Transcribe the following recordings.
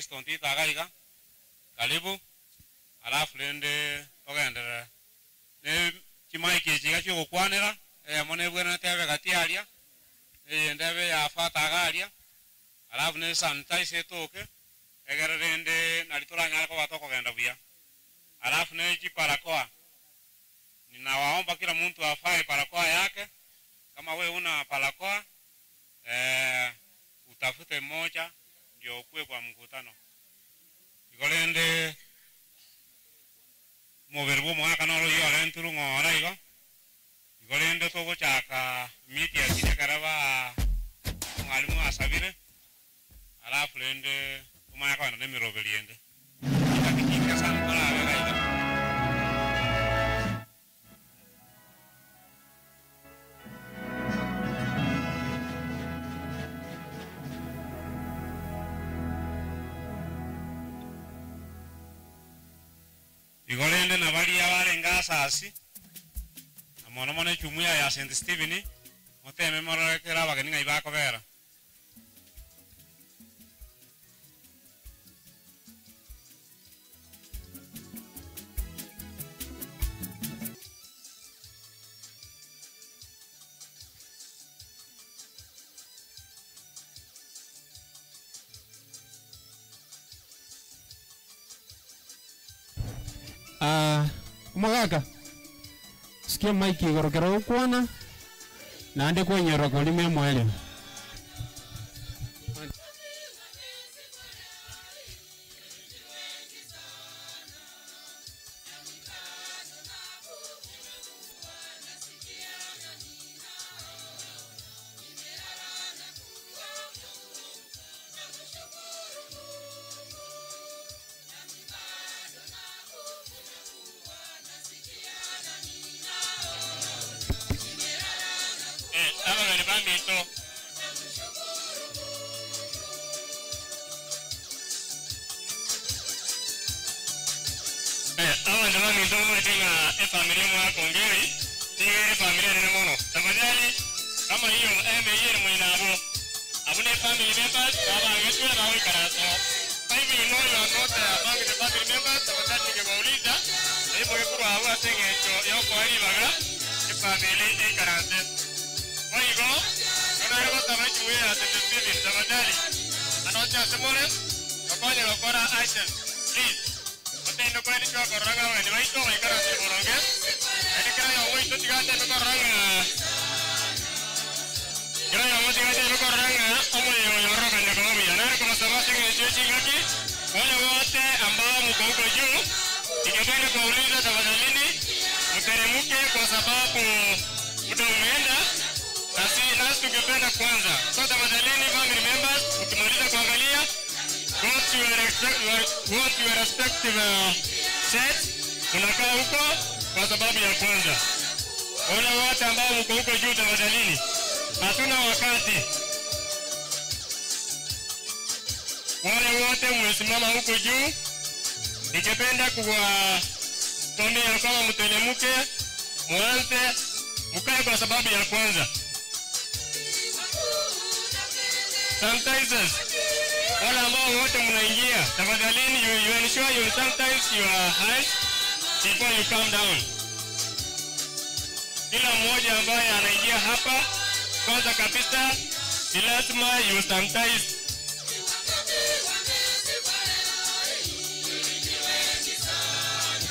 Kiston Tita gaiga karibu alafu rende togenderera ne chimaiki chiga chigokwanera mone bwena tebe gatiaria ndebe ya fata garia alafu ne sanitize toke egere rende nalitorangara kwa batokogenda buya alafu ne chiparakoa. Ninawaomba kila mtu afae parakoa yake. Kama we una parakoa utafute moja ndio ukue kwa mkutano. Igolende moverbo mwaka noro yo arenturu ngora igo. Igolende togochaka miti ya chinekaraba mwalimu asabire. Alafu lende umaya na nemirobeliende. Itakikinga sana kola wega igo. Igolende na baria barenga asasi amono mone chumuya ya St. Stephen moteme mororekera abageni ng'ai bakobera. Umagaka sikia maiki igorokera ukwana naande kwenyerwa kolime mwele.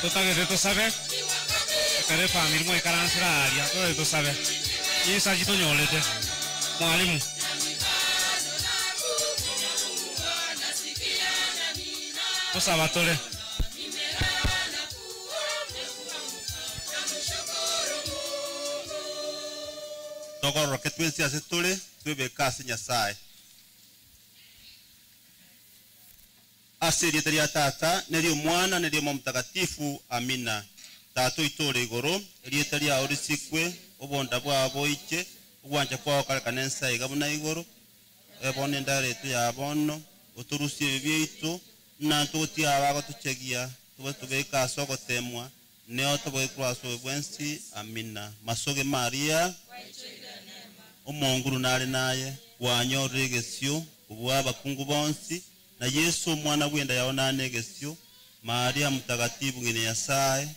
Tutagete tosabe kare family mo ikaransira aria to tosabe isa jitonyolete mwalimu. Tosabatore togoroke twensi ase tore twebeka ase Nyasaye ase rieta ria Tata nerio Mwana nerio Roho Mtakatifu. Amina. Tata itore igoro rieta riao risikwe obonda bwabo iche ogwancha kwao kare kanensa iga buna igoro ebone ndaretu yabono oturusie ebitu na tutia abagotuchegia tuwe tubeka ase ogotemwa neo tobekwa ase bwensi. Amina. Masoge Maria omonguru nare naye wanyorire egesio obwa abakungu bonsi Na Yesu mwana wenda yaonane gesio Maria mtakatifu ngine Nyasaye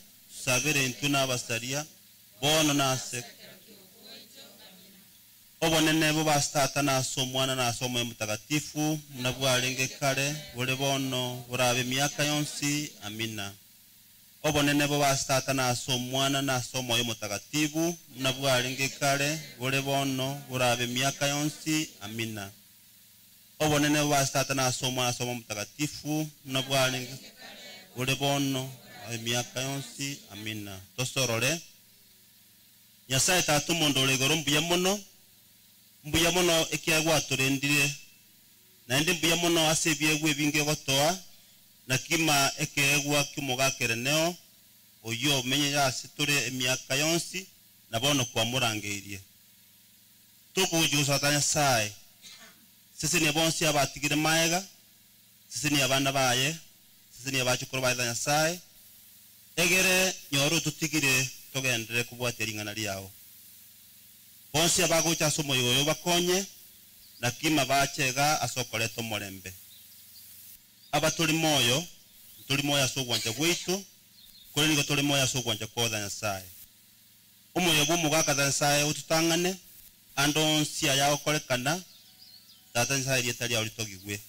sabere intuna abasaria bono nase obonene bo bastata naso mwana naso mwe mtakatifu mnabwarenge kare bole bono burabe miaka yonsi amina. Obonene bo bastata naso mwana naso mwe mtakatifu mnabwarenge kare bole bono burabe miaka yonsi amina. Obonene bo bastata naso mwana naso mwe mtakatifu mnabwarenge bole bono miaka yonsi amina. Tosorore Nyasaye tatu mondole goro mbuya mono ekiagwa turendire na ndi mbuya mono asebiegwe binge gotoa na kima ekeegwa kimugakere neo oyo menye yasiture emiaka yonsi na bono kwa murangeirie tukujusa ta Nyasaye sisi ni bonsi abatigire maega sisi ni abana baye sisi ni abachukuru baye Nyasaye egere nyoro tutigire tugendere kubwatira ingana ryao bonsi abagocha somo yoyo bakonye na kima bachega asokoleto morembe aba tuli moyo asogwanja gwitu kuri nigo tuli moyo asogwanja kotha Nyasaye omoyo bw'omugaka Nyasaye ututangane ando nsia yagokorekana tata Nyasaye rieta riao ritogigwe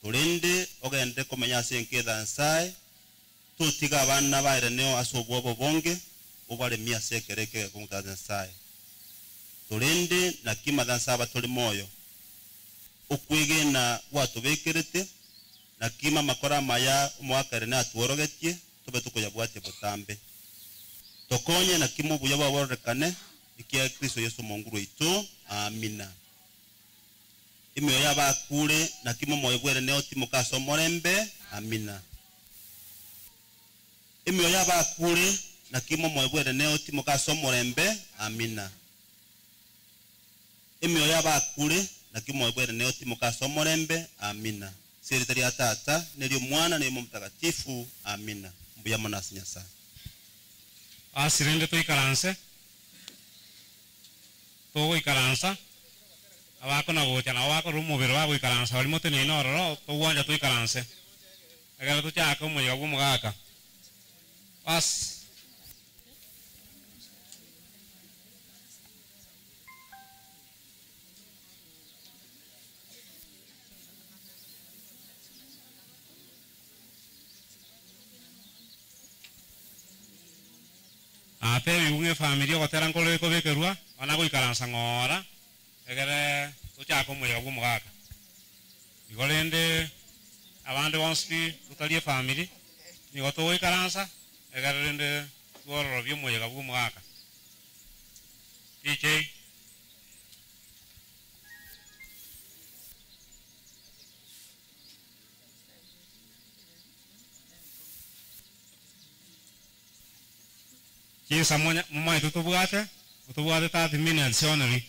turinde ogende komenya ase enketha Nyasaye tutiga abana baire neo asobwobo bonge obaremia sekereke kong'utata Nyasaye turinde na kima thansaba tuli moyo ukwigena gwatubikerete na kima makora maya omwakare na atuorogetie tube tukuyabwatie butambe tokonye na kimo buya bwaborekane ikia Kristo Yesu Mungu witu amina. Imyo yabakure na kimo moyo bwere neo timokaso morembe amina. Imyo yabakure na kimo moyo bwere neo timokaso morembe amina. Imyo yabakure na kimo bwere neo timokaso morembe amina. Seritari ya tata nelio mwana na mtakatifu amina. Mbuya monasi Nyasaye asirende tuikaranse tuguikaransa abako na gocha na abako rumubiro baguikaransa bari motenene ororo tugwanja tuikaranse egere tuchake omoyiga bwa omogaka bas. Ate biunge familia gotera nkolo ikobekerwa ona goikaransa ng'ora egere tuchake omoyiga bwa omogaka igo rende abande bonsi tutarie family nigo tugoikaransa egere rende twororobie omoyiga bwa omogaka. DJ Chinsa mwaitu tubwate 30 minutes only.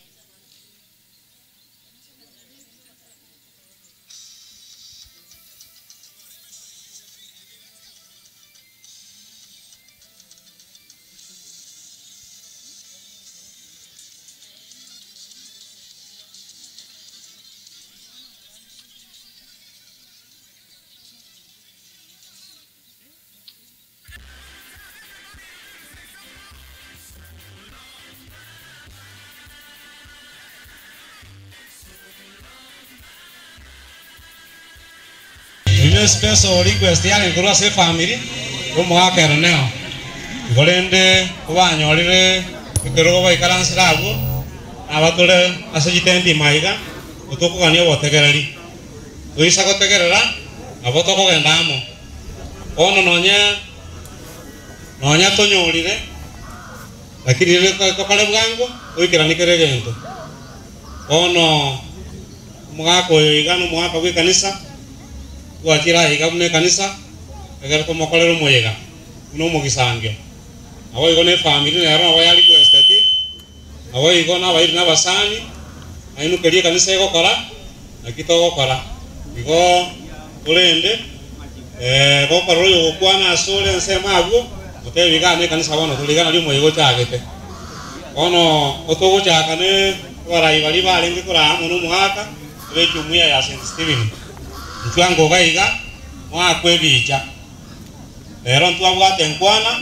Special request yange kurwa se family omwakero neo igorende obanyorire ekerogo baikaransira abwo abatore ase gitendi maiga otukogania obotegereri toisa gotegerera abo tokogenda amo ono nonya tonyorire lakini tokore bwango oikeranikere egento ono omogaka oyo iga na omogaka bwa ekanisa twachira iga buna ekanisa egere tomokorera omoyega buna omogisangio abo igo na efamiri nero nabo yarequesteti abo igo na abairi na abasani ainukeria ekanisa egokora naki togokora igo orende gokora oyo gokwana ase ore ensemo abwo otebi iga na ekanisa bono torigana ria omoyega ochagete bono otogochaka na abarai baria barenge koraa mono omogaka ebe ejumuiya ya St. Stephen. Ntwango gaiga mwakwebicha rero ntwabwate nkwana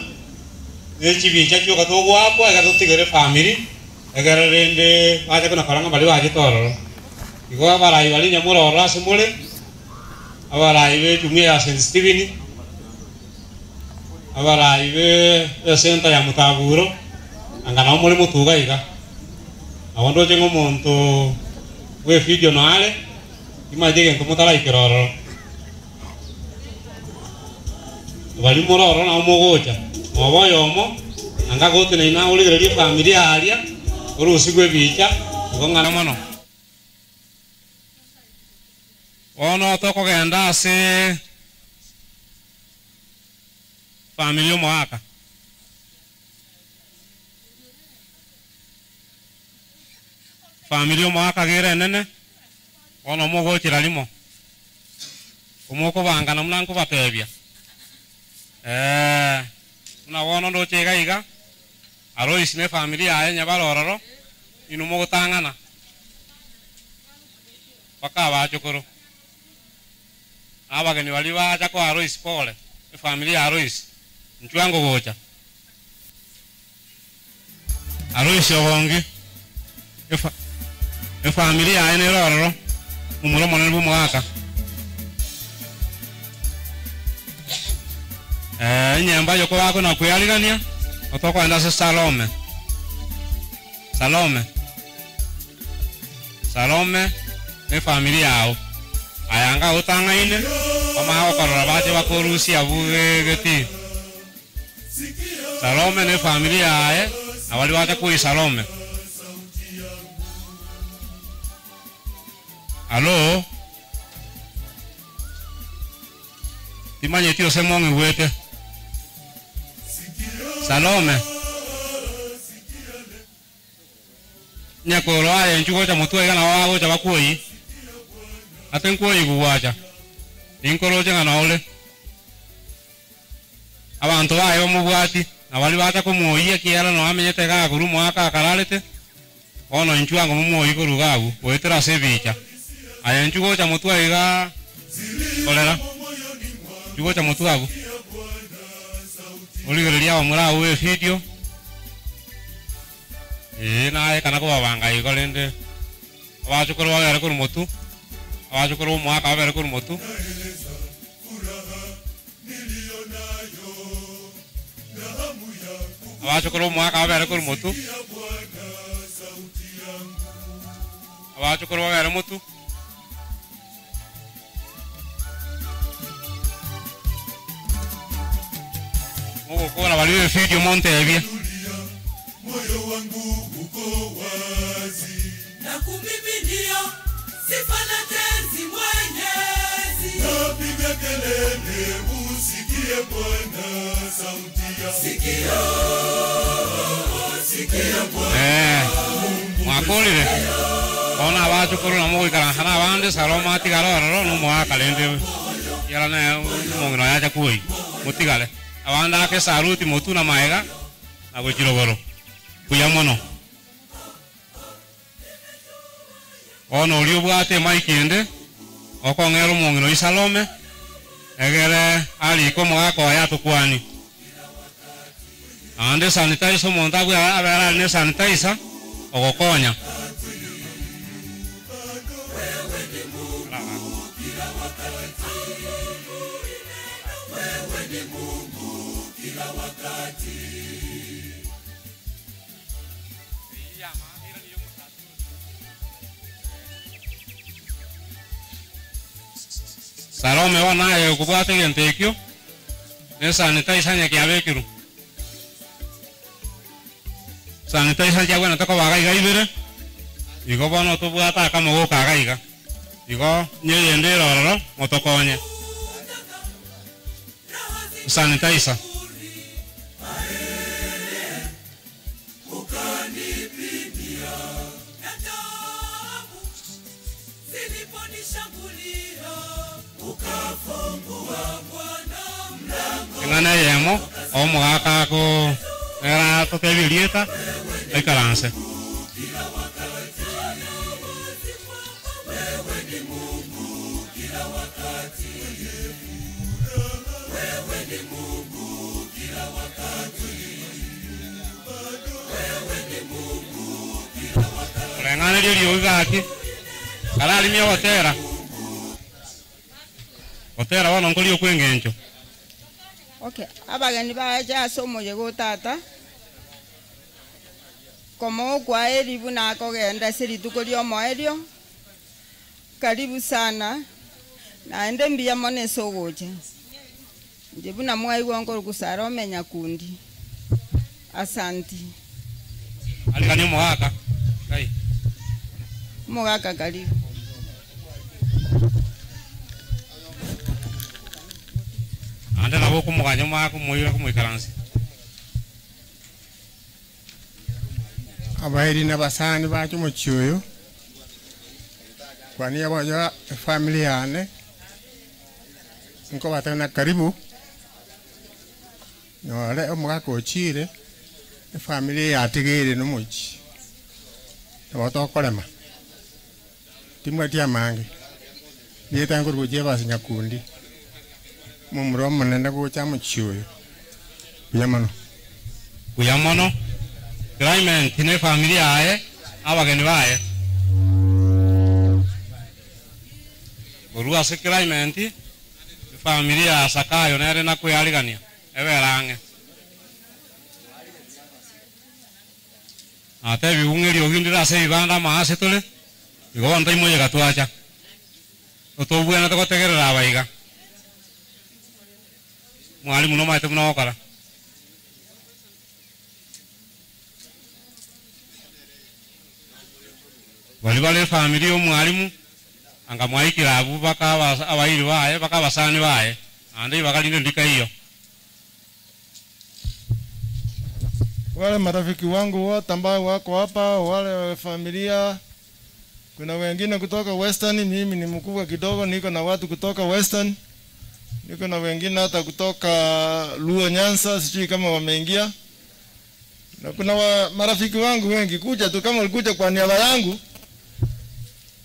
nechibicha chioka togwakwa egatotigere family egere rende bache kuna karanga bali bache tororo igo abarai bali nyamuroro ase more abarai be jumuiya ya St. Stephen abarai be senta ya Mutaburo anga nao more mutuga iga abondo chengo omonto we video noale imaje gento mutaraikirororo bali muroro nao mogocha oboyo omo anga gotene ina origereria familia aria orusigwe bicha igo ng'ana mono bono tokogenda ase familia omogaka familia omogaka gere enene bono mogochera rimo omokobangana muna nkobatebia muna bono ndoche iga iga Alois ne familia yaye nyabarororo inu mogotang'ana paka abachokoro abageni bari bacha kwa Alois pole familia ya Alois nchwango gocha Alois obonge efamilia yaye nerororo mumuro monene bw'omogaka enyemba yoko bakona kweyarigania otokwenda ase Salome Salome Salome ne familia yao ayanga otang'aine bamanya gokorora bache bakorusia abwo geti Salome ne familia yaye abari bacha koi Salome. Alo timanyeti ose mong'igwete Salome nyakoro aye nchugocha motwe iga nabo bagocha bakwoi ate nkwoi gugwacha ninkoroche ng'a nore abanto baye bamobwati nabari bacha komoyia kiara noamenyete gakuru mwaka akararete bono inchuango momoyi koruga abwo goetera ase ebicha aye nchugocha motwe iga korera nchugocha motwe abwo origereria abamura abwo evideo naye kana kobabanga igo rende abachokoro babere korwa motu abachokoro omwaka babere korwa motu abachokoro omwaka babere korwa motu abachokoro babere motu mogokora bari evideo montebia moyo wangu uko wazi na kumiminia sifa na tenzi Mwenyezi napiga kelele usikie Bwana sauti ya sikia sikia Bwana mwakorire ona abachokoro namo goikaransa abande Salome atigare ororo nomogaka rende yara naye omong'ina oye acha kwoi motigare abande ake saruti motu na maega na gochirogoro buya mono bono oria obwate emaiki ende okong'era omong'ina oyi Salome egere arike omogaka oye atokwani ande sanitizer omonto abwe abere are na sanitizer ogokonya Salome bono aye okobwata egento ekio ne sanitizer onye kiabekirwe sanitizer nchiabwenerete kobaga iga ibere igo bono tobwate akamogoka iga iga igo nyeyende erororo motokonye sanitizer eng'ana eyemo omogaka ako era totebia erieta aikaranse kila wakati, mwenye furaha. Wewe ni Mungu kila wakati, wewe ni Mungu kila wakati. Lengana lio gaki kalalimia gotera gotera bono nkorio kwengencho. Okay, abageni baja ase omoyega tata komo kwa eribu na kogenda ase rituko ria omoerio. Karibu sana naende mbuya mono ase ogocha nje buna mwaigwa nkori omenya kundi. Asanti. Alikani omogaka kai omogaka karibu. Ande nabo kumuganya mwako moyira kumwikaransi. Abairi na basani bacho muchiuyo kwa niaba ya familia yane nko batana karibu nore omugaka ochire familia yatigire no muchi nabo timwatia mange nietanguru gochia basi nyakundi mumuro munene gocha muchiuyo buya mono buya mono. Clement ne familia aye abageni baye korwa ase Clement familia Sakayo nere nakweyarigania eberange ate bibung'erio gindire ase ebibanda maase tore igo bono taimoyega twacha otobwene togotegerera abaiga mwalimu nomaete buna ogokora. Bali bale familia omwalimu anga mwaikira abu baka abairi baye baka abasani baye ande bakalinde ndika hiyo. Wale marafiki wangu wote ambao wako hapa, wale familia, kuna wengine kutoka Western, mimi ni mkubwa kidogo, niko na watu kutoka Western, niko na wengine hata kutoka Luo Nyanza, sijui kama wameingia. Na kuna marafiki wangu wengi, kuja tu kama ulikuja kwa niaba yangu.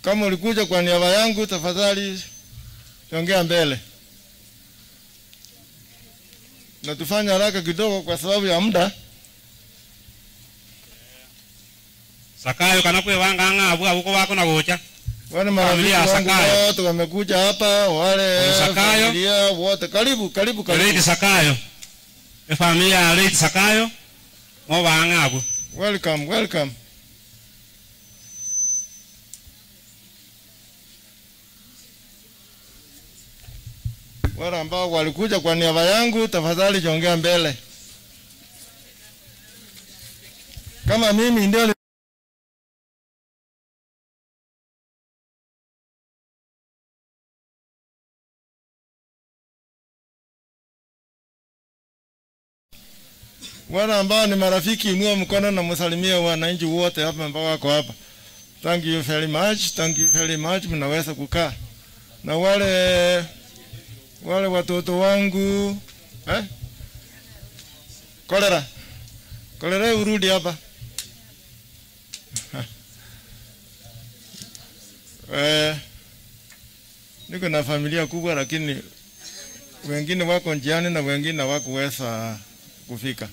Kama ulikuja kwa niaba yangu, tafadhali ongea mbele. Na tufanye haraka kidogo kwa sababu ya muda. Sakayo kana kwewanga ng'a abu abuko bako na gocha. Wale marafiki wangu wote wamekuja hapa, wale familia wote, karibu karibu karibu. Lady Sakayo. E familia Lady Sakayo. Mo banga abu. Welcome, welcome. Wale ambao walikuja kwa niaba yangu, tafadhali jongea mbele. Kama mimi ndio wale ambao ni marafiki, inua mkono na msalimie wananchi wote hapa ambao wako hapa. Thank you very much, thank you very much. Mnaweza kukaa. Na wale watoto wangu, eh? Kolera. Kolera urudi hapa. Niko na familia kubwa lakini wengine wako njiani na wengine hawakuweza kufika.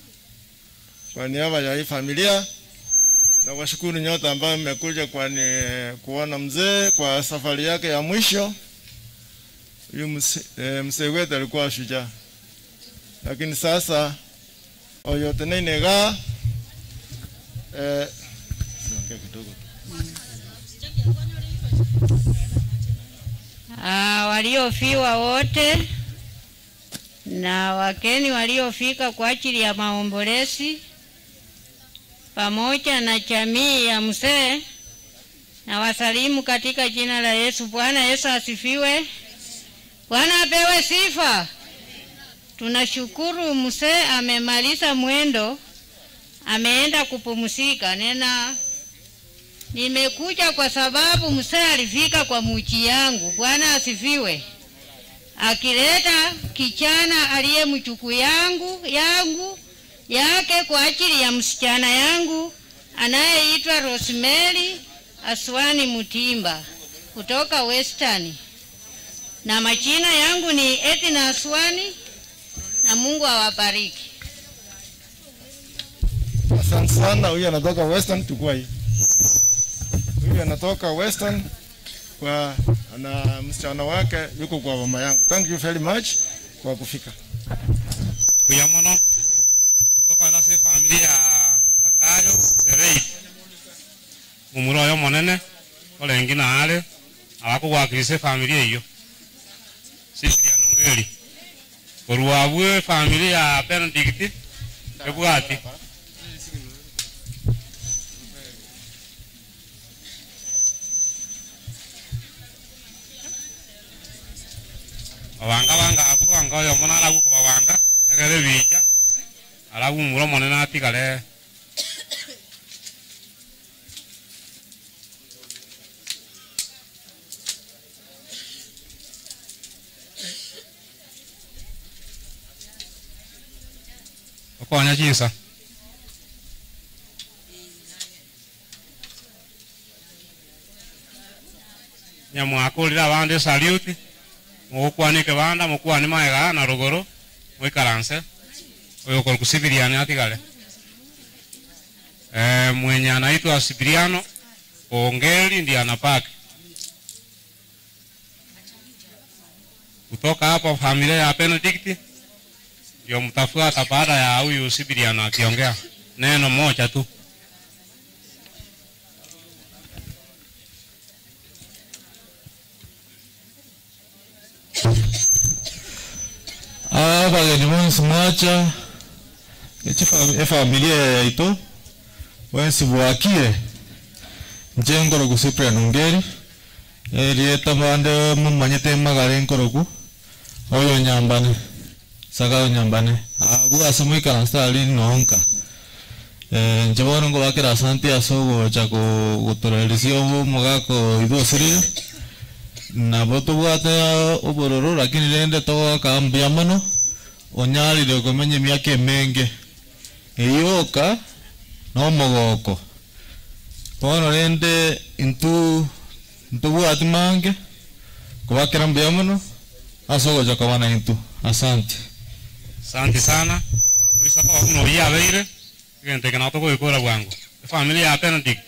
Kwa niaba ya hii familia na washukuru nyote ambao mmekuja kwa kuona mzee kwa safari yake ya mwisho. Huyu mzee wetu alikuwa shujaa. Lakini sasa oyote nega kidogo. Waliofiwa wote na wakeni waliofika kwa ajili ya maombolezi pamoja na jamii ya mzee, na wasalimu katika jina la Yesu. Bwana Yesu asifiwe. Bwana apewe sifa. Tunashukuru mzee amemaliza mwendo, ameenda kupumzika. Nena nimekuja kwa sababu mzee alifika kwa muchi yangu. Bwana asifiwe. Akileta kijana aliye mchukuu yangu yake kwa ajili ya msichana yangu anayeitwa Rosemary Aswani Mutimba kutoka Western. Na majina yangu ni Edna Aswani, na Mungu awabariki. Asante sana. Huyu anatoka Western, chukua hii. Huyu anatoka Western kwa na msichana wake yuko kwa mama yangu. Thank you very much kwa kufika. Kuyamono kutoka na si familia Sakayo Serei. Mumuro yo monene ole ngina ale abakugwakirisa familia iyo. Sisiria nongeri. Korwabwe familia ya Benedict ebwati. Abanga banga abu anga yo mona arabu kubabanga egere bicha arabu muro monene atigare. Okonya chinsa nyamwakurira abande salute mugukwane kebanda mukwane maega na rugoro mwikaranse oyo kokusibiriana atigare. Mwenye anaitwa Sibiriano Ongeri ndiye anapaki. Kutoka hapo familia ya Benedict ndio mtafuata baada ya huyu Sibiriano akiongea neno moja tu. Abageni bonsi mwacha efamilia yaito wensi bwakire nje nkoroku Cyprian Ongeri erieta bande mumanyete magare nkoroku oyo nyambane sakayo nyambane abu ase moikaransa ari nonka nje bono ngobakera asante ase ogocha gotorerisia omogaka oitwe nabo tobwate obororo lakini rende togaka mbuya mono onyarire okomenya emiaka emenge eyoka nomogoko bono rende intu ntobwati mange kobakera mbuya mono ase ogocha kobana intu. Asante. Asante sana. Oisaka wakuno yabeire egente kena togoikora bwango efamily ya Benedict.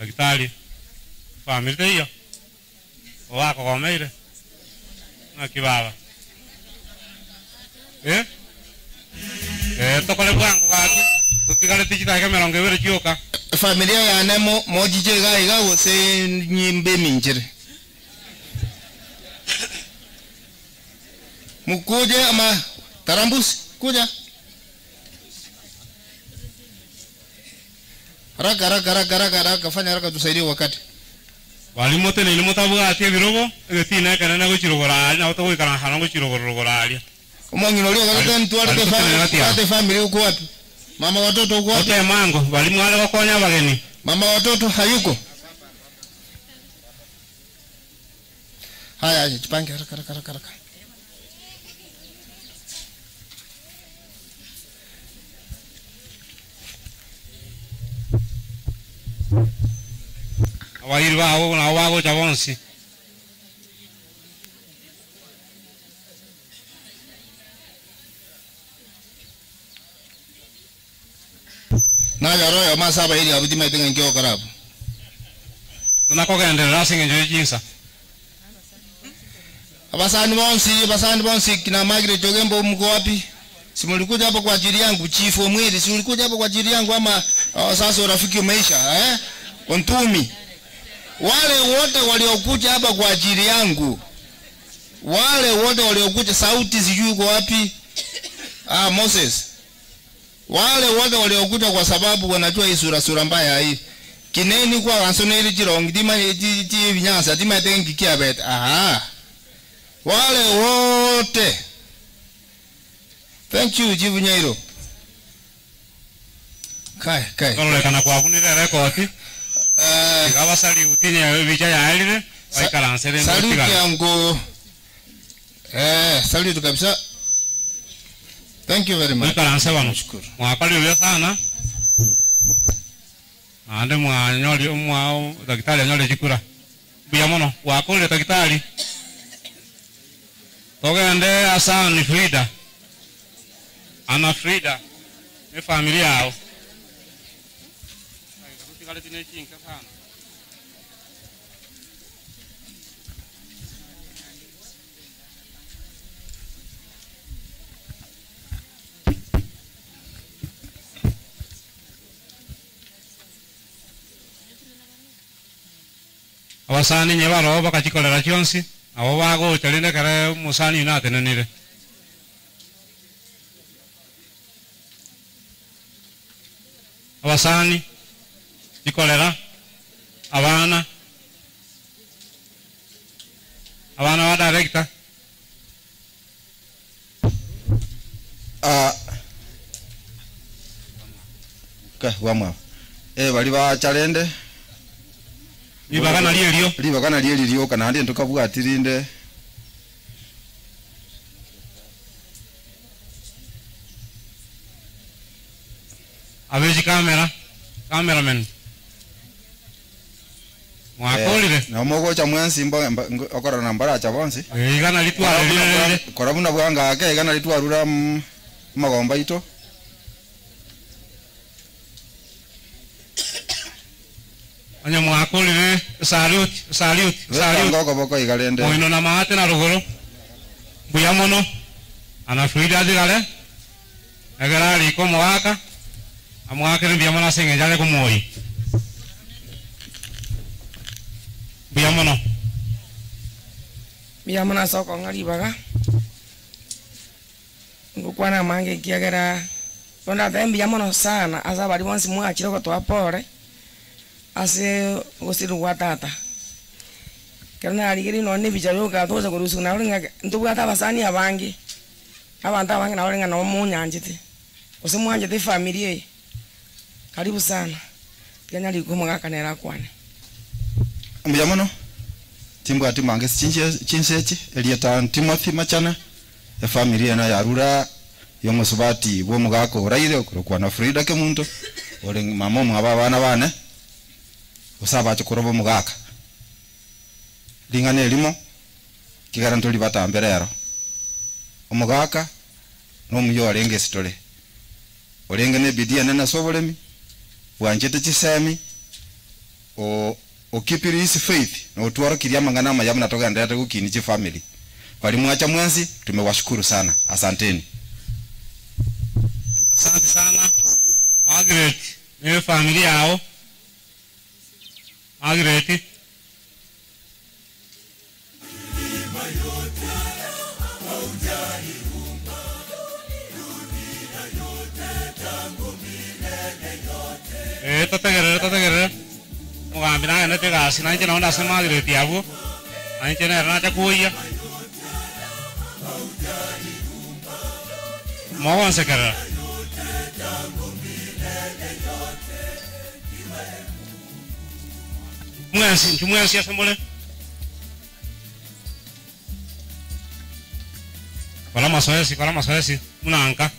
Daktari family hiyo wako komeire na kibaba tokole bwango gaki tutigare tichitake mirongo ibere chioka familia yane mojiche iga iga gose nyimbe minjire mukuje ama tarambusi kuja haraka haraka haraka haraka haraka, fanya haraka tusaidie wakati. Walimu tene ni mutabwatie birogo egetina kana gochirogora na otogoikara hana gochirogorogora aria. Omwangino lio kata ntware family family uko wapi? Mama watoto uko wapi? Ote mango walimu wale wakonya bageni. Mama watoto hayuko. Haya jipange haraka haraka haraka haraka. Abairi bago na bago chabonsi. Na yaro masaba iri abutima itenga nkyo karabu. Tunakogenderera singenjo jinsa. Abasani bonsi kina Margaret Ogembo mko wapi? Si mlikuja hapo kwa ajili yangu chifu Omwiri, si ulikuja hapo kwa ajili yangu ama sasa urafiki umeisha eh? Ontumi. Wale wote waliokuja hapa kwa ajili yangu. Wale wote waliokuja, sauti sijui uko wapi? Ah, Moses. Wale wote waliokuja kwa sababu wanajua hii sura mbaya hii. Kineni kwa wansoneri chirong dima ji vinyasa dima tengi kiabet. Aha. Wale wote. Thank you Chief Nyairo. Kai kai. Kolekana kwa kunire rekodi. Igabasali utinya bicha ya elire waikaransere. Salute yangu. Salute kabisa. Thank you very much. Waikaranse bano. Mwakali sana. Naende mwanyori omwao daktari anyore chikura. Mbuya mono wakorire daktari. Togende asani Frida. Ana Frida ne familia yao. Abasani nye baro bakachikorera chionsi abo bagocha rinde kare musani natenenire. Abasani chikorera abana abana ba director ka wamwa bali ba chalende libagana lierio libagana lierio kana ndi ntukabwatirinde abeji kamera cameraman mwakolire na mogocha mwensi okora na mbaracha bonsi igana litware lile korabuna bwanga ake igana litwarura magomba ito anya mwakolire salute salute salute ngoko boko igalende moino na maate na rugoro buya mono ana Frida digale egera liko mwaka amwakere mbya mono asenge jale kumoi buya mono mbya mono soko ngalibaga ngukwana mange kiagera bonda mbya mono sana asa bali bonsi mwachire ko twapore ase gosiru gwa tata kero narigiri none bicha byoka toza kurusu na uringa ntubwata abasani abangi abantu abangi na uringa no munyanjite ose mwanjite familia karibu sana kenya likomo kanera kwane mbuya mono timbwa timange chinsechi elieta Timothy Machana e familia na yarura yomusubati bo mugako oraire okurokwa na Frida Kemunto ore mama mwaba abana bane usaba chukorobo mugaka lingane elimo kigarantoli batamberero omugaka no muyo orenge sitole orenge ne bidia nena sobolemi bwanjete chisemi o okipiri his faith na utwaro kiria mangana mayamu natoka ndete kukini chi family bali mwacha mwenzi tumewashukuru sana asanteni. Asante sana Margaret ne familia yao Margaret. Totegerere mugambi naye tegasi nainche naona ase Margaret yabo nainche nere nacha kuya mogonsekerera mwensi mwensi asembole kola masoesi munanka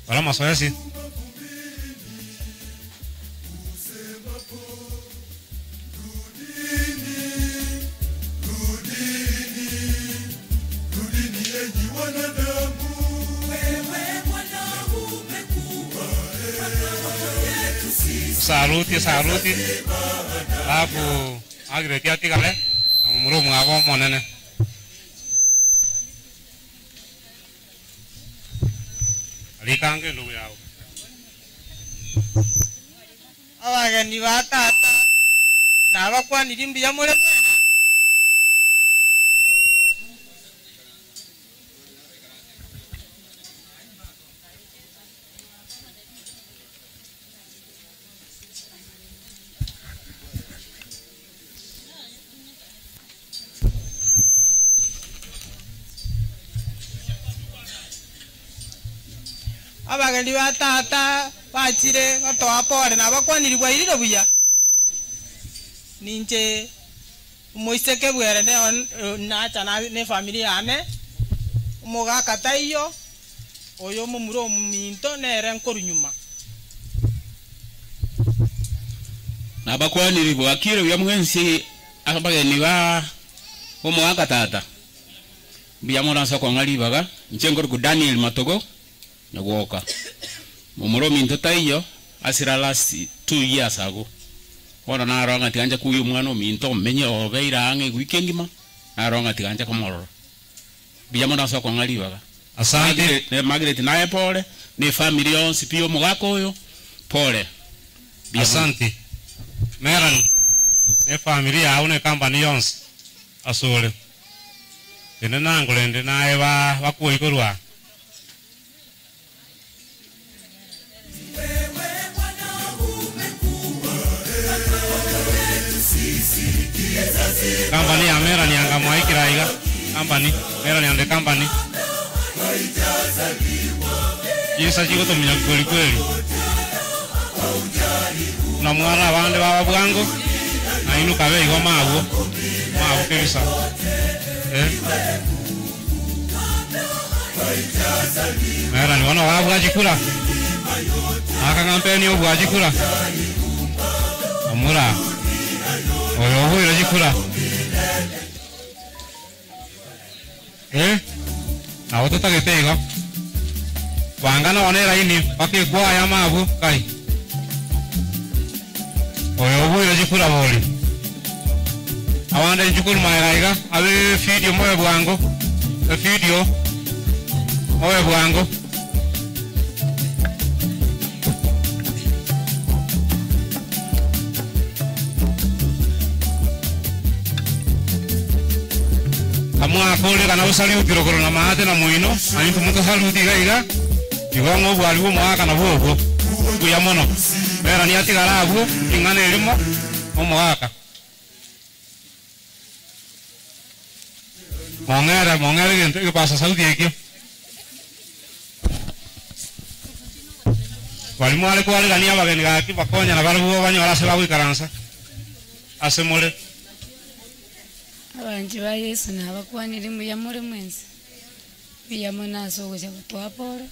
kola masoesi saluti saluti alafu agireti atigale amumuro mwabo monene alikange ndugu yao abageni ba tata nabakwaniri mbuya mure mwene abageni ba tata bachire batoa pore nabakwaniri bwairire buya ninche Moiseke bwere ne nacha na ne familia ane omogaka taiyo oyo momuro ominto nere nkorunyuma. Nabakwaniri bwakire bya mwensi abageni ba omogaka tata bya moransa kwa ngalibaga nchengo ku Daniel Matogo nyagoka momuro minto taiyo asira last 2 years ago. Bono naronga tiganja kuyu mwana ominto omenye obeira ang'e wiki engima naronga tiganja komorora bya moransa kwa ngalibaga. Asante ne Margaret naye pole ne family yonsi pio omogaka oyo pole. Asante Meran ne familia au ne company yonsi asole ene nangolende naye ba bakuikorwa. Company ya Meran yanga mwaikiraiga company Meran yande company yesa chikotomenya kweli kweli na mwana bande baba bwangu na inu kabe igo mawo mawo kebisa Meran wana wabwajikura akang'ampeni obwajikura omura oyo obuire jikura awo totagete igo bangana one raini bakigwaya mabu kai oyo obuire jikura boli awande njukuru maeraiga abe video moyo bwangu video moyo bwangu amwakole kana usaluti rokoro na maate na muino aintu muto saluti iga igo ngo bwali bwo mwaka na bwobwo kuya mono mera ni atigara abwo ingana erimo omwaka mongera mongera gento gipasa saluti ekio bali mwale kwaregania abageni gaki bakonya na barabwo banyora ase bagwikaransa ase more. Abanji ba Yesu nabakwanire mbuya muri mwensi mbuya munaso gocha gotwapora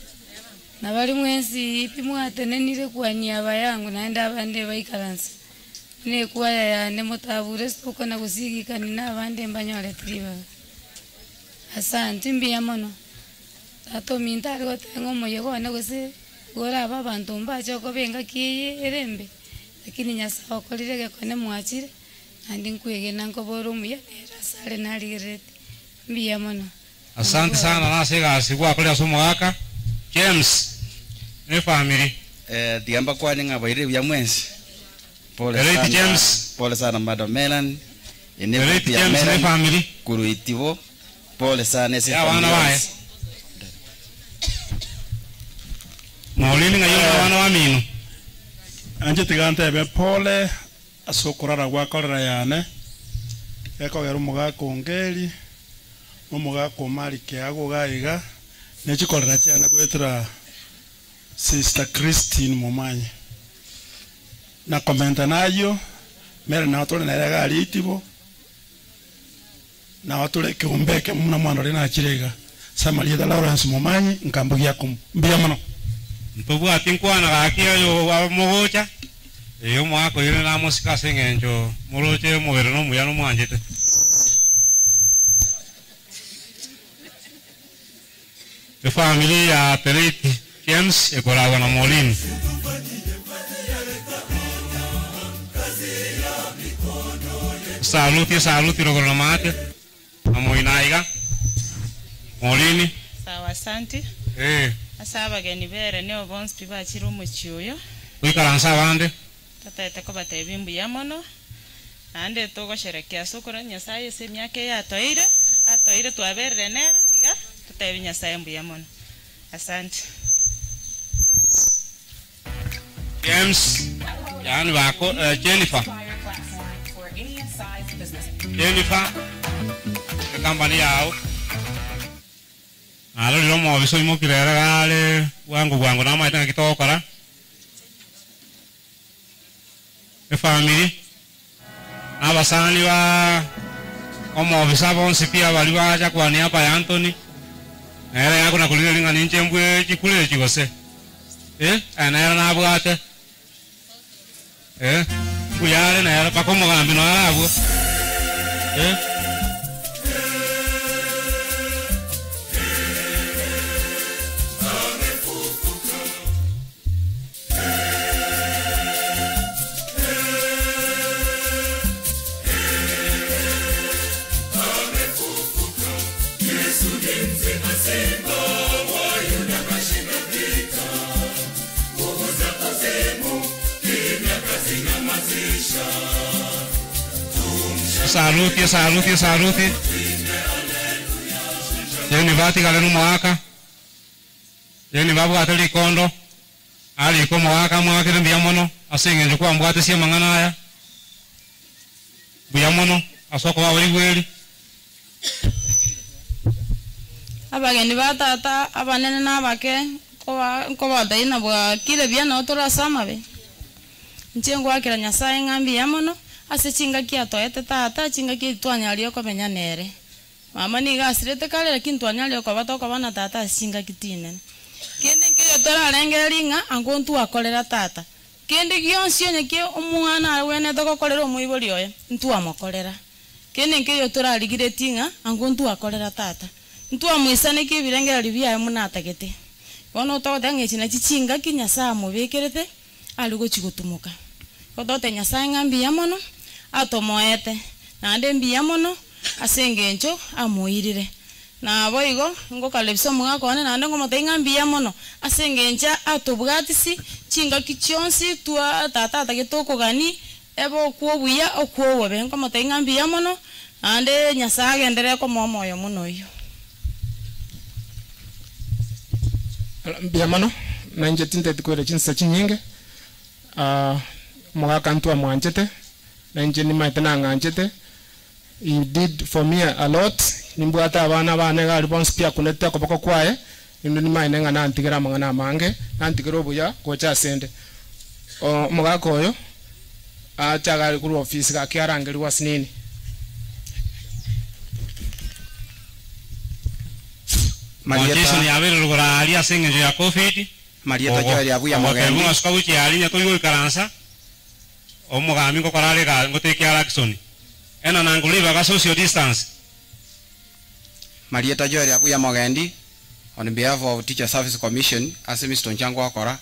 na bali mwensi ipi mwatenenire kwania abayangu naende abande baikaransa ne kwaya yane mutabure soko na gusigikani n'abande mbanyore tiribaga. Asante mbuya mono tato mintari gotenga omoyego one gose gora aba bantu mbache okobenga kiye erembe lakini Nyasaye okorire gekone mwachire andi nkwegena nkobora omuya nera sare narigerete mbuya mono. Asante sana nase gwakorera somogaka James ne family diamba kwani ngabaire bya mwensi pole sana James pole sana Madam Melan ene ya Melan family kuruitivo pole sana ese ya wana wae Maulini ngayo wana wa mino anje tigante pole asokorara gwakorera yane ekogera omogaka ongeri omogaka omari kiago gaiga nechikorera chiane gwetera Sister Christine Momanye na komenta nayo mere na tole nere gari itibo na watole kiumbeke muna mwana ri nachirega Samaria da Lawrence Momanye nkambugia kumbia mono ntobwati nkwana gaki oyo wa mogocha eyo mwako ire na musika sengenjo muroche mubere no muya no mwanjete the family ya Tereti James ekoragwa na Molini. Saluti saluti rogoro mate amoinaiga Molini. Sawa asante. Asa abageni bere ne obonsi bachira omuchiuyo wikaransa abande tataete kobatebia mbuya mono naende togosherekea sokoro Nyasaye ase emiaka eye atoeire atoeire twaberire nere tiga totebie Nyasaye mbuya mono. Asante. James yani bako Jennifer Jennifer company yao alo riro mobiso imokirere gare bwangu bwangu namaete ng'aki togokora efamily abasani ba Omobisa bonsi pia bali bacha kwa niaba ya Anthony. Nere yako na kulile linga ninche mbwe chikule chikose. Nere nabwate. Kuyare nere pakomogambi no arabwo. Saluti, saluti, saluti. Yeni bati kale numwaka. Yeni babu ateli kondo. Ali ko mwaka mwaka mbia mono asinge njukwa mbwate sia mangana haya. Mbia mono asoko wa weli. Abageni ba tata abanene nabake ko badaina bwa kile bia no torasama be. Nche ngwakira Nyasaye ngambi ya mono ase chingaki atoete tata chingaki twanyario komenya nere. Mama niga asirete kale lakini twanyario ko batoko bana tata chingaki tinene. Kende nkiyo torarengera ringa ango ntuakorera tata. Kende gionsi onye omwana wene togokorera omoibori oye ntuamokorera. Kende nkiyo torarigire tinga ango ntuakorera tata. Ntuamwisane ki birengera byaye munatagete. Bono togote ng'echi na chingaki Nyasaye amobekerete ari gochigotumuka. Kodote Nyasaye ng'ambi ya mono atomoete naende mbiya mono ase engencho amoirire. Na boigo ngokalebisa omogaka one naende ngomotebia ng'a mbuya mono ase engencho atobwatisi chingaki chionsi twa tata atagete okogani ebe okwo obuya okwo obobe ngomotebia ng'a mbuya mono naende Nyasaye agenderere komoa omoyo mono oyio. Mbuya mono nainche tinteti kwera chinsa chinyinge omogaka ntwamwanchete nainche nimaete nang'anchete. He did for me a lot. Nimbwate abana bane gari bonsi pia kunete okoboko kwaye inde nimaene ng'a nantigera amang'ana amange nantigera obuya gocha asende. Omogaka oyo acha gari korwa ofisi gaki arangerigwa asinini. Marieta ni abere rugora aria ase ya COVID. Marieta Joel abuya mogendi. Ogo asuka buchi ari nyako ikaransa. Omogami ngokorare ga ngoteke Jackson. Ena nanguliba ga social distance. Marieta Joel abuya mogendi on behalf of Teacher Service Commission ase Mr. Nchango akora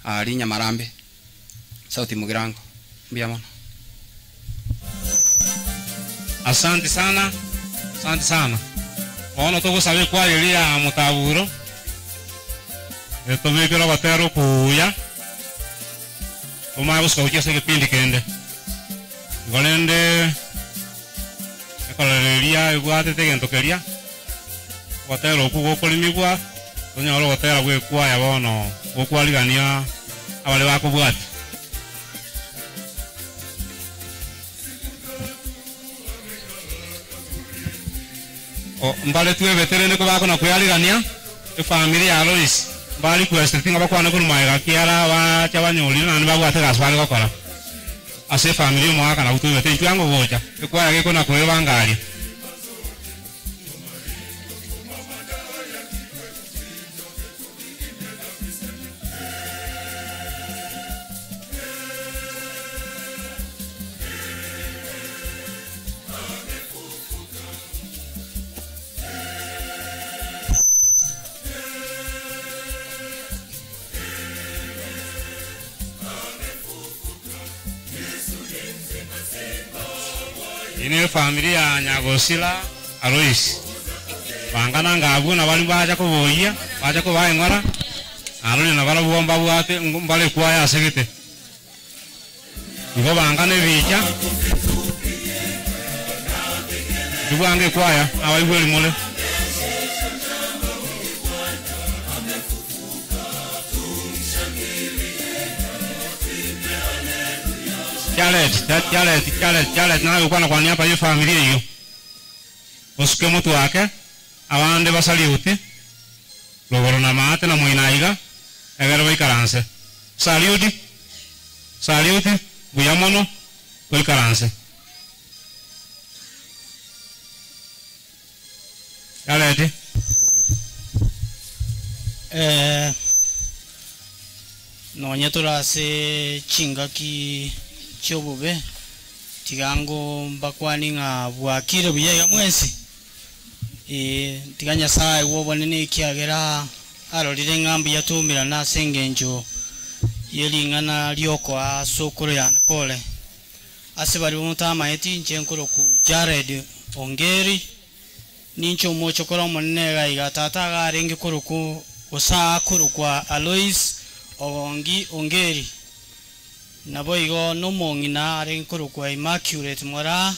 ari Nyamarambe South Mugirango. Mbuya mono. Asante sana. Asante sana. Ono togosabe kwariria mutaburo. Etobekera batero kuya. Omaye gusuka gukia ase egepindi kende. Igo rende ekorereria ebwatete egento keria gotera oku gokorimigwa tonyore gotera bwekwaya bono gokwarigania abare bakobwati. Mbale twebetere niko bakona kuyarigania efamily ya Lois mbali kwestinga bakwana kurumaega kiara bacha banyolire nani babwate gaswale gokora ase family omwaka na gutwebete ntwango gocha ekwaya gekona kwebangaria. Ine familia Nyagosila Alois bangana ngabwo na bali bacha kuboyia bacha kubaengora arori na barabwo mbabwate mbale kwaya asegete igo bangane bicha ibwange kwaya abaibweli mole. Jared, Jared, Jared, nawe ukwana kwa niaba ya familia hiyo. Usuke mtu wake, abande basaliuti. Logoro na maate na muinaiga, egero ikaranse. Saliuti. Saliuti, buyamono, ikaranse. Jared. Nonya torase chingaki chiobobe tigango mbakwani ng'a bwakire buya mwensi tiga Nyasaye wobonene ekiagera arorire ng'ambi yatumira nase engencho yering'ana riokoa sokoro yane pole ase bari bomotamaeti inche nkoroku Jared Ongeri ninche omochokoro omonene gaiga tata garenge koroku gosaa korokwa Alois Ogongi Ongeri nabo igo nomong'ina arenge korokwa Immaculate Mora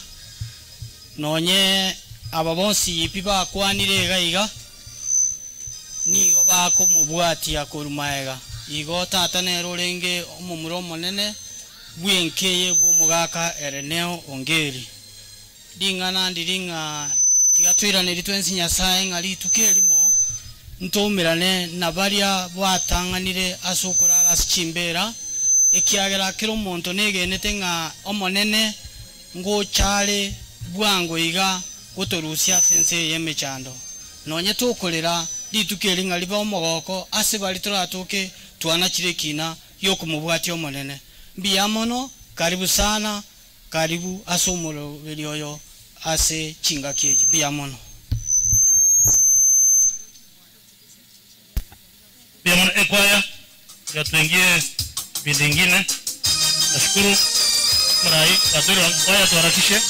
nonye aba bonsi ipi bakwanire gaiga nigo bakomobwatia korumaega igo tata nero orenge omomura omonene bwenkeye bw'omogaka Ereneo Ongeri ring'ana ndiri ng'a tiga twiraneri twensi Nyasaye ng'a rituko erimo ntumirane na baria bwatang'anire ase okorara ase chimbera ekiagera kera omonto negenete ng'a omonene ngochare bwango iga gotorusia ase ense eye emechando nonye tokorera rituko eri ng'a riba omogoko ase bari toratoke twanachire ekina yokomobwatia omonene mbuya mono karibu sana karibu ase omoroberi oyo ase chingaki echi mbuya mono. Mbuya mono ekwaya ya tuingie vipindi ingine. Nashukuru mrai wazuri wa kwaya tuharakishe.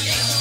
Yeah.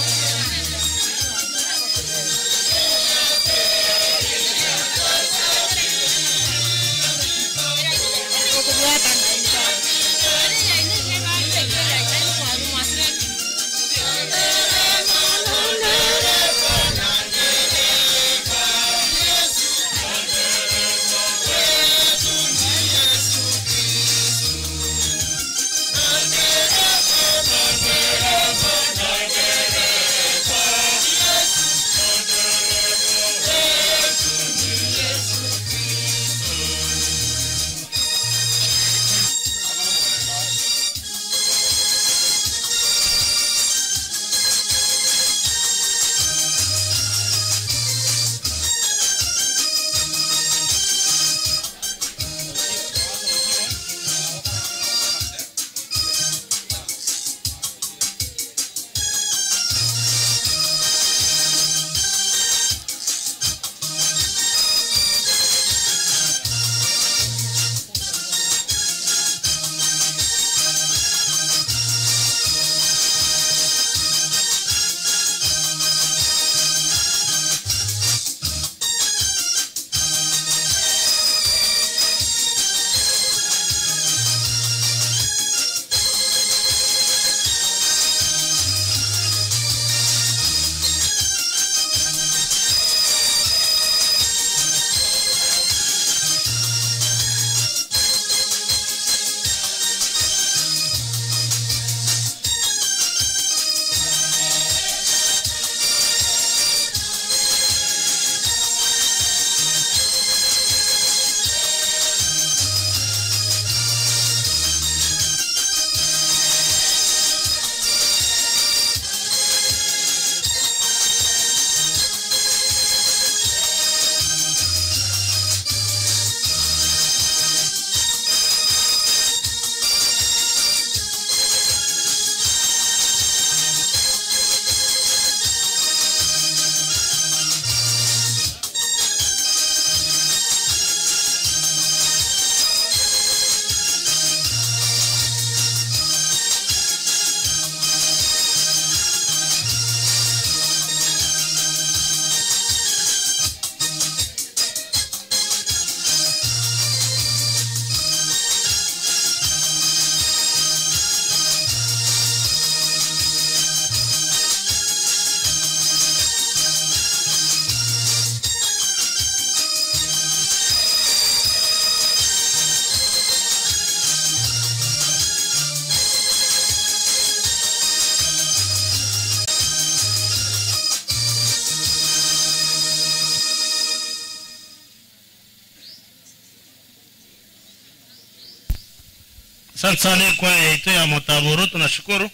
Asante sana kwa yetu ya Motaburu, tunashukuru.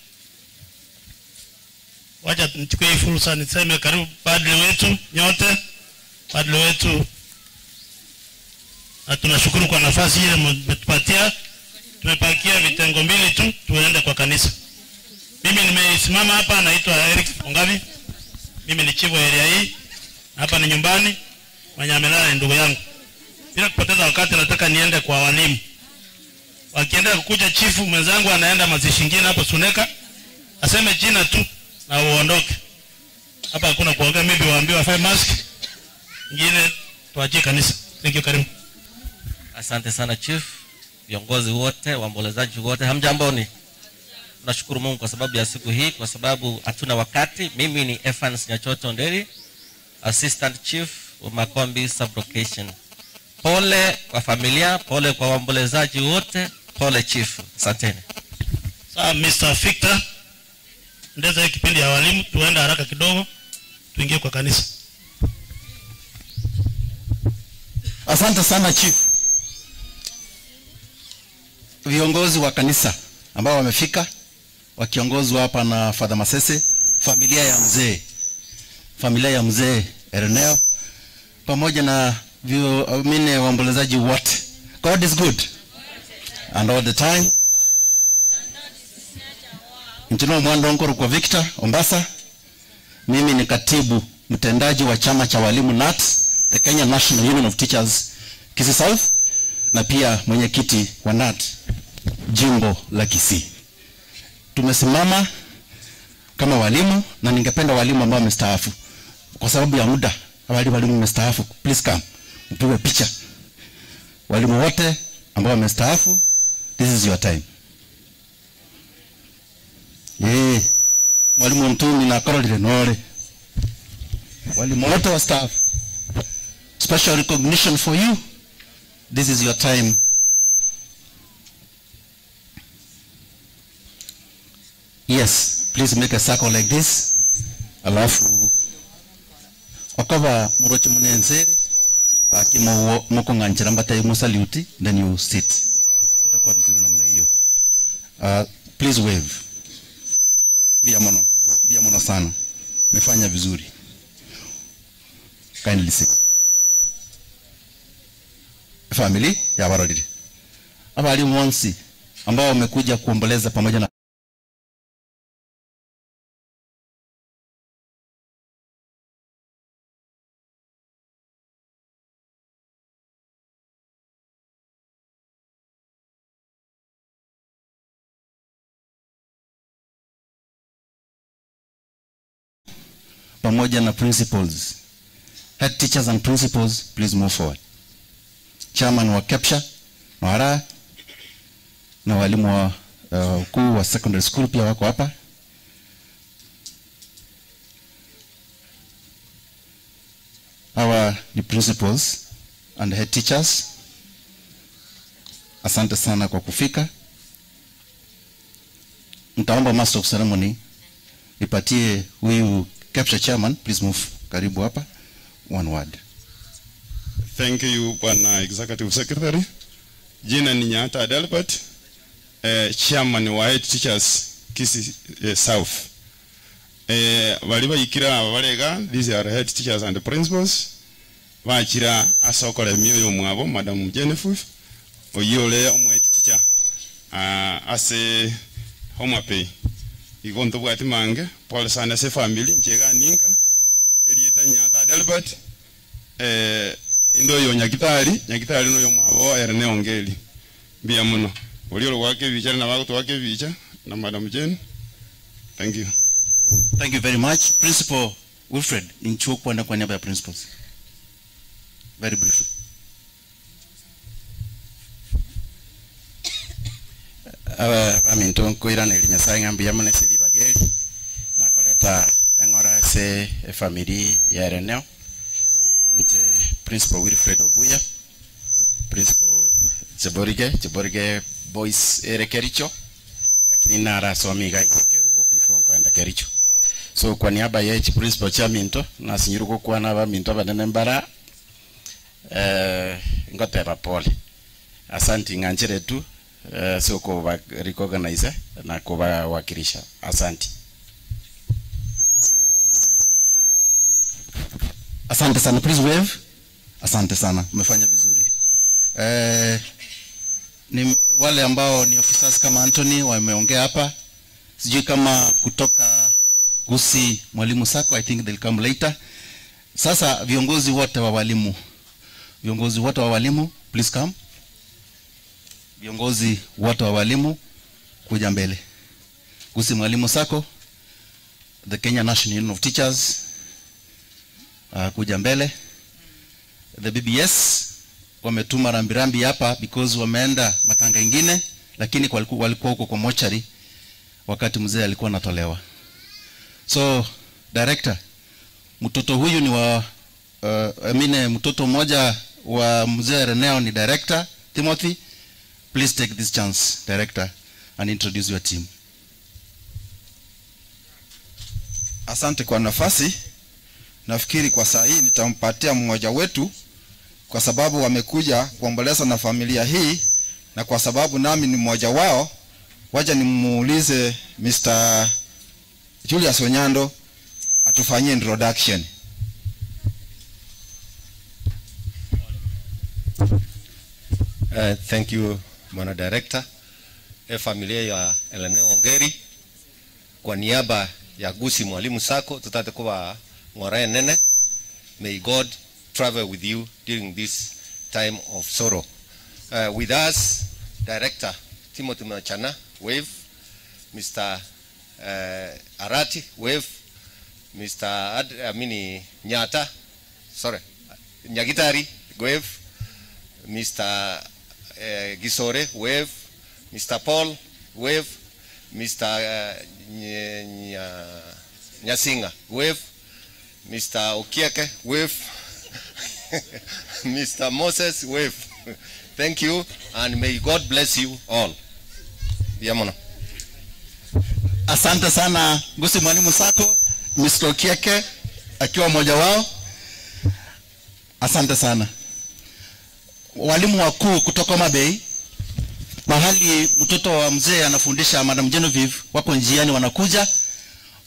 Wacha nichukue hii fursa niseme karibu padri wetu nyote, padri wetu, na tunashukuru kwa nafasi ile mmetupatia. Tumepakia vitengo mbili tu, tuende kwa kanisa. Mimi nimesimama hapa, naitwa Eric Ongavi. Mimi ni chifu wa area hii. Hapa ni nyumbani, mwenye amelala ni ndugu yangu. Bila kupoteza wakati nataka niende kwa walimu. Wakienda kukuja chifu mwenzangu anaenda mazishi nyingine hapo Suneka. Aseme jina tu na uondoke. Hapa hakuna kuongea, maybe waambiwe wafae mask. Nyingine tuachie kanisa. Thank you, karibu. Asante sana chief, viongozi wote, waombolezaji wote, hamjamboni? Tunashukuru Mungu kwa sababu ya siku hii, kwa sababu hatuna wakati. Mimi ni Evans Nyachoto Nderi, Assistant Chief wa Makombi Sublocation. Pole kwa familia, pole kwa waombolezaji wote, pole chief. Asanteni. Sawa, Mr. Victor, ndeza kipindi ya walimu, tuende haraka kidogo, tuingie kwa kanisa. Asante sana chief. Viongozi wa kanisa ambao wamefika wakiongozwa hapa na Father Masese, familia ya mzee Erneo, pamoja na mine waombolezaji wote. God is good and all the time. Mtino Mwando Nkoro kwa Victor Ombasa. Mimi ni katibu mtendaji wa chama cha walimu NAT, the Kenya National Union of Teachers Kisii South, na pia mwenyekiti wa NAT jimbo la Kisii. Tumesimama kama walimu, na ningependa walimu ambao wamestaafu, kwa sababu ya muda, walimu wamestaafu, please come mpigwe picha. Walimu wote ambao wamestaafu, this is your time. Mwalimu Ntumi na Caroline Nore, walimu wote wastaafu, special recognition for you. This is your time. Yes, please make a circle like this. Alafu okaba muroche munenzere akimo mukonganjira mbata musaluti, then you sit. Itakuwa vizuri namna hiyo. Please wave. Bia mono sana. Umefanya vizuri. Kindly sit. Family ya Baroliri. Abalimu wonsi ambao wamekuja kuomboleza pamoja na principals, head teachers and principals, please move forward. Chairman wa KEPSHA na na walimu wa ukuu wa secondary school pia wako hapa. Hawa ni principals and head teachers. Asante sana kwa kufika. Nitaomba master of ceremony nipatie huyu KEPSHA chairman, please move karibu hapa. One word. Thank you, Bwana Executive Secretary. Jina ni Nyata Adelbert, chairman wa head teachers Kisii South. Waliba ikira walega, these are head teachers and principals. Wachira asokole mioyo mwabo Madam Jennifer oyole omu head teacher ase Homa Bay. Igonto bwati mange pole sana se family njega ninga elieta Nyata Adelbert ndo yo nyakitari no yo mwabo Erne Ongeli mbia muno ulio wake bicha na wako wake bicha na Madam Jane. Thank you. Thank you very much. Principal Wilfred Inchukwa na kwa niaba ya principals. Very briefly. Abaminto nkoirana eri Nyasaye ng'ambi yamune siri bageri na koleta eng'ora ase efamily ya Erneo. Nche Principal Wilfred Obuya, Principal Cheborige Boys ere Kericho, lakini nara somiga Kerubo before nkoenda Kericho. So kwa niaba ya Principal Chaminto na sinyiruko kwa na baminto banene mbara ngoteba pole. Asante ng'anjire tu Sio kuwa recognize na kuwawakilisha. Asante. Asante sana. Please wave. Asante sana. Umefanya vizuri. Ni wale ambao ni officers kama Anthony wameongea hapa. Sijui kama kutoka Gusii Mwalimu Sacco, I think they'll come later. Sasa viongozi wote wa walimu. Viongozi wote wa walimu, please come. Viongozi wote wa walimu kuja mbele. Gusii Mwalimu Sacco, the Kenya National Union of Teachers, kuja mbele. The BBS wametuma rambirambi hapa because wameenda matanga ingine, lakini walikuwa huko kwa mochari wakati mzee alikuwa anatolewa. So director, mtoto huyu ni wa mtoto mmoja wa mzee Reneo ni director Timothy. Please take this chance, director, and introduce your team. Asante kwa nafasi. Nafikiri kwa saa hii nitampatia mmoja wetu kwa sababu wamekuja kuomboleza na familia hii, na kwa sababu nami ni mmoja wao, wacha nimuulize Mr. Julius Onyando atufanyie introduction. Thank you Bwana Director. Familia ya Eleneo Ongeri, kwa niaba ya Gusii Mwalimu Sacco tutate kuwa ng'ora nene. May God travel with you during this time of sorrow. With us, Director Timothy Machana, wave. Mr. Arati, wave. Mr. Nyata, sorry, Nyagitari, wave. Mr. Gisore, wave. Mr. Paul, wave. Mr. Nyasinga, wave. Mr. Okieke, wave. Mr. Moses, wave. Thank you, and may God bless you all. Yamono. Asante sana Gusii Mwalimu Sacco, Mr. Okieke akiwa mmoja wao. Asante sana. Walimu wakuu kutoka Homa Bay, mahali mtoto wa mzee anafundisha Madam Genevieve, wako njiani wanakuja,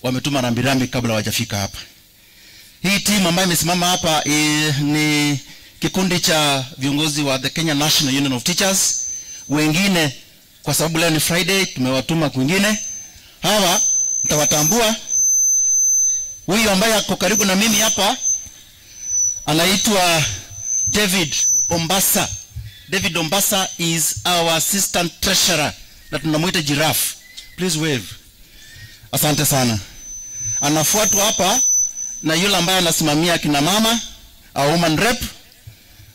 wametuma rambirambi kabla hawajafika hapa. Hii team ambayo imesimama hapa ni kikundi cha viongozi wa the Kenya National Union of Teachers. Wengine kwa sababu leo ni Friday tumewatuma kwingine. Hawa mtawatambua. Huyu ambaye ako karibu na mimi hapa anaitwa David Ombasa. David Ombasa is our assistant treasurer na tunamuita Giraffe. Please wave. Asante sana. Anafuatwa hapa na yule ambaye anasimamia kina mama, a woman rep,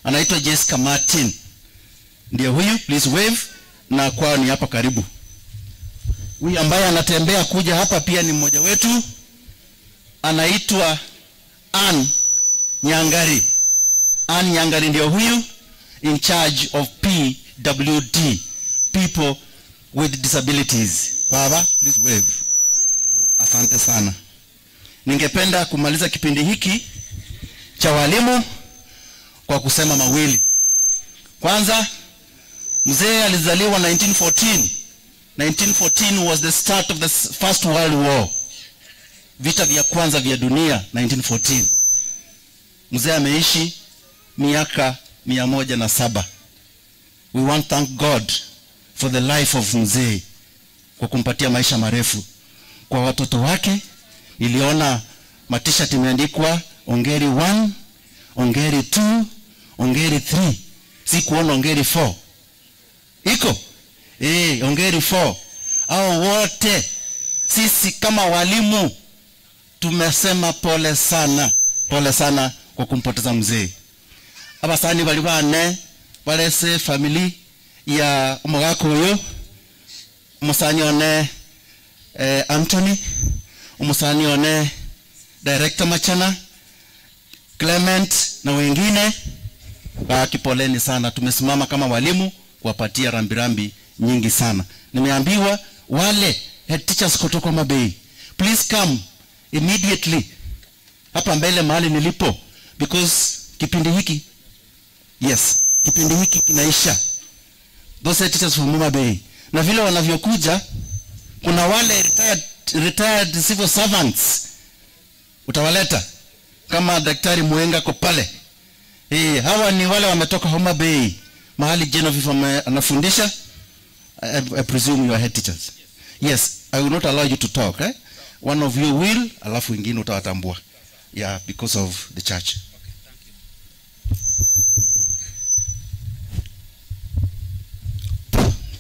anaitwa Jessica Martin. Ndiye huyu, please wave, na kwao ni hapa karibu. Huyu ambaye anatembea kuja hapa pia ni mmoja wetu, anaitwa Ann Nyangari. Ann Nyangari ndio huyu, in charge of PWD, people with disabilities. Baba, please wave. Asante sana. Ningependa kumaliza kipindi hiki cha walimu kwa kusema mawili. Kwanza, mzee alizaliwa 1914. 1914 was the start of the First World War. Vita vya kwanza vya dunia 1914. Mzee ameishi miaka 107. We want to thank God for the life of mzee, kwa kumpatia maisha marefu. Kwa watoto wake, niliona matisha imeandikwa Ongeri 1, Ongeri 2, Ongeri 3. Sikuona Ongeri 4. Iko? Ongeri 4. Hao wote sisi kama walimu tumesema pole sana. Pole sana kwa kumpoteza mzee. Abasani bali bane balese family ya omogaka oyo, omusani one Anthony, omusani one Director Machana, Clement na wengine. Baki poleni sana. Tumesimama kama walimu kuwapatia rambirambi nyingi sana. Nimeambiwa wale head teachers kutoka Homa Bay, please come immediately hapa mbele mahali nilipo, because kipindi hiki, yes, kipindi hiki kinaisha. Those teachers from Homa Bay. Na vile wanavyokuja, kuna wale retired civil servants utawaleta kama Daktari Mwenga ko pale. Hawa ni wale wametoka Homa Bay, mahali Genevieve anafundisha. I presume you are head teachers. Yes, I will not allow you to talk. Eh? One of you will, alafu wengine utawatambua. Yeah, because of the church.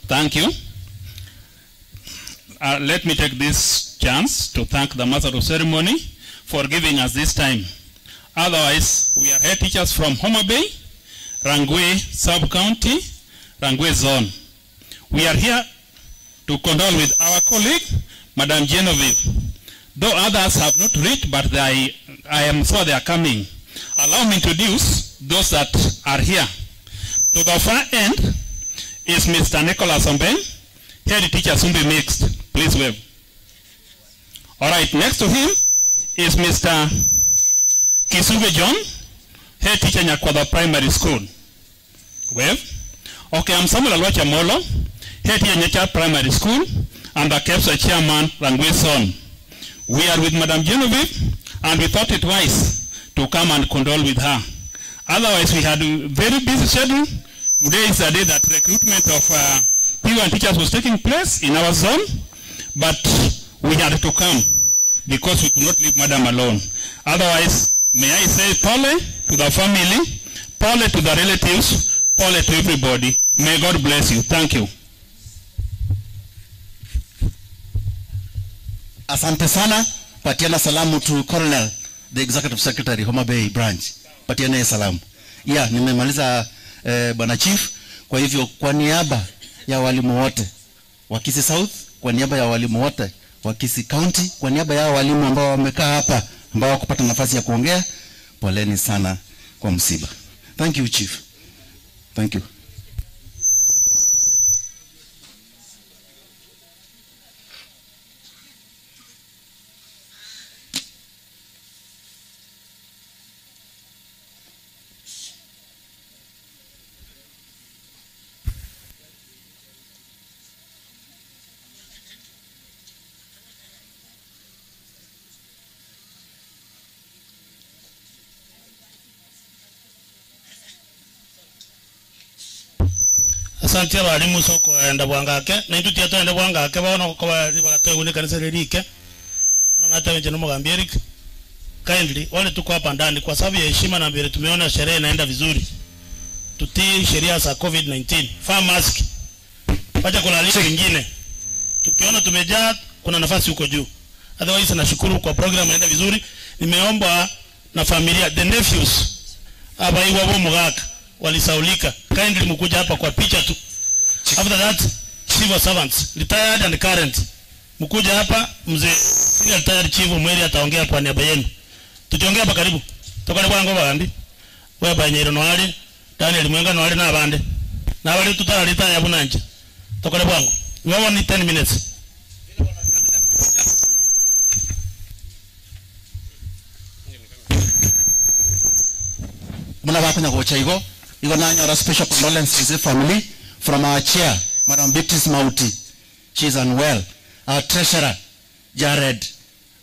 Thank you. Let me take this chance to thank the Master of Ceremony for giving us this time. Otherwise, we are head teachers from Homa Bay, Rangwe Sub-County, Rangwe Zone. We are here to condole with our colleague, Madam Genevieve. Though others have not reached, but I am sure they are coming. Allow me to introduce those that are here. To the far end is Mr. Nicholas Omben, head teacher Sumbi Mixed. Please wave. All right, next to him is Mr. Kisuge John, head teacher Nyakwada Primary School. Wave. Okay, I'm Samuel Alwacha Molo, head teacher Nyacha Primary School, and the KEPSA chairman, Rangwe Son. We are with Madam Genevieve, and we thought it wise to come and condole with her. Otherwise, we had a very busy schedule. Today is the day that recruitment of P1 teachers was taking place in our zone, but we had to come because we could not leave Madam alone. Otherwise, may I say pole to the family, pole to the relatives, pole to everybody. May God bless you. Thank you. Asante sana. Patiana salamu to Colonel, the Executive Secretary, Homa Bay Branch. Patiana salamu. Yeah, nimemaliza Bwana Chief. Kwa hivyo kwa niaba ya walimu wote wa Kisii South, kwa niaba ya walimu wote wa Kisii County, kwa niaba ya walimu ambao wamekaa hapa ambao hawakupata nafasi ya kuongea, poleni sana kwa msiba. Thank you, Chief. Thank you. Asante abalimu soko enda bwangake na intutia to enda bwangake bona ko bali bagatwe kanisa lirike na hata wenje no Eric kindly wale tuko hapa ndani kwa sababu ya heshima na mbele tumeona sherehe inaenda vizuri, tutii sheria za COVID-19, vaa mask, wacha kulalisha wengine, tukiona tumejaa kuna nafasi huko juu. Otherwise nashukuru kwa program inaenda vizuri. Nimeomba na familia the nephews abaiwa bo mugaka walisaulika, kindly mkuja hapa kwa picha tu. After that civil servants retired and current mkuja hapa, mzee senior retired chief Mweri ataongea kwa niaba yenu. Tukiongea hapa karibu tokale bwango bagambi we banyero noali Daniel Mwenga noali na abande na bali tutara retire bunanje tokale bwango we only 10 minutes. Muna bakonya gocha igo igo nanyora special condolences to the family from our chair Madam Beatrice Mauti, she is unwell. Our treasurer Jared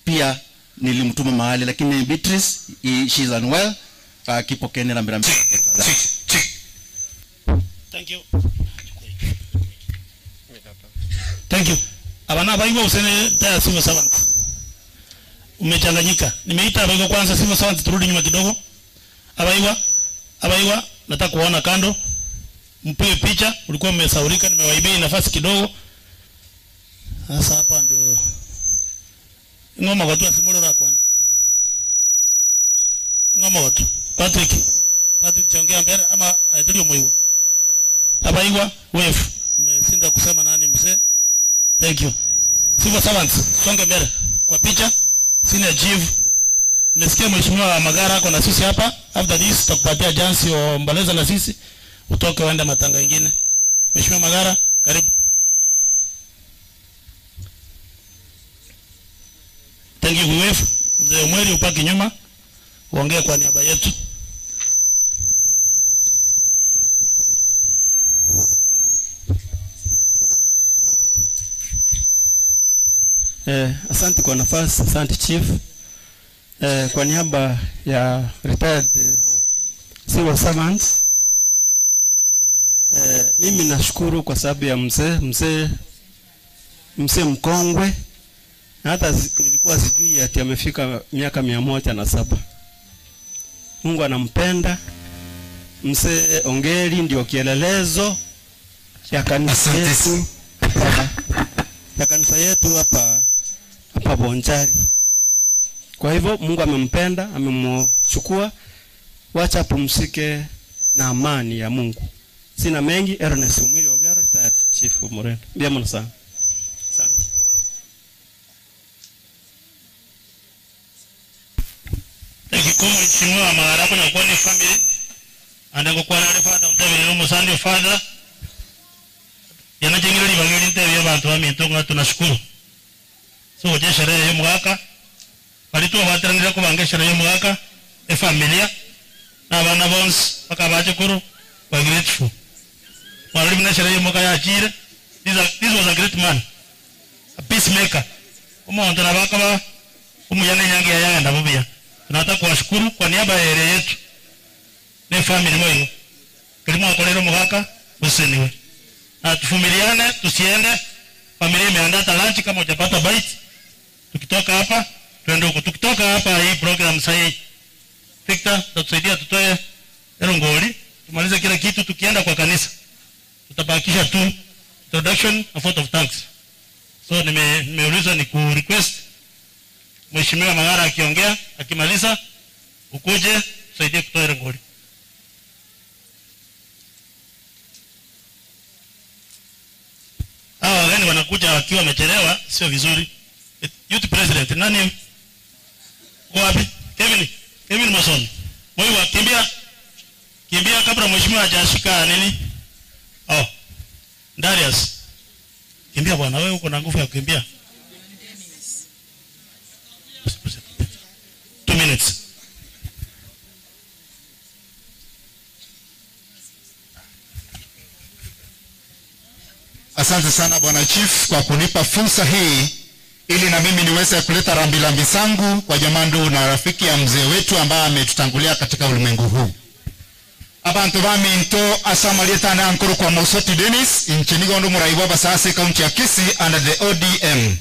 pia nilimtuma mahali, lakini Beatrice she is unwell. Kipokeni rambirambi. Thank you. Thank you. Abana baigwa usene taya civil servant. Umechanganyika. Nimeita abaigwa kwanza civil servant, turudi nyuma kidogo. Abaigwa, abaigwa nataka kuona kando. Mpewe picha, ulikuwa umesaurika, nimewaibia nafasi kidogo. Sasa hapa ndio ngoma watu asimulora kwana. Ngoma watu. Patrick. Patrick chongea mbele ama aidilio moyo. Abaigwa wave. Mmesinda kusema nani mzee? Thank you. Civil servants, songe mbele kwa picha. Senior chief. Nimesikia mheshimiwa Magara ako na sisi hapa. After this tutakupatia chance uomboleze na sisi utoke uende matanga mengine. Mheshimiwa Magara, karibu. Thank you wewe. Mzee Mweri upaki nyuma uongee kwa niaba yetu. Asante kwa nafasi, asante Chief. Kwa niaba ya retired civil servants, mimi nashukuru kwa sababu ya mzee mkongwe, na hata nilikuwa sijui ati amefika miaka 107. Mungu anampenda. Mzee Ongeri ndio kielelezo ya kanisa yetu, ya kanisa yetu hapa Bonchari. Kwa hivyo Mungu amempenda, amemchukua, wacha apumzike na amani ya Mungu. Sina mengi. Ernest Mwiri Ogero, retired Chief Murenda. Ndiyo sana. Asante. Mheshimiwa Magara kuna kwa ni family andango kwa nale father mtebe musandi father yanajengera libangeli ntebe abantu baminto tunashukuru. So je sherehe yo mwaka bali tuwabateranira kubanga sherehe yo mwaka e familia na bana bonse bakabaje kuru wa grateful. Wali mna sherehe yo mwaka yajire. This was a great man, a peacemaker. Umuntu nabakaba umuyane nyange yayanda bubiya. Tunataka kuwashukuru kwa niaba ya area yetu ne family moyo. Kilimo akolero mwaka usiniwe. Na tuvumiliane, tusiende. Familia imeandaa lunch, kama hujapata bite. Tukitoka hapa tuende huko. Tukitoka hapa hii program sahi Victor tutasaidia tutoe erongoli, tumalize kila kitu. Tukienda kwa kanisa tutabakisha tu introduction na vote of thanks. So nimeuliza ni ku request Mheshimiwa Magara akiongea, akimaliza ukuje tusaidie kutoa erongoli. Hawa wageni wanakuja wakiwa wamechelewa, sio vizuri. Youth President nani? Uko wapi? Kevin Mason. Mwiwa kimbia. Kimbia kabla mheshimiwa hajashika nini? Oh. Darius. Kimbia bwana, wewe uko na nguvu ya kukimbia. 2 minutes. Asante sana Bwana Chief kwa kunipa fursa hii ili na mimi niweze kuleta rambirambi zangu kwa jamaa, ndugu na rafiki ya mzee wetu ambaye ametutangulia katika ulimwengu huu. Abantu baminto asamalieta na ankuru kwa Mosoti Dennis inchinigo ndu muraiwa basase county ya Kisii under the ODM.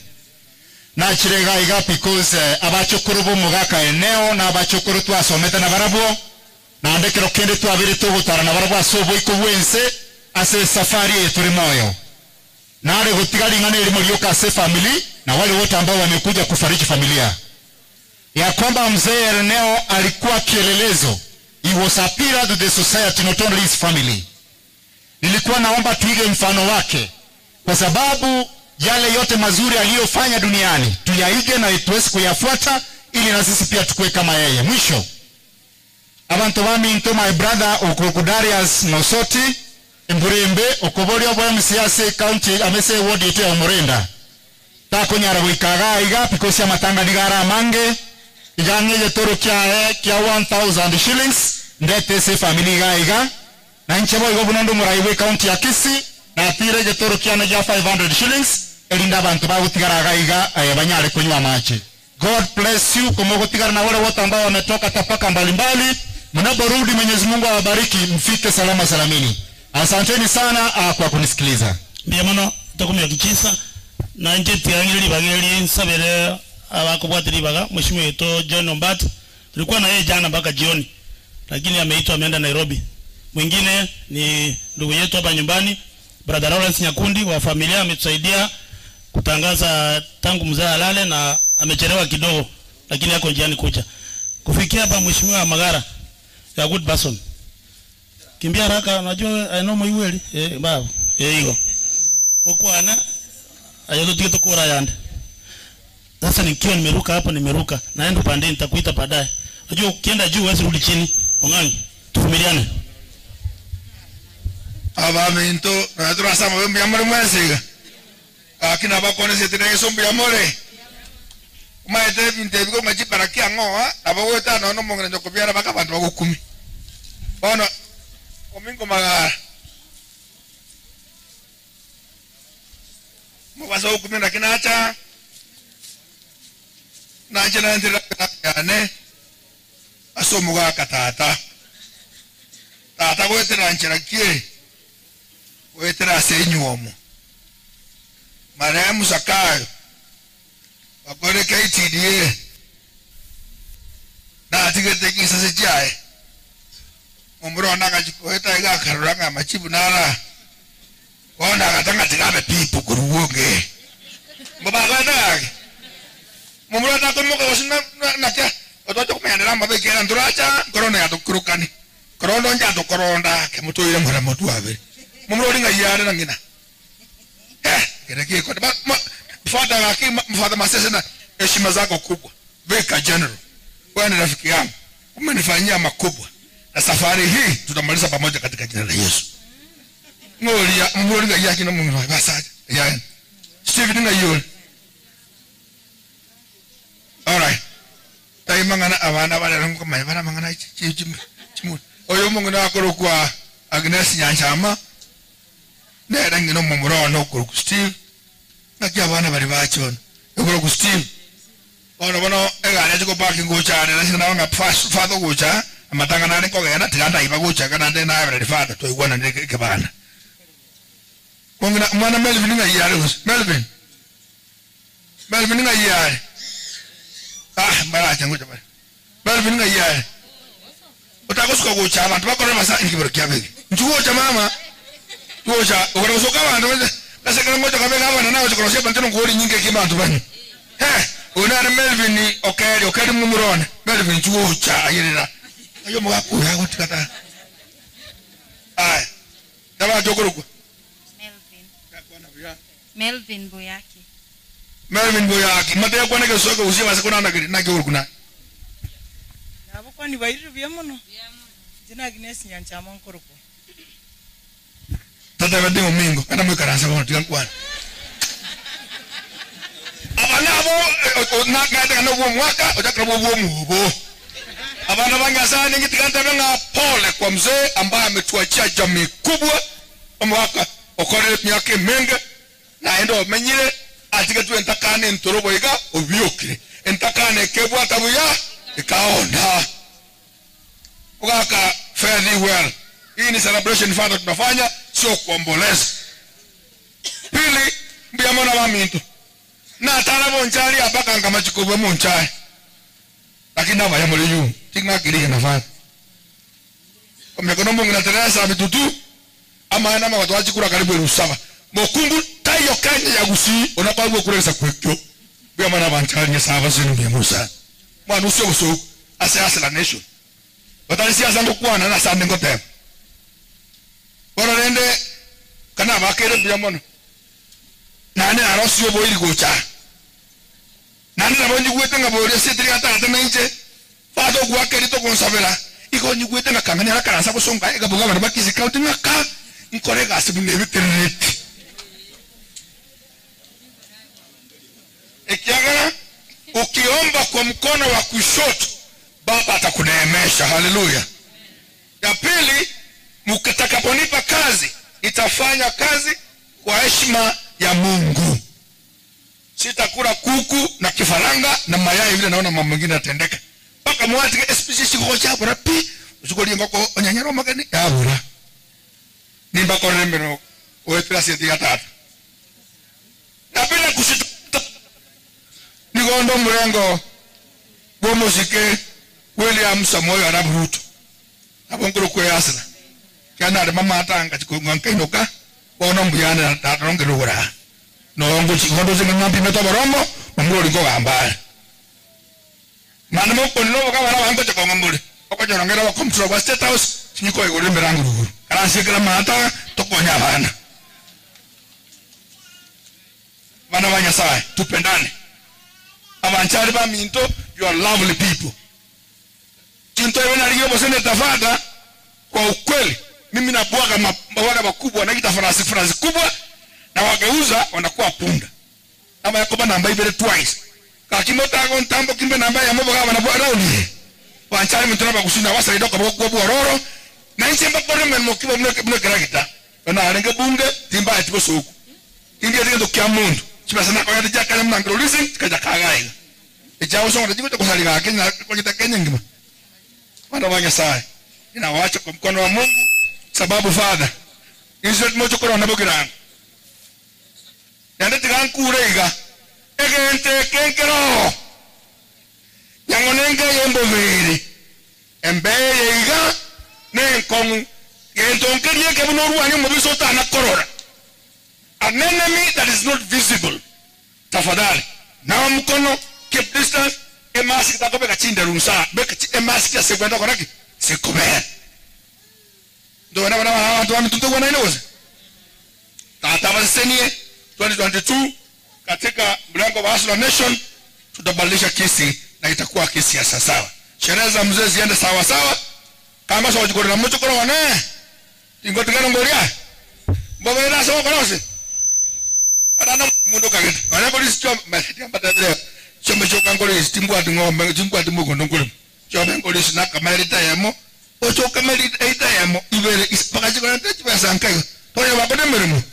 Na chirega iga because abachukuru bo mugaka eneo na abachukuru twasomete na barabwo na ndekero kende twabiri tugutara na barabwo asobo ikubwense ase safari yetu moyo. Na gutigali ngane limolioka ase family na wale wote ambao wamekuja kufariji familia. Ya kwamba mzee Erneo alikuwa kielelezo. He was a pillar to the society, not only his family. Nilikuwa naomba tuige mfano wake, kwa sababu yale yote mazuri aliyofanya duniani tuyaige na tuweze kuyafuata ili na sisi pia tukue kama yeye. Mwisho, abantu baminto, my brother Okokudarius Nosoti Mburembe okobolio bwa MCC county amese ward yetu ya Murenda takunyara gwikaga iga because ya matanga nigara mange igange getoro kya 1000 shillings ndete se family iga na nchebo igo bunondo muraiwe county ya Kisii na tire getoro kya na 500 shillings elinda abantu bagutigaraga iga banyare kunywa mache. God bless you kumogotigara na wale wote ambao wametoka tapaka mbalimbali. Mnaporudi Mwenyezi Mungu awabariki, mfike salama salamini. Asanteni sana kwa kunisikiliza. Ndiyo maana takumya kichisa na nje tiangili bageli nsabere abakubwatiri baga mheshimiwa wetu John Ombati tulikuwa na yeye jana mpaka jioni, lakini ameitwa ameenda Nairobi. Mwingine ni ndugu yetu hapa nyumbani Brother Lawrence Nyakundi wa familia, ametusaidia kutangaza tangu mzee alale na amechelewa kidogo lakini yako njiani kuja. Kufikia hapa mheshimiwa Magara ya good person. Kimbia haraka, unajua I know mwiweli babu hiyo. Okwana ayoto tiketo kora yande. Sasa nikiwa nimeruka hapo nimeruka naenda upande nitakuita baadaye. Unajua ukienda juu huwezi rudi chini. Ongangi tuvumiliane. Aba minto na sama mbi amore mwesiga. Akina bakone setene sombi amore. Maete binte biko majibara kia ngoa abaweta no no mongene nyokobiara baka bantu bagukumi. Bono omingo magara. Mubasa ukumi na kinacha. Nanje nandira yane asomuga tata. Tata gwetera nchera kie. Gwetera senyuomo. Marehemu Zakayo wakore KTDA na atigete kisase chae. Omurona ngachikoeta igakaruranga machibu nara. Ona gatanga tigabe pipu kuruonge. Mbaba mumurata komoka osina nakia otocho kumeanera mabekera nduracha korona yatukurukani korondo nja koronda ke mutuire mura mutu abe mumurori ngayare na ngina kere ko mfata ngaki mfata masese na heshima zako kubwa Veka General, wewe ni rafiki yangu, umenifanyia makubwa na safari hii tutamaliza pamoja katika jina la Yesu. Ngolia mumurori ngayaki na mungu basa ya Steven ngayole. Alright. Taimangana abana bale ngo mangana mangana chimu. Oyo mungu na kwa Agnes Nyanchama. Nera ngino mumuro no ku Steve. Nakia abana bali bachona. Okoro ku Steve. Ono bono egare chiko parking gocha na sina nga father gocha amatanga na nko gena tiganda iba gocha kana ndena na father to igwana ndeke bana. Mwana mwana Melvin ngayare. Melvin. Melvin ngayare. Ah, mara changu chapa. Melvin ngayare. Utakosuka gocha abantu bakora masa ikibero kyabege. Nchugocha mama. Gocha, ukorosoka abantu kasekera ngocha kabega abana nawe chikorosia bantu ngori nyinge kibantu banyu. Eh, unare Melvin okeri okeri mumurone. Melvin nchugocha ayirira. Ayo mugakura gotikata. Ai. Daba jokorukwa. Melvin Boyaki. Melvin Boyaki. Mate kwa nake soka usiba sekona na na kiurukuna. Nabo kwa ni bairu byamono. Jina Agnes Nyanchama nkoruko. Tata bade omingo kana mwikaransa bono tigankwana. Abana abo na ngata no mwaka otakra bo mubo. Abana bangasa ningi tiganta nga pole kwa mzee ambaye ametuachia jamii kubwa omwaka okore miaka mingi na endo menyire atige tu entakane ntorobo iga obyokire entakane kebwa tabuya ikaona ukaka fare thee well. Hii ni celebration father tunafanya, sio kuomboleza. Pili mbiyamona wa mintu na tala bonchali abaka ngama chikobwe monchali lakini naba ya mole yu tinga kiri nafanya kwa mungu na Teresa mitutu ama na watu wachikura karibu 7,000 mokungu tayo kanya ya gusi onapagwa kuresa kwekyo bya mana banchali saba sinu bya Musa mwana usio uso ase ase la nation batali siasa ngokwana na sande ngote bora rende kana bakere bya mono nane arosio boiri gocha nane nabonyi gwete ngabori setri ata ata fato gwakeri to konsabela iko nyigwete ngakangana akaransa bosonga ekabuga abantu bakisi county ngaka nkorega asibune bitereti ekiagana ukiomba kwa mkono wa kushoto baba atakuneemesha. Haleluya. Ya pili, mkitakaponipa kazi itafanya kazi kwa heshima ya Mungu. Sitakula kuku na kifaranga na mayai vile naona mambo mengine yatendeka. Paka mwati SPC shikocha bora pi usukoli ngoko onyanyaro magani yabura. Nimba koremero oetla sieti atatu. Na bila kusita nigondo murengo bomosike William Samoei Arap Ruto. Abonkuru kweyasina. Kana de mama atanga chikungankainoka bono mbuyana tarongerura. No nguchi ngondo zingampi metoborombo mumuri ngogamba. Mana moko no kama na wango chakonga mbuli. Okonyorongera wa control wa State House sinyiko igure meranguru. Karansikira mata tokonya bana. Bana wa Nyasaye tupendane. Abanchari ba minto, you are lovely people. Chinto yona liyo bosene tafada kwa ukweli. Mimi nabwaga mabwaga makubwa na kita farasi kubwa na wageuza wanakuwa punda. Ama yakoba namba ibere twice. Kakimota go ntambo kimbe namba ya mboga wanabwa round. Wanchari mtu naba kushinda wasa idoko bwa bwa na nchi mbakore mmokibo mne keragita. Na arenge bunge timba atibo soku. India ndiyo kya mundu. Chibasa na kwa jaka mnangro listen kaja kagaiga. Echausonga jiko kusaliga Kenya kwa Kenya ngima. Wana wa Nyasaye. Ninawaacha kwa mkono wa Mungu sababu Father. Inzo mocho kora nabokiranga. Nande tigankure iga. Egente kenkero. Nyangonenga yembovere. Embeye iga nenkongu. Gentonkerie kebunoru ani mubisota na korora. An enemy that is not visible. Tafadhali. Na mkono keep distance. Emask takobeka chinda rumsa. Beka emask ya sekwenda koraki. Sekobea. Ndo wana wana watu wa mtundu wana inoze. Tata wasenie 2022 katika mlango wa Hustler Nation tutabadilisha kesi na itakuwa kesi ya sawa. Sherehe za mzee ziende sawa sawa. Kama sawa jikoro na mcho koro wana. Ingotigano ngoria. Mbona ina sawa korose. Adana mundu kagete. Wana polisi chom mbatadre. Chombe choka ngoli timbwa ngombe timbwa timbugo ndongole. Chombe ngoli na kamerita yamo. Ocho kamerita ita yamo ibere isipaka chikora ntechipesa nkayo. Toya bakone merimu.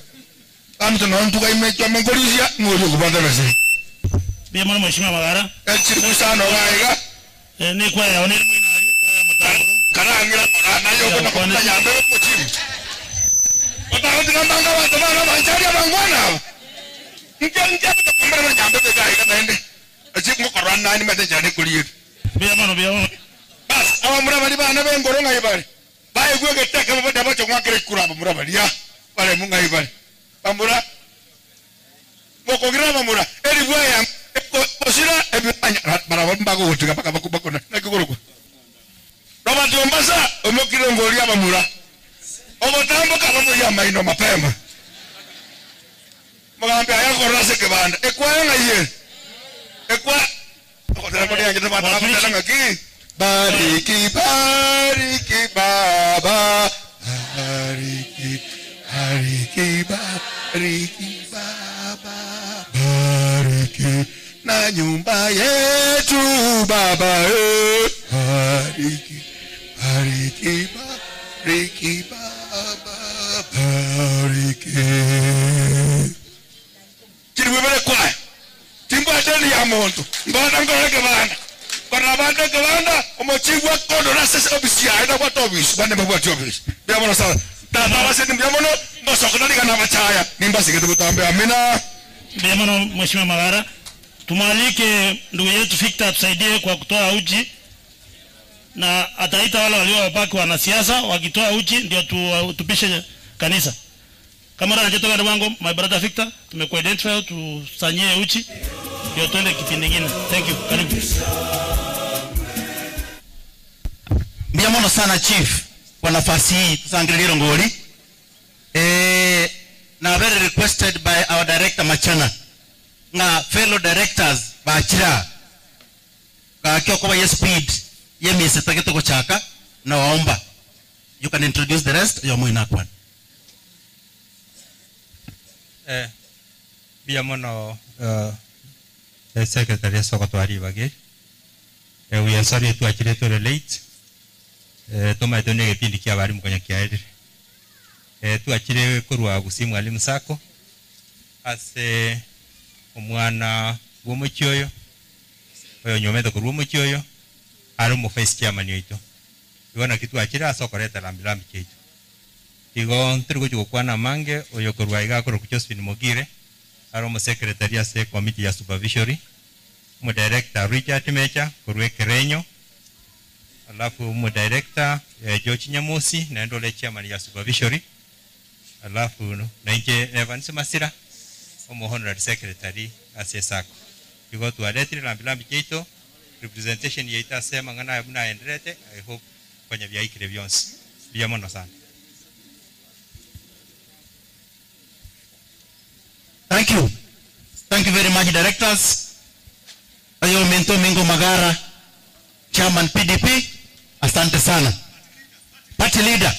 Amto na ntuka ime chombe ngoli ya ngoli kubanda bese. Bia mwana mheshimiwa Magara. Chiru sana waiga. Ni kwa ya oneri mwinari kwa ya mutanguro. Karangira ngora nayo kuna kutanya mbele kuchimu. Watakuti ngambanga watu bana banjari abangwana. Nje kutokumbana na jambe bega naende. Achiku ngorana nani mate kuliye. Bia mwana bia mwana. Bas abamura bali bana bengoro ngaibale. Baye gwege teke baba bacho ngakere kura abamura bali ya. Bale mungaibale. Bamura mokogira bamura eri bwaya osira ebanya baraba mbago gotika paka bakubakona nakigoroko. Robert Ombasa omokiro ngori abamura. Obotamboka bamuya maino mapema. Mugambe ayakora sekebanda. Ekwayo ngaye. Ekwa Bariki bariki baba bariki bariki bariki baba bariki na nyumba yetu baba bariki bariki bariki baba bariki Chiribwebere kwa timbwa teni ya muntu mbona ngoreke bana kona bande kebanda omochigwa kondo na sese obisi ya ina kwa tobisi bande mbwa tobisi bia mono sana tata wase mbia mono mbosokona ligana machaya nimba sigetu kutambe amina. Bia mono mheshimiwa Magara, tumwalike ndugu yetu Victor atusaidie kwa kutoa uji na ataita wale waliobaki wanasiasa wakitoa uji ndio tupishe kanisa. Kama anajitoka wangu my brother Victor, tumekuidentify tusanyie uchi ndio tuende kipindi kingine. Thank you. Karibu. Mbia mono sana chief kwa nafasi hii tusangiliro ngoli. Na very requested by our director Machana na fellow directors bachira kakio kwa ye speed ye misetagete kochaka na waomba you can introduce the rest ya mwina kwa. Bia mono secretary soko twari bage. We are sorry to actually to relate. Toma tone gipindi kia bari mukonya kiaire. Tu achire kurwa gusi mwalimu sako ase omwana w'omuchioyo oyo nyomete kurwa omuchioyo ari mu vice chairman yoito. Iwana kitu achira asokoreta lambi cheito. Igo ntiri gukwana mange oyo kurwa iga kuru Josephine Mogire ari mu secretary ase committee ya supervisory mu director Richard Mecha kurwe Kerenyo alafu mu director George Nyamusi na ndole chairman ya supervisory alafu na inje Evans Masira omo honorary secretary ase sako. Igo tualetire lambi cheito representation yaita sema ngana buna enderete I hope kwenye byaikire byonse byamono sana. Thank you. Thank you very much, directors. Ayo Mento Mingo Magara, Chairman PDP, asante sana. Party leader,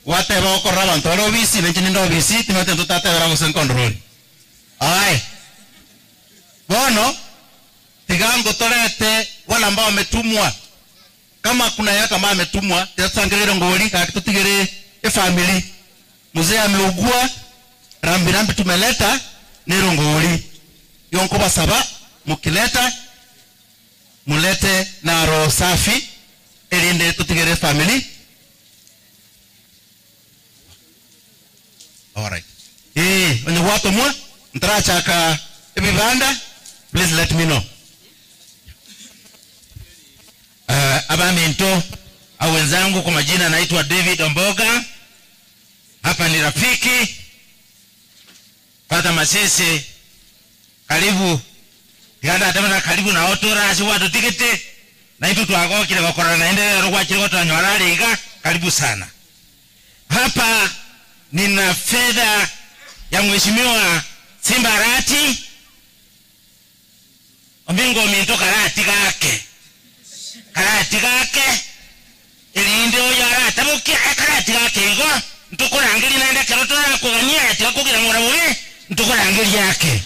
wate wako rawan toro visi, venchinindo visi, timote tutate wala control. Aye. Bono, tigango torete wala ambao wametumwa. Kama kuna yaka ambao ametumwa, tutangelele ngoli, katutigere e family. Mzee ameugua, rambi rambi tumeleta nero ngoli. Yonko basaba mukileta Mulete na roho safi elinde tutigere family. All right. Onye watu mwa ntrachaka ebibanda, please let me know. Abaminto au wenzangu, kwa majina naitwa David Omboga. Hapa ni rafiki Father Masese. Karibu. Tiganda atemana karibu na otora asi watu tikete. Na itu tuagokire gokora na endelea rogwa chiri gotonyola riga. Karibu sana. Hapa nina fedha ya Mheshimiwa Simba Arati. Ombingo minto karati gake. Karati gake. Elinde oyo arata bukia karati gake igo. Ntukurangiri naenda keroto na kugania ati kugira ngora ntukurangiri yake.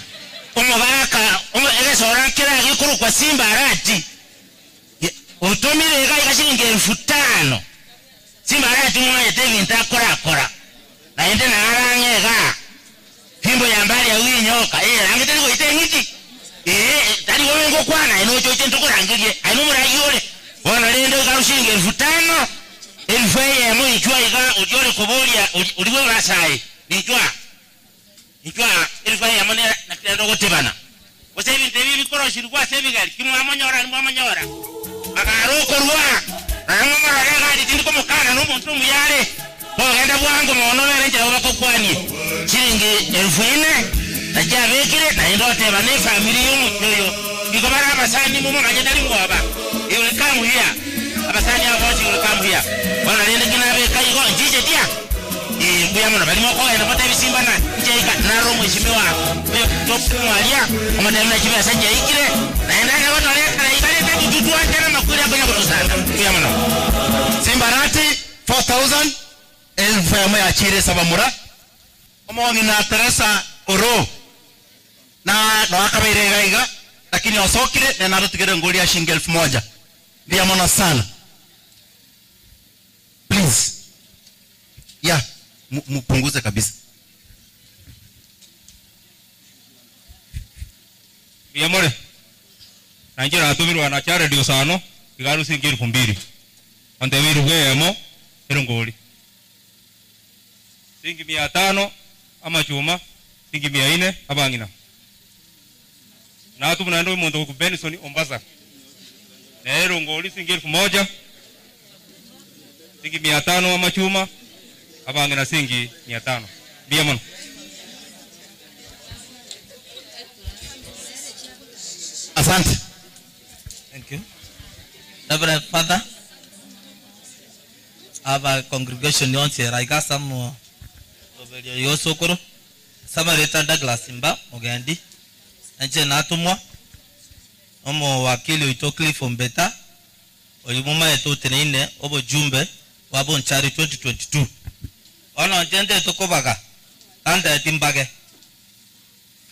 Omogaka egesora kira gikuru kwa Simba Arati. Utumire iga shilingi 5000. Simba Arati mwaye tevi ntakora kora. Na ende na arangega. Fimbo ya mbali ya winyoka. Rangi go ite ngiti. Tari wewe ngo kwana ino choche ntukurangirie. Aino murayore. Bona rende ga shilingi 5000. Elfu ya mo ichwa iga ujore kubolia uliwe basai. Nichwa. Nichwa elfu ya mo na kendo gotebana. Ose bintu ebi bikoro shirwa sebigali kimwa monyora ni mwamonyora. Bakaroko rwa. Rangomara gari tindiko mukana no muntu muyare. Bogenda bwangu mono berenje bakokwani. Shilingi 4000 najabekire na ndote bane family yomutoyo. Bikobara abasani mumo manyedali ngwaba. Iwe kamuhia. Abasani abochi iwe kamuhia. Bona rende kinabe kaigo njije dia. Mbuya muno balimo ko ena pata bisimba na njeika naro mheshimiwa. Top mwalia amademna chibya sanje ikire naenda na watu wale kana ikale tutu tena makuri akonya kutusanda. Mbuya muno. Simba Arati 4000 elfu ya moya chire sabamura. Omongi na Teresa Oro na no akabairenga lakini osokire na narutigere ngoli ya shilingi 1000. Ndia mono sana. Please. Yeah, mupunguze kabisa. Biyamore. Nanjira atumirwa na cha radio sano igaru shilingi 2000. Ontebiru bwemo erongoli. Shilingi 500 ama chuma shilingi 400 abangina. Na atu ndo muntu ku Benson Ombasa. Na erongoli shilingi 1000. Shilingi 500 ama chuma abangina shilingi 500. Biyamon. Asante. Thank you. Reverend Father, our congregation yonse raiga samu yosokoro Samarita Douglas Mba Ogendi nje natumwa omo wakili wito Cliff Ombeta olimuma eto tenine obo jumbe wabo nchari 2022 ono njende tokobaga anda timbage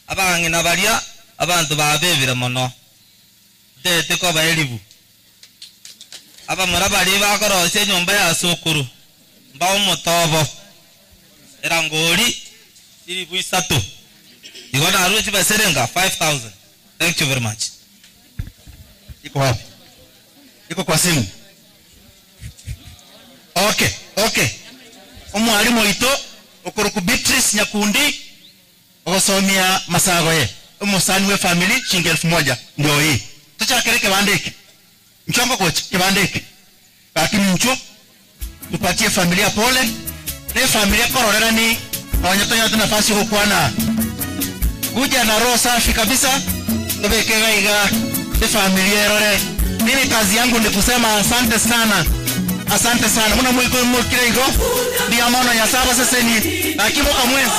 abangina baria abantu babebire mono ndete ko baelibu abamura bari bakorose nyumba ya sukuru mba umutobo erangori iri buisatu igona aruchi baserenga 5000. Thank you very much. Iko wapi? Iko kwa simu. Okay, okay. Omwalimu ito okoroku Beatrice Nyakundi ogosomia masago ye. Umusani we family shilingi 1000 ndio hii. Tuchakereke bandike. Mchongo kocha kibandike. Lakini mcho tupatie familia pole. Ne familia kororera ni hawanyatonya nafasi hukwana. Kuja na roho safi kabisa. Tobekega iga de familia erore. Mimi kazi yangu ni kusema asante sana. Asante sana. Muna mwiko mwikire igo. Ndio maana ya saba sasa ni lakini mwaka mwezi.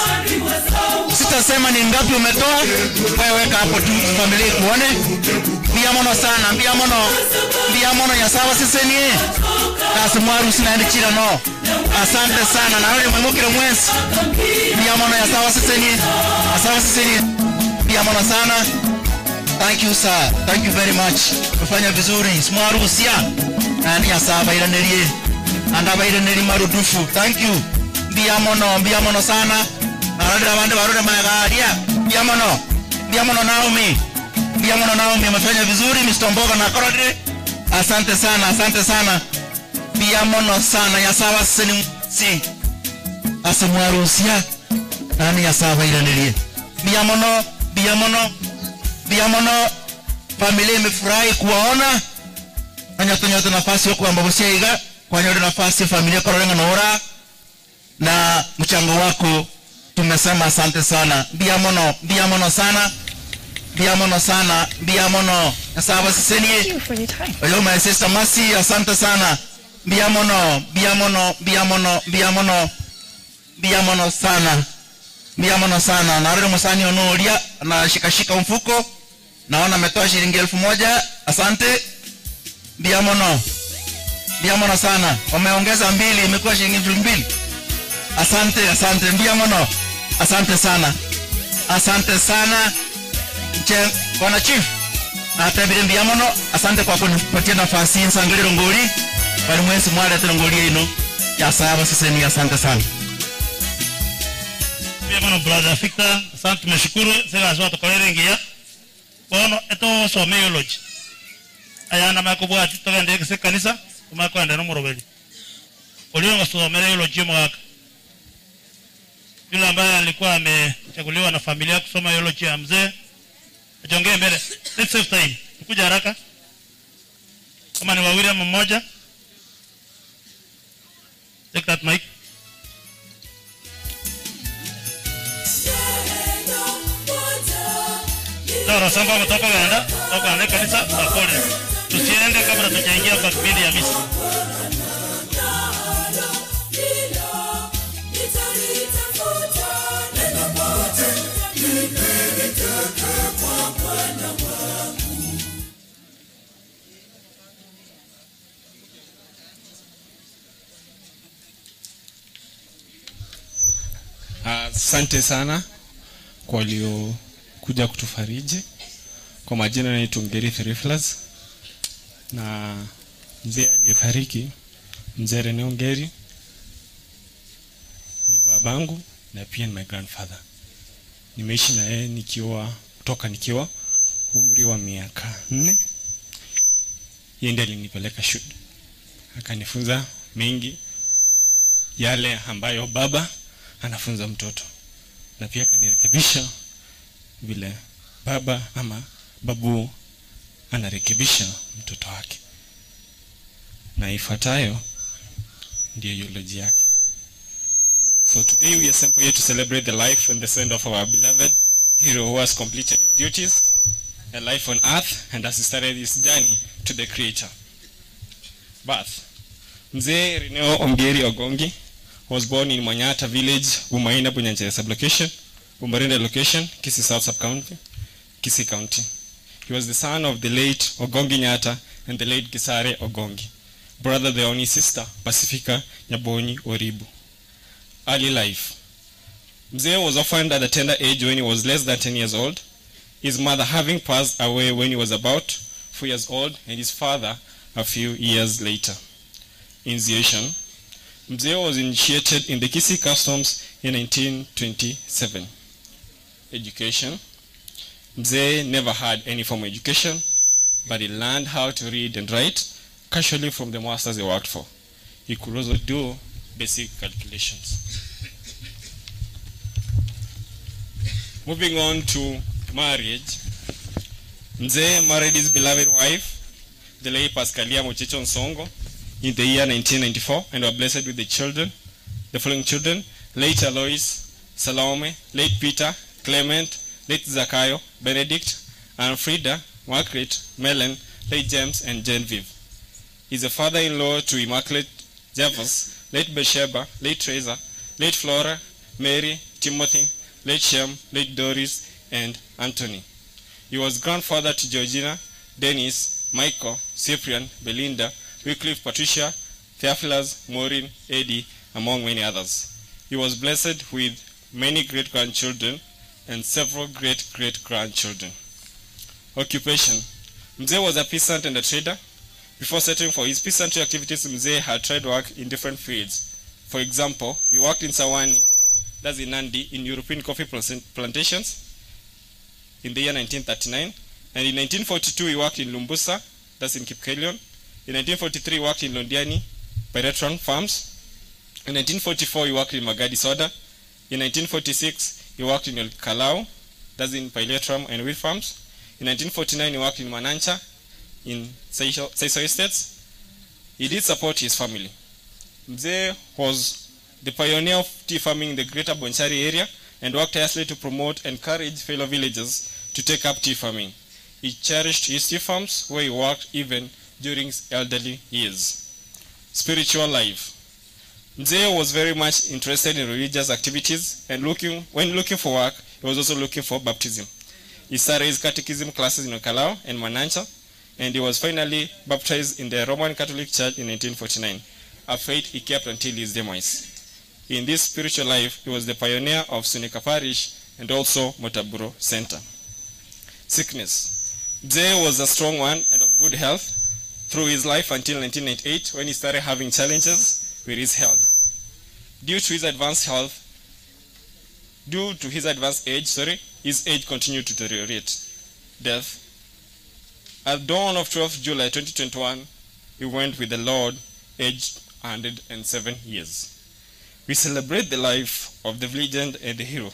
Sitasema ni ngapi umetoa. Wewe weka hapo tu familia kuone. Ndio maana sana. Ndio maana. Ndio maana ya saba sasa ni kasimwaru sina ndichira no. Asante sana. Na wale mwimukire mwezi. Ndio maana ya sawa sasa ni. Asante sasa ni. Ndio maana sana. Thank you sir. Thank you very much. Umefanya vizuri. Simwarusia. Nani asaba ila nelie. Andaba ila neli marudufu. Thank you. Mbia mono sana. Narudira bande barure magaria. Mbia mono. Mbia mono Naomi. Mbia mono Naomi, amefanya vizuri. Mr. Mboga na Korodre, asante sana, asante sana. Mbia mono sana yasawa seni si asamwarusia nani yasawa ilanilie. Mbia mono, mbia mono, mbia mono. Familia imefurahi kuwaona. Nyote nyote nafasi huko ambapo siaiga kwa nyote nafasi familia korolenga nora na mchango wako tumesema asante sana. Mbia mono, mbia mono sana. Mbia mono sana, mbia mono. Sawa siseni. Oyo my sister Mercy, asante sana. Mbia mono, mbia mono, mbia mono, mbia mono. Mbia mono sana. Mbia mono sana. Na rero musani onoria na shikashika mfuko. Naona ametoa shilingi 1000. Asante. Mbia mono. Mbia mono sana. Wameongeza 2, imekuwa shilingi 2000. Asante, asante. Mbia mono. Asante sana. Asante sana. Bwana Chief. Na tabiri mbia mono. Asante kwa kunipatia nafasi nsangiliro ngoli. Bali mwensi mwale tero ino. Ya sawa sasa ni asante sana. Mbia mono brother Victor, asante tumeshukuru. Sasa azwa tokolerengia. Bono eto so meology. Ayana makubwa titogende kese kanisa tumakwenda no murobeli. Olio so meology mwaka. Yule ambaye alikuwa amechaguliwa na familia kusoma eulogy ya mzee ajongee mbele. Let's save time. Tukuja haraka. Kama ni wawili ama mmoja. Take that mic. Ndio samba mtoka kaenda, toka na kanisa akole. Tusiende kabla tujaingia kwa kipindi ya misa. Asante sana kwa waliokuja kutufariji. Kwa majina naitwa Ngeri Theriflas, na mzee aliyefariki mzee Reneo Ngeri ni babangu na pia ni my grandfather. Nimeishi na yeye nikiwa kutoka nikiwa umri wa miaka 4. Yeye ndiye alinipeleka shule, akanifunza mengi yale ambayo baba anafunza mtoto, na pia akanirekebisha vile baba ama babu anarekebisha mtoto wake. Na ifuatayo ndiyo eulogy yake. So today we assemble here to celebrate the life and the send off of our beloved hero who has completed his duties, a life on earth, and has started his journey to the Creator. Birth. Mzee Reneo Ongeri Ogongi was born in Manyata village, Umaina Bunyanjere sub-location, Umbarinde location, Kisii South sub-county, Kisii County. He was the son of the late Ogongi Nyata and the late Gisare Ogongi, brother the only sister, Pacifica Nyabonyi Oribu. Early life. Mzee was orphaned at a tender age when he was less than 10 years old, his mother having passed away when he was about 4 years old and his father a few years later. Initiation. Mzee was initiated in the Kisii customs in 1927. Education. Mzee never had any formal education, but he learned how to read and write casually from the masters he worked for. He could also do basic calculations. Moving on to marriage. Mzee married his beloved wife, the late Pascalia Mochecho Nsongo, in the year 1994, and were blessed with the children, the following children: late Alois, Salome, late Peter, Clement, late Zakayo, Benedict, and Frida, Margaret, Melen, late James, and Genevieve. He is a father-in-law to Immaculate Jeffers, late Bathsheba, late Teresa, late Flora, Mary, Timothy, late Shem, late Doris, and Anthony. He was grandfather to Georgina, Dennis, Michael, Cyprian, Belinda, Wycliffe, Patricia, Theophilus, Maureen, Eddie, among many others. He was blessed with many great-grandchildren and several great-great-grandchildren. Occupation. Mzee was a peasant and a trader. Before settling for his peasantry activities, Mzee had tried work in different fields. For example, he worked in Sawani, that's in Nandi, in European coffee plantations in the year 1939, And in 1942, he worked in Lumbusa, that's in Kipkelion. In 1943, he worked in Londiani, Piretron Farms. In 1944, he worked in Magadi Soda. In 1946, he worked in El Kalau, that's in Piretron and Wheat Farms. In 1949, he worked in Manancha, in Seiso Estates. He did support his family. Mzee was the pioneer of tea farming in the greater Bonchari area and worked tirelessly to promote and encourage fellow villagers to take up tea farming. He cherished his tea farms where he worked even during his elderly years. Spiritual life. Mzee was very much interested in religious activities, and when looking for work, he was also looking for baptism. He started his catechism classes in Okalao and Manancha, and he was finally baptized in the Roman Catholic Church in 1949, a faith he kept until his demise. In this spiritual life, he was the pioneer of Sunika Parish and also Motaburo Center. Sickness. Mzee was a strong one and of good health through his life until 1998, when he started having challenges with his health. Due to his advanced age, his age continued to deteriorate. Death. At dawn of 12 July 2021, he went with the Lord, aged 107 years. We celebrate the life of the legend and the hero.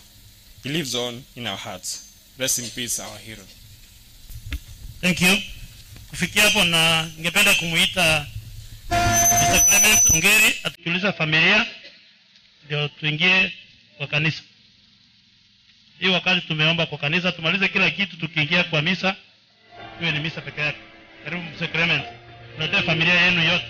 He lives on in our hearts. Rest in peace, our hero. Thank you. Kufikia hapo na ningependa kumuita Mr. Clement Ongeri atujulisha familia ndio tuingie kwa kanisa. Hii wakati tumeomba kwa kanisa tumalize kila kitu, tukiingia kwa misa iwe ni misa peke yake. Karibu Mr. Clement, tuletee familia yenu yote.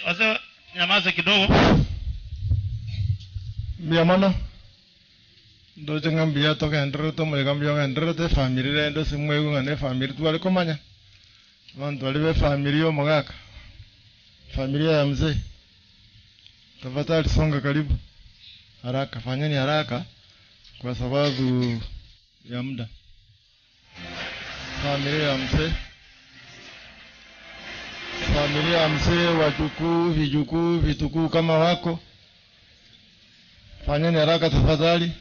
Wase nyamaze kidogo. Mbiamano ndoche ng'ambia togenderete tomoiga ogenderete family rende ase mwegu ng'a ne family tware komanya bantu bari be family y'omogaka, familia ya mzee. Tafadhali songa karibu haraka, fanyeni haraka kwa sababu ya muda. Familia ya mzee, familia ya mzee, wajukuu, vijukuu, vitukuu kama wako, fanyeni haraka tafadhali.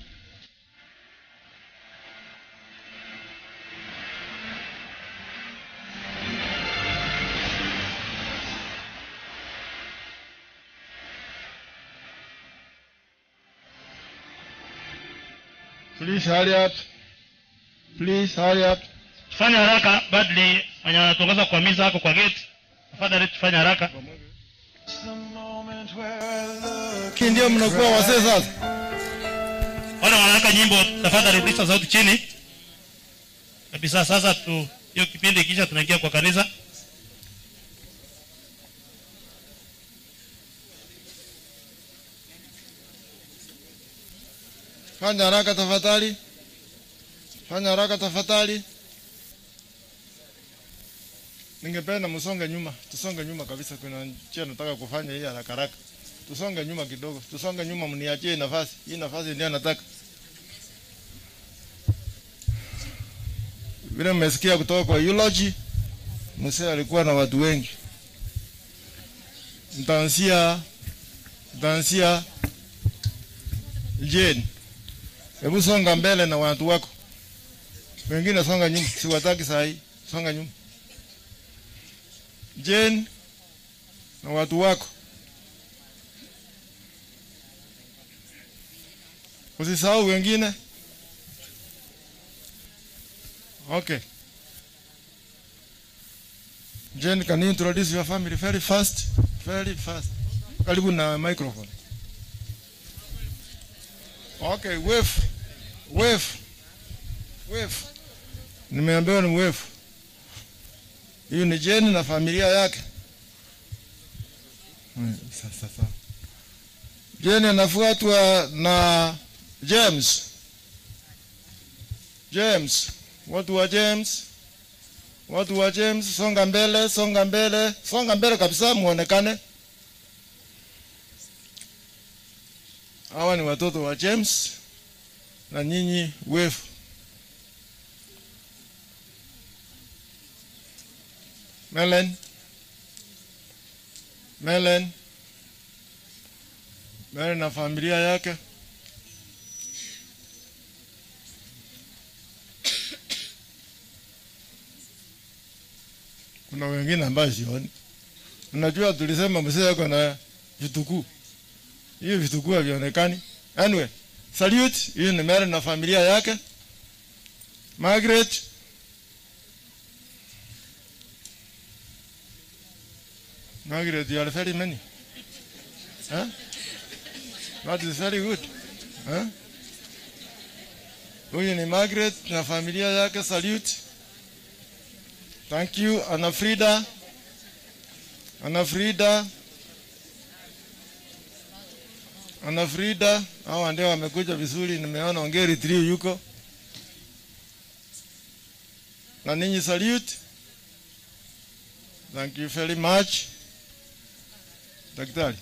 Please hurry up. Please hurry up. Tufanye haraka, badly mwenye anatuongoza kwa misa hako kwa gate. Tafadhali tufanye haraka. Ndio mnakuwa wazee sasa. Wale wanaweka nyimbo, tafadhali rudisha sauti chini. Kabisa sasa tu hiyo kipindi kisha tunaingia kwa kanisa. Fanya haraka tafadhali. Fanya haraka tafadhali. Ningependa msonge nyuma, tusonge nyuma kabisa, kuna njia nataka kufanya hii haraka haraka. Tusonge nyuma kidogo, tusonge nyuma, mniachie nafasi. Hii nafasi ndio nataka. Vile mmesikia kutoka kwa eulogy, mzee alikuwa na watu wengi. Ntaanzia Jane. Hebu songa mbele na watu wako. Wengine songa nyuma, siwataki saa hii. Songa nyuma. Jane na watu wako. Usisahau wengine. Okay. Jane, can you introduce your family very fast? Very fast. Karibu na microphone. Okay, wave. Wave. Wave. Nimeambiwa ni wave. Hiyo ni Jane na familia yake. Sasa. Jane anafuatwa na James. James. Watu wa James. Watu wa James, songa mbele, songa mbele, songa mbele kabisa muonekane. Hawa ni watoto wa James. Na nyinyi wave. Melen. Melen. Melen na familia yake. Kuna wengine ambao sioni. Unajua tulisema mzee yako na vitukuu. Hiyo vitukuu havionekani. Anyway, salute. Hiyo ni Mary na familia yake. Margaret. Margaret, you are very many. Huh? That is very good. Huh? Huyu ni Margaret na familia yake, salute. Thank you. Anna Frida. Anna Frida. Anna Frida. Hawa ndio wamekuja vizuri, nimeona Ongeri 3 yuko. Na ninyi salute. Thank you very much. Daktari.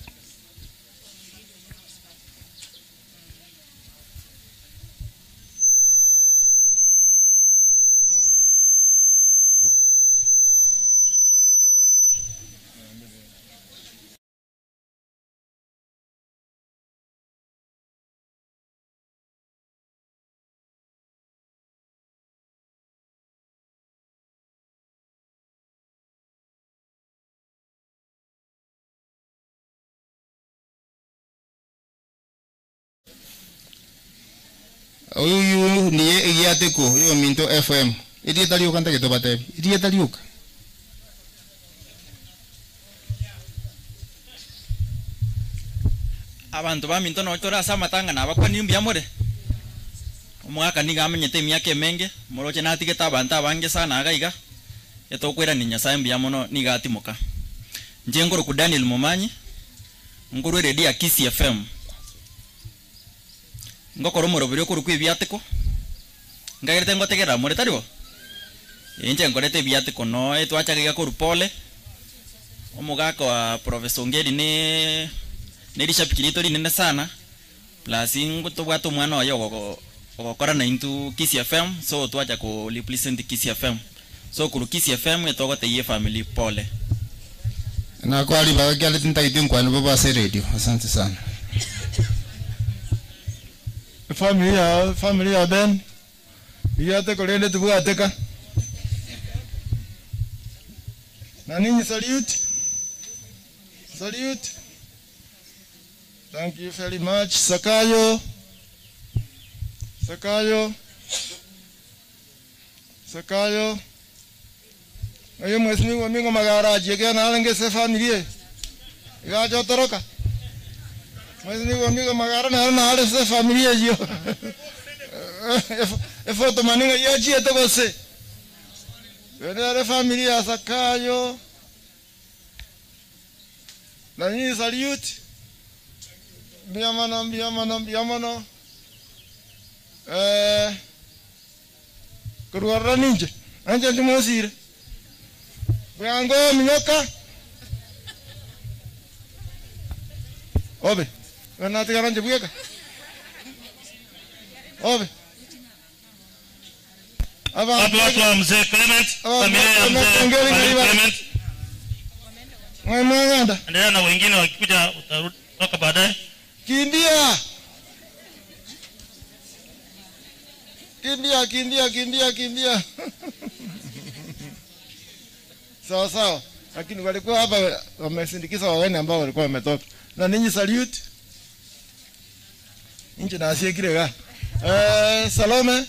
Uyu niye igiateko yo Minto FM irie tariuka ntageto batebi irie tariuka abantu ba Minto no tora asa matanga na bakwa ni mbya more omwaka niga amenyete emiaka emenge moroche natigete abantu abange sana agaiga etokwera ni Nyasaye mbya mono niga atimoka nje ngoro ku Daniel Momanyi ngoro redio ya Kisii FM ngokoro murobiri okuru kwi biatiko ngagerete ngotegera more taribo inche ngorete biatiko no etwachagiga koru pole omugaka wa Professor Ongeri ni nerishabikirito rinene sana plus ngotobwata omwana oyo ogokora na into Kisii FM so twacha ko represent Kisii FM so kuru Kisii FM etogoteiye family pole na kwali bagiale tintaiti nkwani baba se radio. Asante sana. Familia Ben. Iyate kolende tubuateka. Na ninyi salute. Salute. Thank you very much. Sakayo. Sakayo. Sakayo. Oyo mheshimiwa mingo magaraji ke na alenge se familia. Igacho toroka. Mheshimiwa mingo magara na ale se familia yo. E foto maninga yo chieto gose. Venere familia Sakayo. Na nyinyi salute. Biamano biamano biamano. Kuruara ninje. Anje ndimosire. Bwango minyoka. Obe. Wanatigara nje bweka. Obe. Hapo watu wa mzee Clement, familia ya mzee Clement. Mwanganda. Endelea na wengine wakikuja utarudi toka baadaye. Kimbia. Kimbia, kimbia, kimbia, kimbia. Sawa sawa. Lakini walikuwa hapa wamesindikiza wageni ambao walikuwa wametoka. Na ninyi salute. Ninyi na asiye ga. Salome.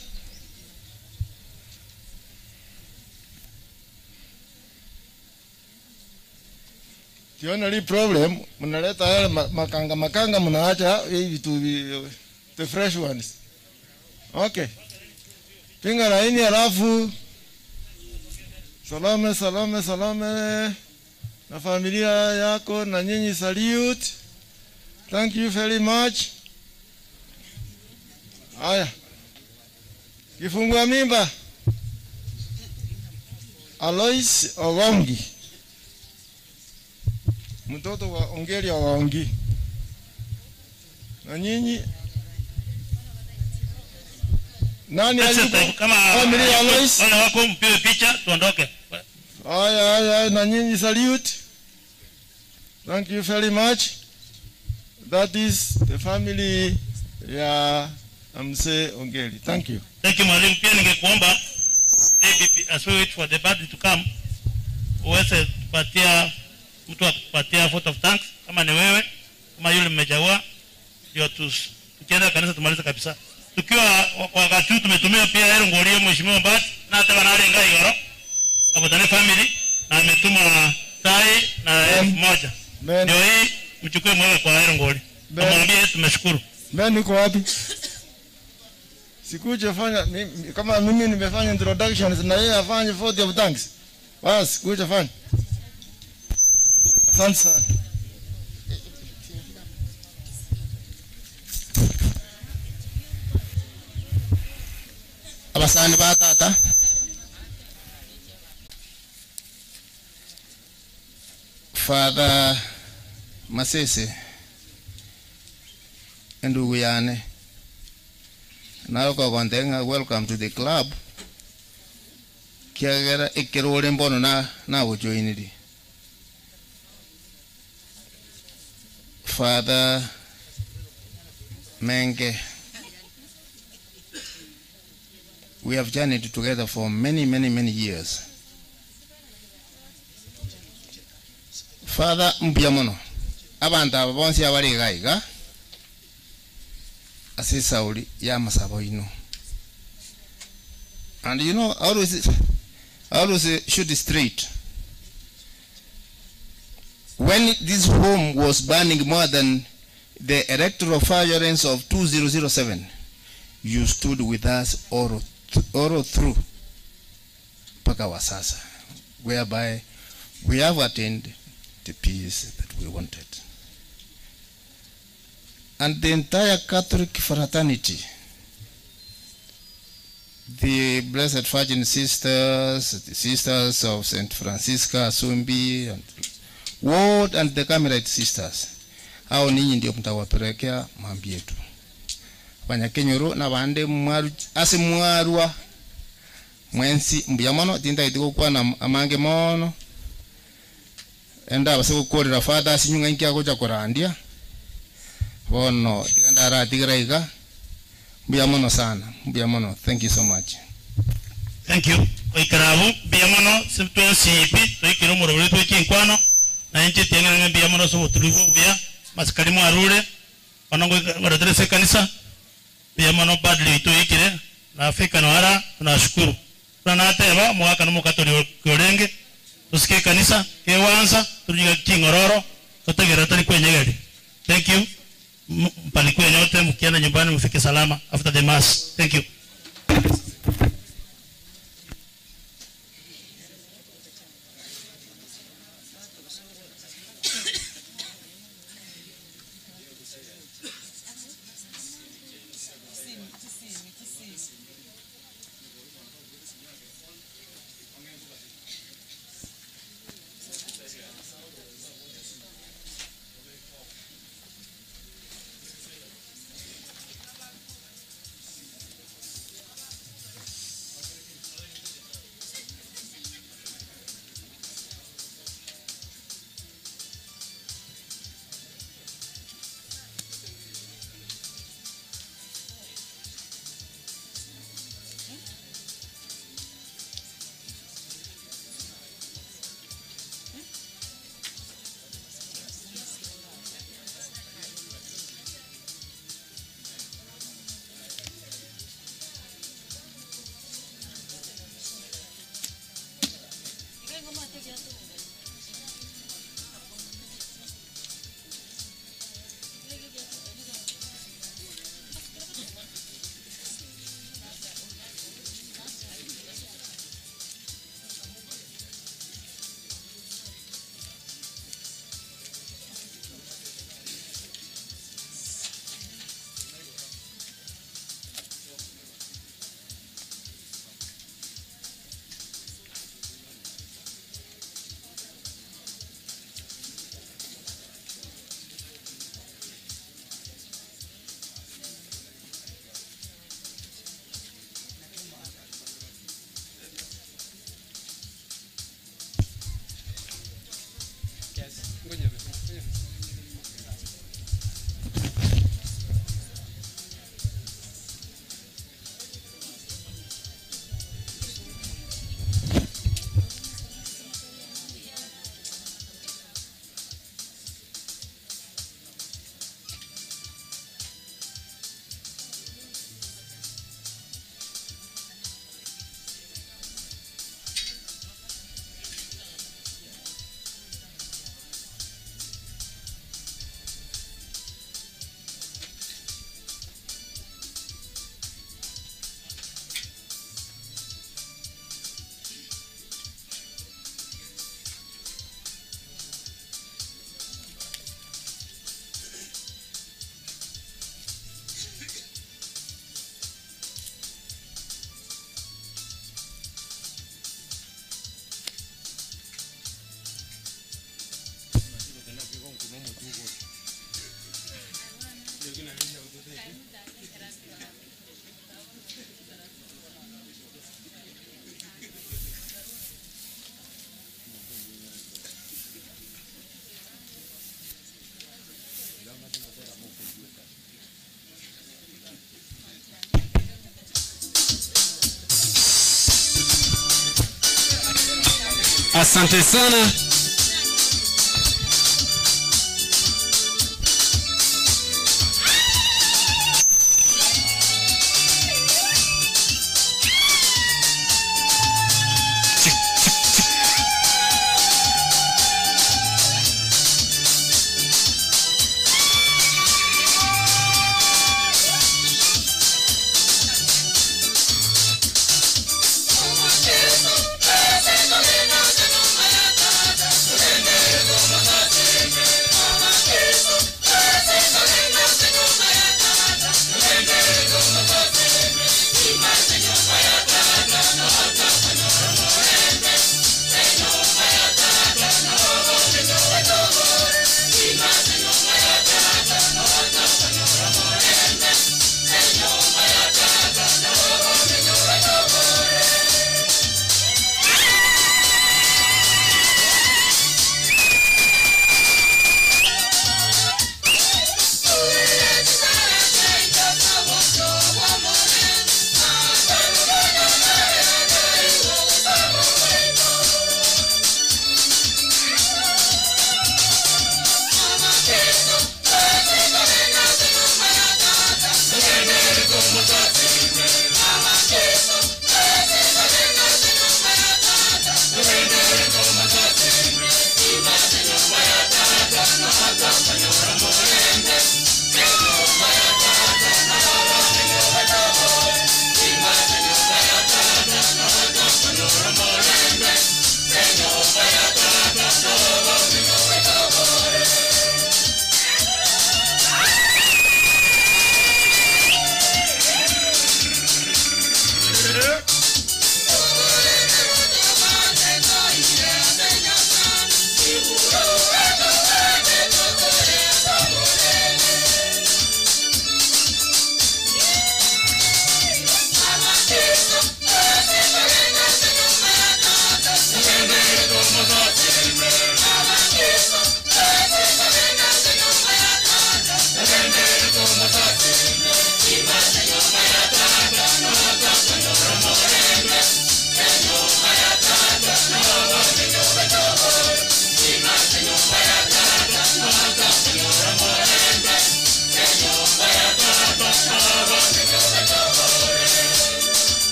Kiona li problem, mnaleta yale makanga makanga, mnaacha hivi vitu the fresh ones. Okay. Pinga laini alafu Salome, Salome, Salome na familia yako na nyinyi salute. Thank you very much. Haya. Kifungua mimba. Alois Ogongi. Mtoto wa Ongeri Ogongi. Na nyinyi Nani hayuko? Kama Familia ya Alois. Wale wako mpige picha tuondoke. Haya, haya, na nyinyi salute. Thank you very much. That is the family ya Mzee Ongeri. Thank you. Thank you mwalimu. Pia ningekuomba maybe as we wait for the party to come, uweze kupatia mtu akupatia vote of thanks, kama ni wewe kama yule mmechagua, ndio tukienda kanisa tumalize kabisa. Tukiwa wakati huu tumetumia pia hero ngorio mheshimiwa Mbati na hata wanalenga igoro Kabutane family na ametuma tai na 1000. Ndio hii mchukue mwewe kwa hero ngori. Namwambie tumeshukuru. Ben uko wapi? Sikuje fanya kama mimi nimefanya introductions na yeye afanye vote of thanks. Bas kuja fanya. Asante sana. Abasani ba tata. Father Masese ndugu yane nalo kontenga, welcome to the club. Kiagera ekero mbono na ojoiniri. Father Menge, we have journeyed together for many, many, many years. Father mbuya mono abantu aba bonsi abari gaiga ase sauli ya masabo ino. And you know, I always shoot straight. When this home was burning more than the electoral violence of 2007, you stood with us all through mpaka wa sasa, whereby we have attained the peace that we wanted. And the entire Catholic fraternity, the Blessed Virgin Sisters, the Sisters of St. Francisca Asumbi, and Ward and the Carmelite Sisters, hao ninyi ndio mtawapelekea maombi yetu. Banyakenyoro na bande mwaru ase mwarwa mwensi mbuya mono tinda itiko na amange mono enda base gukorera father sinyunga inkia gocha kurandia bono tiganda aratigira iga mbuya mono sana, mbuya mono. Thank you so much. Thank you. Oikarabu mbuya mono sibtwe sipi toikiro murobere twekinkwano na inche tiang'ana mbuya mono so tulivu buya masikari mwarure onongo ngorotere kanisa mbuya mono badly tuikire na Afrika no ara tunashukuru. Tunateba mwaka no mukatori korenge tusikie kanisa kewanza tujiga kingororo tutegera tali kwenyegeri. Thank you. Mpalikwe nyote mkienda nyumbani mfike salama after the mass. Thank you. Asante sana.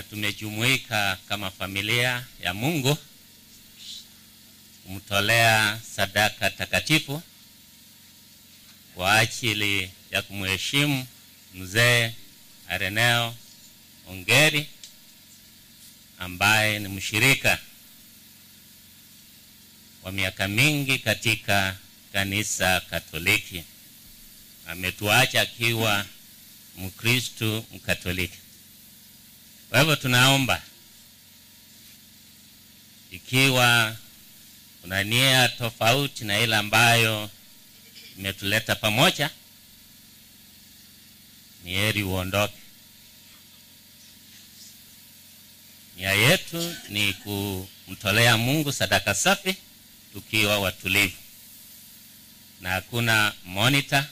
Tumejumuika kama familia ya Mungu kumtolea sadaka takatifu kwa ajili ya kumheshimu mzee Ireneo Ongeri ambaye ni mshirika wa miaka mingi katika kanisa Katoliki. Ametuacha akiwa Mkristo Mkatoliki. Kwa hivyo tunaomba, ikiwa kuna nia tofauti na ile ambayo imetuleta pamoja, ni heri uondoke. Nia yetu ni kumtolea Mungu sadaka safi tukiwa watulivu, na hakuna monitor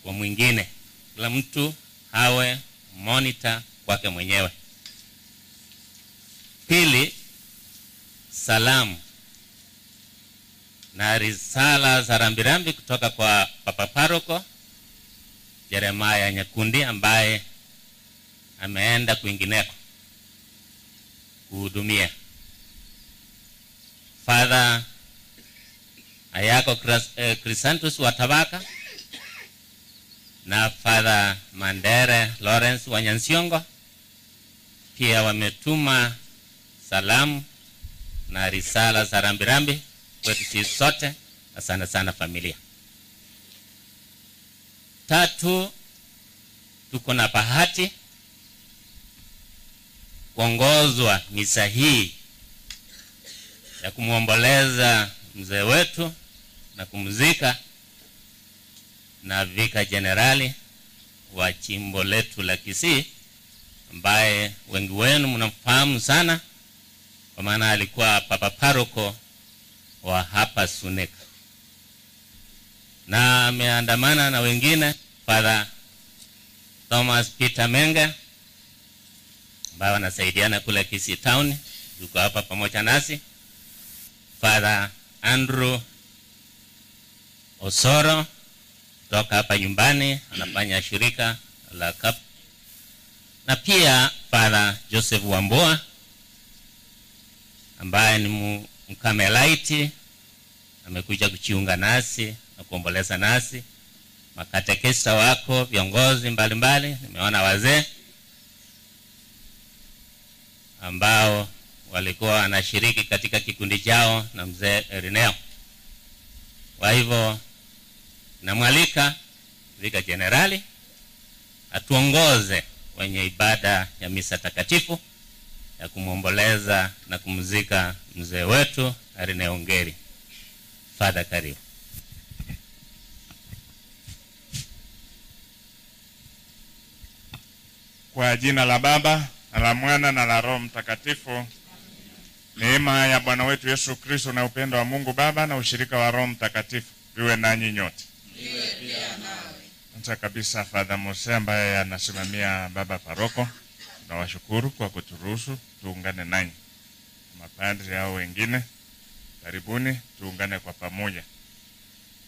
kwa mwingine. Kila mtu awe monitor kwake mwenyewe. Pili, salamu na risala za rambirambi kutoka kwa Papa Paroko Jeremiah Nyakundi ambaye ameenda kwingineko kuhudumia. Father Ayako Chrysanthus wa Tabaka na Father Mandere Lawrence wa Nyansiongo pia wametuma salamu na risala za rambirambi kwetu sisi sote na sana sana familia. Tatu, tuko na bahati kuongozwa misa hii ya kumuomboleza mzee wetu na kumzika na Vika Generali wa chimbo letu la Kisii, ambaye wengi wenu mnamfahamu sana kwa maana alikuwa papa paroko wa hapa Suneka, na ameandamana na wengine, Father Thomas Peter Menga ambaye wanasaidiana kule Kisii Town, yuko hapa pamoja nasi, Father Andrew Osoro kutoka hapa nyumbani, anafanya shirika la CAP, na pia Father Joseph Wamboa ambaye ni Mkamelaiti, amekuja kujiunga nasi na kuomboleza nasi. Makatekista wako, viongozi mbalimbali, nimeona wazee ambao walikuwa wanashiriki katika kikundi chao na mzee Ireneo. Kwa hivyo namwalika Vika Generali atuongoze kwenye ibada ya misa takatifu ya kumwomboleza na kumzika mzee wetu Ireneo Ongeri. Father, karibu. Kwa jina la Baba na la Mwana na la Roho Mtakatifu. Neema ya Bwana wetu Yesu Kristo na upendo wa Mungu Baba na ushirika wa Roho Mtakatifu viwe nanyi nyote. Iwe pia nawe. Kwanza kabisa Father Mose ambaye anasimamia baba paroko, tunawashukuru kwa kuturuhusu tuungane nanyi. Mapadri hao wengine, karibuni tuungane kwa pamoja.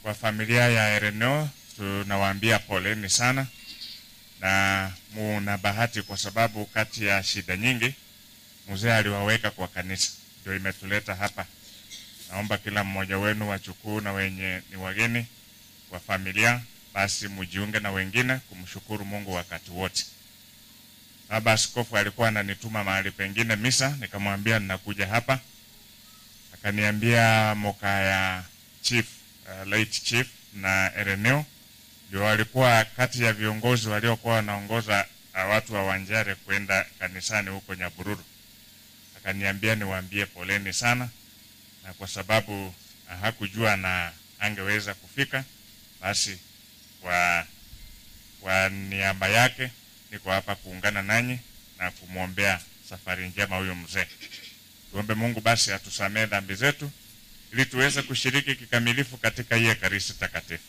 Kwa familia ya Ireneo tunawaambia poleni sana, na muna bahati kwa sababu kati ya shida nyingi mzee aliwaweka kwa kanisa, ndio imetuleta hapa. Naomba kila mmoja wenu wachukuu na wenye ni wageni kwa familia, basi mujiunge na wengine kumshukuru Mungu wakati wote. Baba Askofu alikuwa ananituma mahali pengine misa, nikamwambia ninakuja hapa. Akaniambia moka ya chief, late chief na Ireneo ndio walikuwa kati ya viongozi waliokuwa wanaongoza watu wa Wanjare kwenda kanisani huko Nyabururu. Akaniambia niwaambie poleni sana, na kwa sababu hakujua na angeweza kufika, basi kwa niaba yake niko hapa kuungana nanyi na kumwombea safari njema huyo mzee. Tuombe Mungu basi atusamee dhambi zetu ili tuweze kushiriki kikamilifu katika hii Ekaristi Takatifu.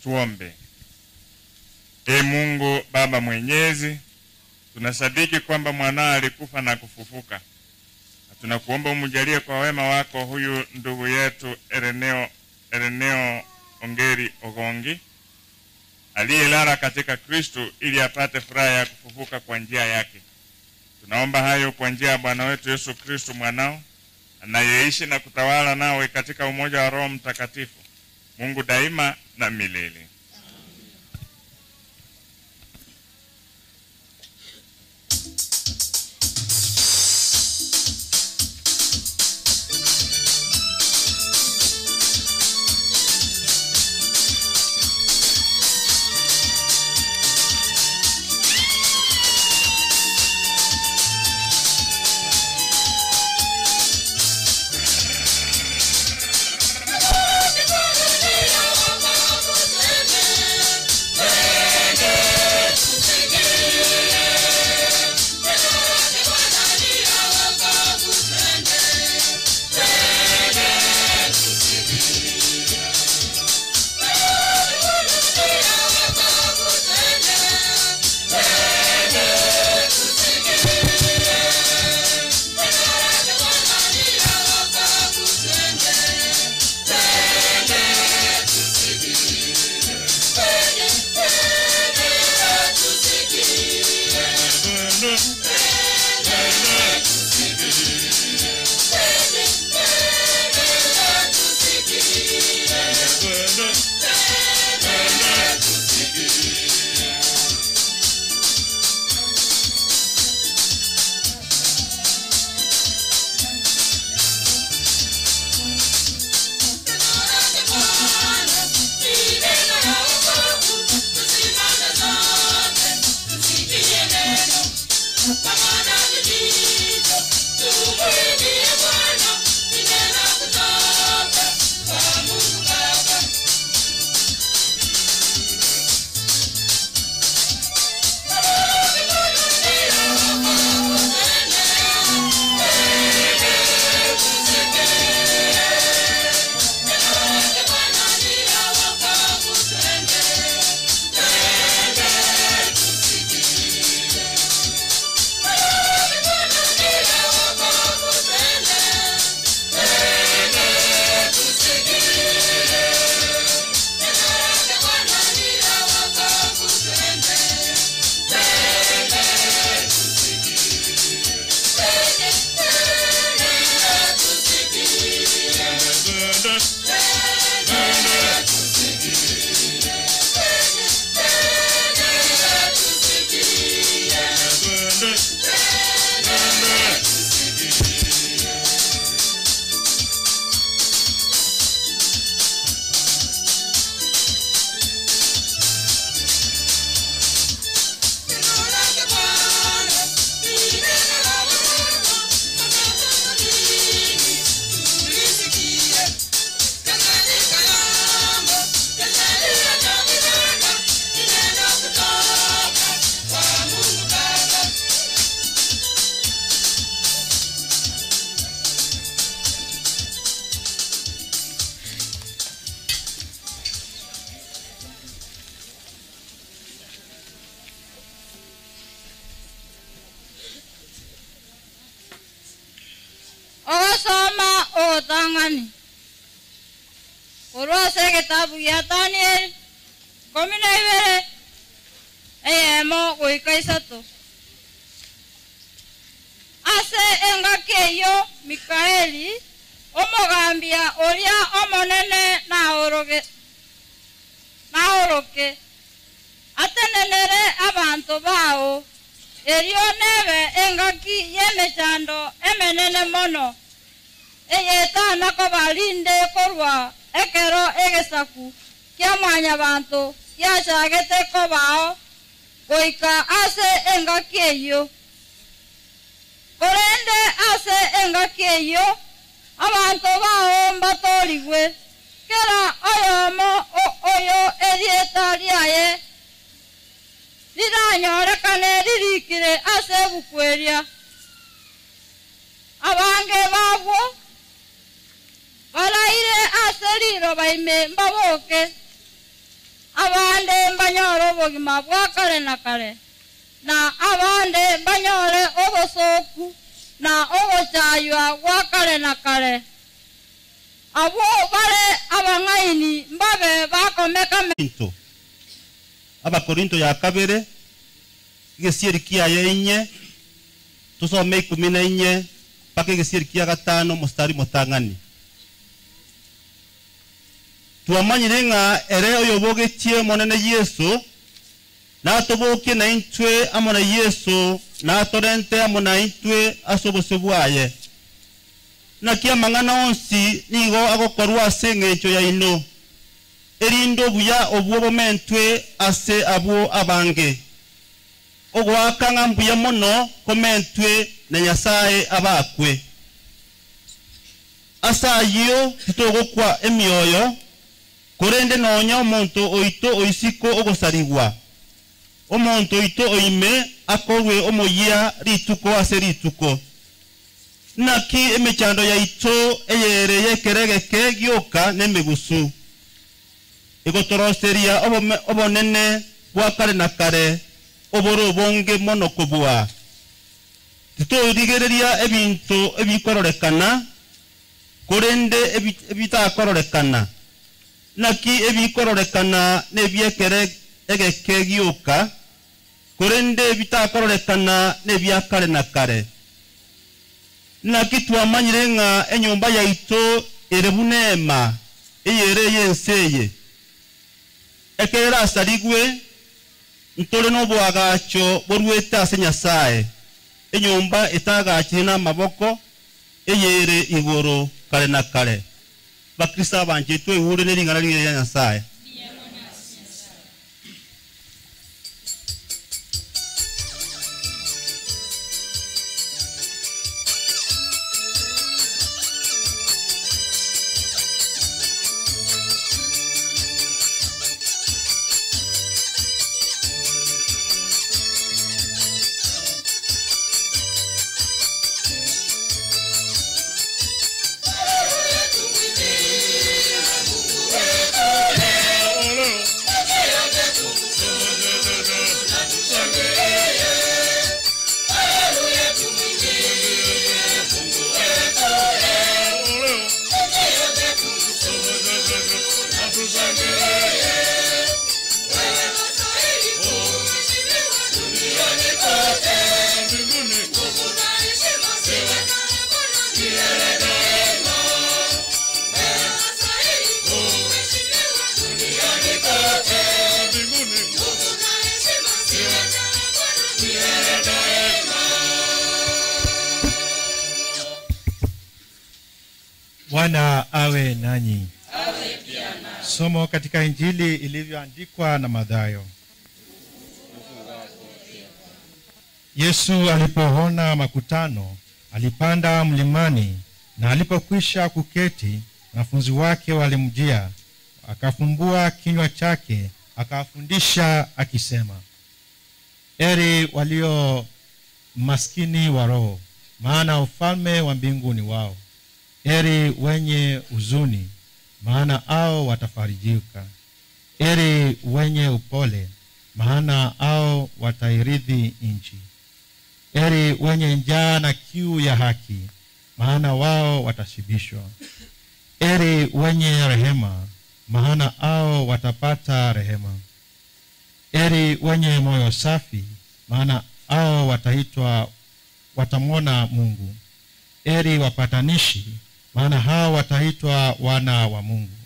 Tuombe. E Mungu Baba Mwenyezi, tunasadiki kwamba mwanao alikufa na kufufuka. Na tunakuomba umjalie kwa wema wako huyu ndugu yetu Ereneo Ongeri Ogongi aliyelala katika Kristo, ili apate furaha ya kufufuka kwa njia yake. Tunaomba hayo kwa njia ya Bwana wetu Yesu Kristo mwanao, anayeishi na kutawala nawe katika umoja wa Roho Mtakatifu, Mungu daima na milele. Otangani. Kurwase kitabu ya Daniel 12 eyemo goika 3. Ase engaki eyo Mikaeli omogambia oria omonene naoroke atenenere abantu bao erio nebe engaki y'emechando emenene mono eyetana kobalinde korwa ekero egesaku kia mwanyabanto kiachagete kobao goika ase engaki eyo. Korende ase engaki eyo abantu bao mbatorigwe kera oyomo oyo erieta riaye riranyorekane ririkire ase ebukweria. Abange babwo baraire ase riroba ime mbaboke Abande mbanyore obogima bwa kare na kare, na abande mbanyore obosoku na ogochaywa gwa kare na kare. Abo bare abang'aini mbabe bakomeka Abakorinto ya kabere gesieri kia yenye tusome 14 mpaka gesieri kia 5 mstari mutang'ani. Twamanyire ng'a ere oyobogetie monene Yesu natubokie na intwe amo na Yesu natorente amo na intwe ase obosio bwaye. Naki amang'ana onsi nigo agokorwa ase eng'encho yaino, erinde obuya obwo bomentwe ase abwo abange. Ogwaka ng'a mbuya mono komentwe na Nyasaye abakwe. Ase ayio titogokwa emioyo, korende nonya omonto oito oisiko ogosarigwa. Omonto oito oime akorwe omoyia rituko ase rituko. Naki emechando yaito eyere yekeregeke gioka n'emigusu. Egotoroseria obonene bwa kare na kare, oboro obonge mono kobua. Titorigereria ebinto ebikororekana, korende ebitakororekana. Naki ebikororekana n'ebiekere egeke gioka, korende ebitakororekana n'ebya kare na kare. Naki twamanyire ng'a enyomba yaito ere bunema eyere yenseye. Ekera asarigwe ntore n'obwagacho borwete ase Nyasaye, enyomba etagachire n'amaboko eyere igoro kare na kare. Bakristo abanje twehure n'ering'ana ria Nyasaye. Bwana awe nanyi. Awe pia nawe. Somo katika Injili ilivyoandikwa na Mathayo. Yesu alipoona makutano, alipanda mlimani, na alipokwisha kuketi, wanafunzi wake walimjia. Akafumbua kinywa chake, akawafundisha akisema, heri walio maskini wa roho, maana ufalme wa mbingu ni wao. Heri wenye huzuni, maana hao watafarijika. Heri wenye upole, maana hao watairithi nchi. Heri wenye njaa na kiu ya haki, maana wao watashibishwa. Heri wenye rehema, maana hao watapata rehema. Heri wenye moyo safi, maana hao wataitwa, watamwona Mungu. Heri wapatanishi, maana hao wataitwa wana wa Mungu.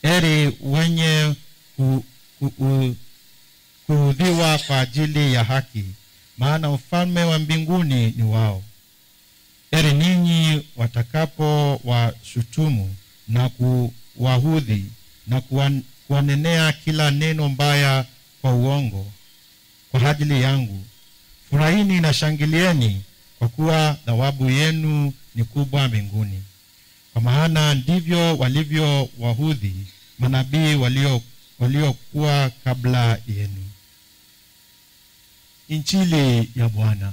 Heri wenye kuudhiwa kwa ajili ya haki, maana ufalme wa mbinguni ni wao. Heri ninyi watakapo washutumu na kuwahudhi na kuwanenea kila neno mbaya kwa uongo kwa ajili yangu. Furahini na shangilieni, kwa kuwa thawabu yenu ni kubwa mbinguni. Kwa maana ndivyo walivyo wahudhi manabii waliokuwa kabla yenu. Injili ya Bwana.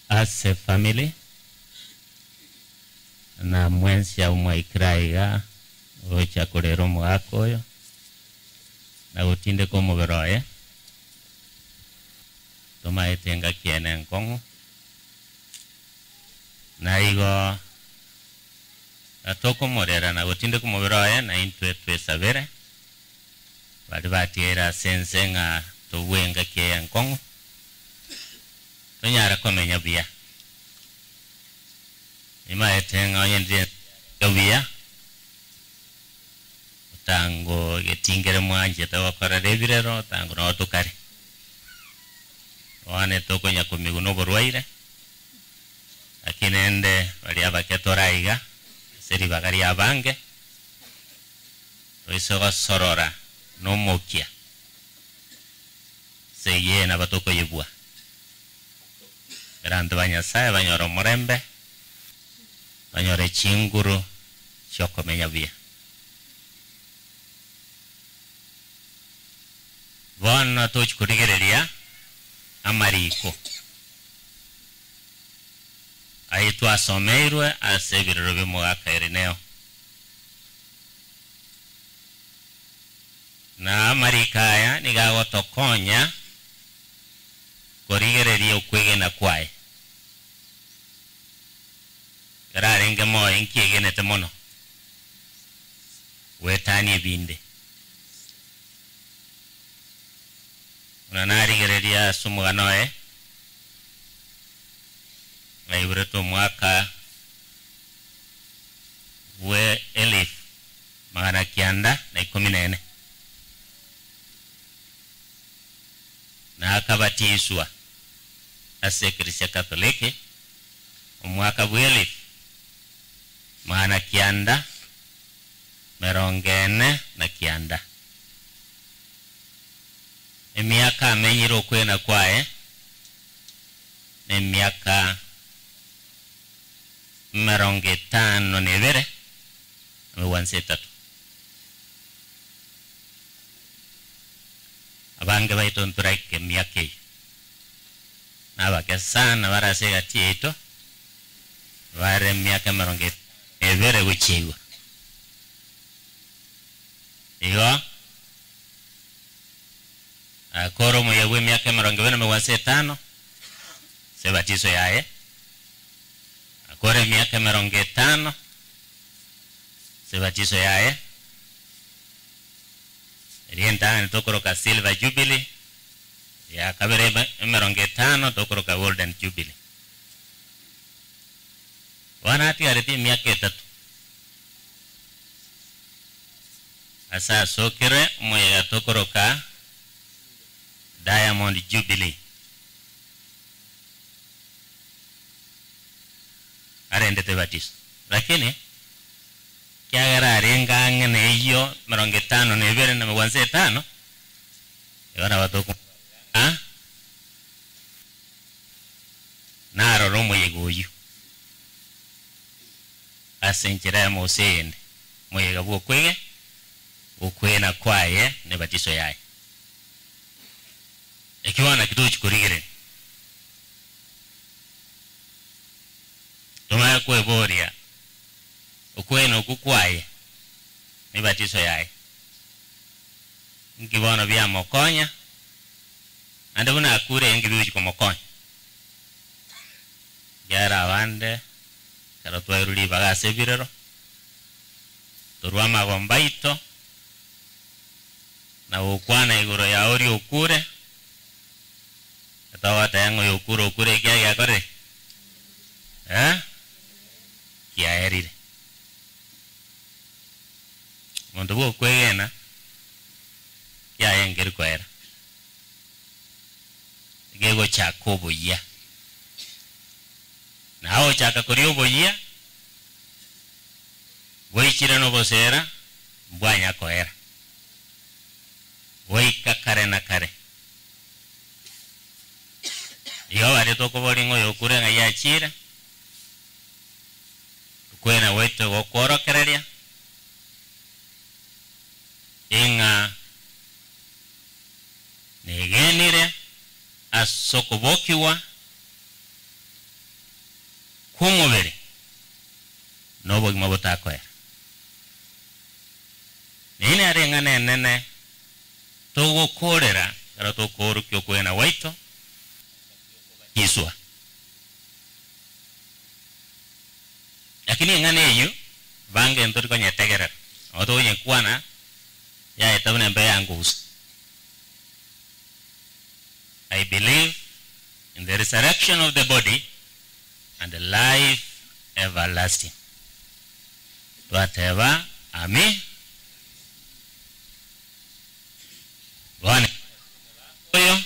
As a family na mwensi ya umwaikraiga gocha korero mwako oyo na gutinde ko muberoye tumaete ngakiene nkong'u na igo atokomorera na gutinde ko muberoye na intwe twesabere bari batiera sense ng'a tobwenga kie nkong'u tonyara komenya buya imaete ng'a ndie buya tango getingere mwanje tawakora rebirero tango no tukare wane tokonya komiguno borwaire akinende bari abaketoraiga seri bagari abange toisoga sorora no mokia seye na batoko yebua berantu banyasaye banyoro murembe banyore chinguru cyokomenya buya. Bono tochikurigereria amariko ayi twasomeirwe ase ebirero bimogaka Ireneo na amariko aya nigagotokonya korigereria okwegena kwaye kararenge moyo nkiegenete mono wetanie binde unanarigereria sumuganoe aiburetwo mwaka we 1914 na akabatiswa ase Eklisia Katoliki omwaka bwa 1949. Emiaka amenyire okwena kwaye n'emiaka 52 na 3. Abange baito nturaike emiaka eyo nabake sana barase gati yaito bare emiaka 22 gochiigwa igo akoro muyewe miaka 25 sebatizo yaye akore miaka 50 sebatizo yaye rienda tokoroka Silver Jubilee ya kabere 50 tokoroka Golden Jubilee wanati areti miaka 3 asa sokere muye tokoroka Diamond Jubilee arendete batizo lakini kiagera arenga ngene iyo 52 na 75 yona batoku naro muyega oyu ase enchera ya Mose muyega bwokwege okwena kwaye ne batizo yaye ekiwana kituo chikurigire tumaya kweboria okwena okukwaye ne batizo yaye ngibono bya mokonya ande buna akure ngibiuchi komokonya gyara abande karo twairuri bagase birero torwa magombaito na ukwana igoro ya ori okure atawata yango yokure okure kya gyakore kiaerire omonto bwokwegena kiaengeri kwera gegochaka obuya nawe ochaka koria obuya bwaichire nobosera Mbwanya koera goika kare na kare. Iyo bari tokoboringo yokure ng'a yachira kwena wetu gokworokereria ing'a negenire asokobokiwa kw'omubere n'obogima botakoera. Nene are eng'ana enene togokorera kara tokoorokia okwena gwaito kiswa. Lakini eng'ana eyo bange ntori konyetegerera aho togonyekwana yaeta buna embe yangusa. I believe in the resurrection of the body and the life everlasting. Twateba ami bwana oyo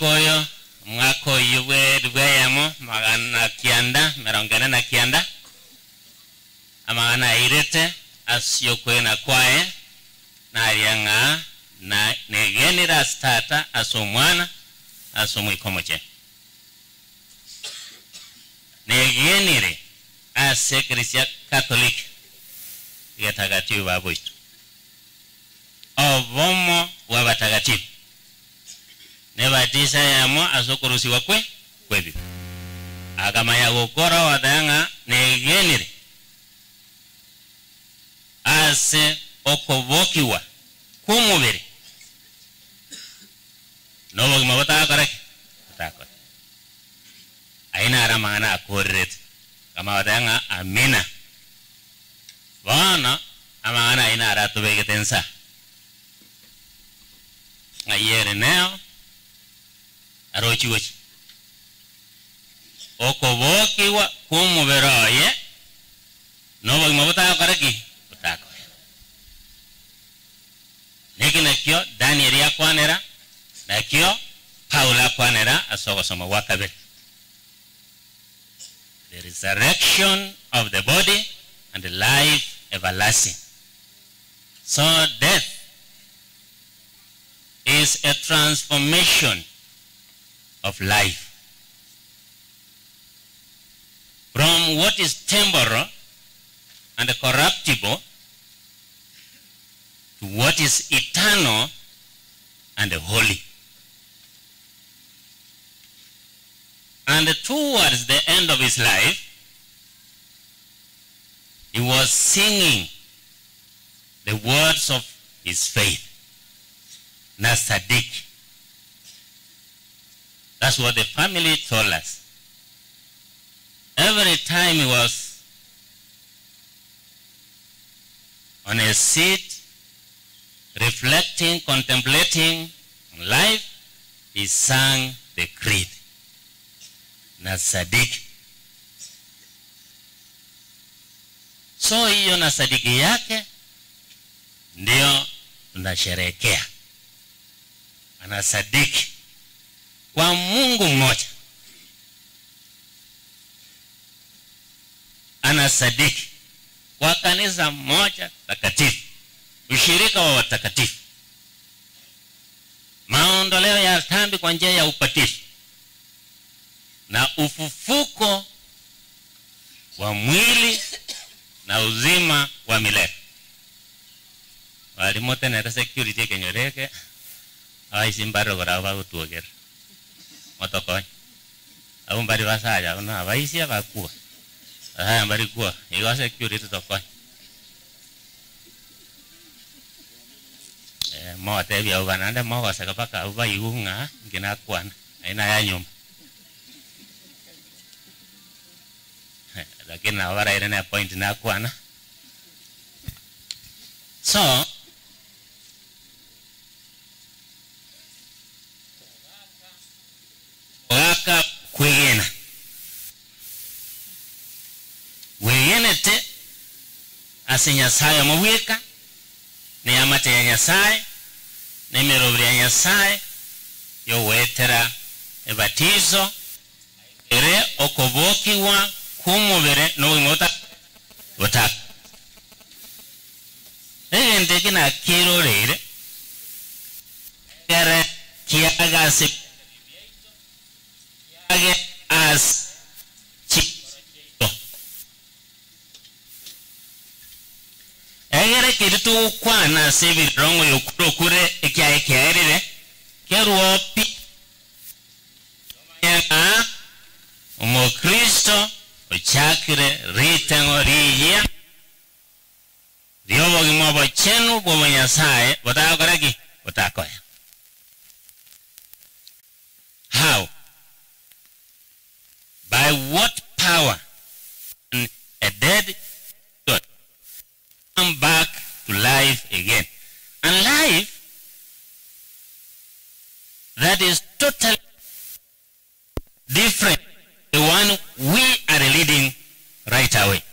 oyo omwaka oyo bweyamo 999 amagana airete asio kwena kwaye naria ng'a na negenera asitata ase omwana ase omwikomoche negenire ase Eklisia Catholic getagatifu baboitu obomo bwa batagatifu nebatisa yamo asokurusiwa kwe kwebi akamaya gukora watanga negenire ase okobokiwa kw'omubiri n'obogima botakoreki botakora aina ara amang'ana akorerete kama watanga amina bono amang'ana aina ara atobegete nsa ng'ayere neo arochigochi okobokiwa kw'omubere oye n'obogima botakoreki botakora. Niki nakio Daniel akwanera nakio Paulo akwanera ase ogosoma gwa kabere. The resurrection of the body and the life everlasting. So death is a transformation of life from what is temporal and corruptible to what is eternal and holy. And towards the end of his life, he was singing the words of his faith. Nasadik. That's what the family told us. Every time he was on a seat, reflecting, contemplating on life, he sang the creed. Nasadiki. So hiyo nasadiki yake ndio tunasherehekea. Anasadiki kwa Mungu mmoja. Anasadiki kwa kanisa moja takatifu, ushirika wa watakatifu, maondoleo ya dhambi kwa njia ya upatishi, na ufufuko wa mwili na uzima wa milele. Walimu tena security kenyoreke abaisi mbaro kora bagutuogera motokonya abo mbari basaya na abaisi abakua basaya mbari kuwa igo security tokonya mote bia ubanande mogoseka paka ubaigu ng'a nginakwana aina ya nyumba lakini nabo baraire na point nakwana So ogaka kwegena wegenete ase Nyasaye omobweka neyamate ya Nyasaye nemerobiri ya Nyasaye yowetera ebatizo ere okobokiwa kumubere nobogima butaka egente eki nakiroreire ere kiagase kiage as chi egere kiri tugokwana ase ebirongo yokurokure ekiaye kiaerire keruo pi tomanye omokristo ochakire ritengo riyia riobogima obochenu bwa Nyasaye botagokora ki botakoya. How? By what power can a dead God come back to life again? And life that is totally different the one we are leading right away.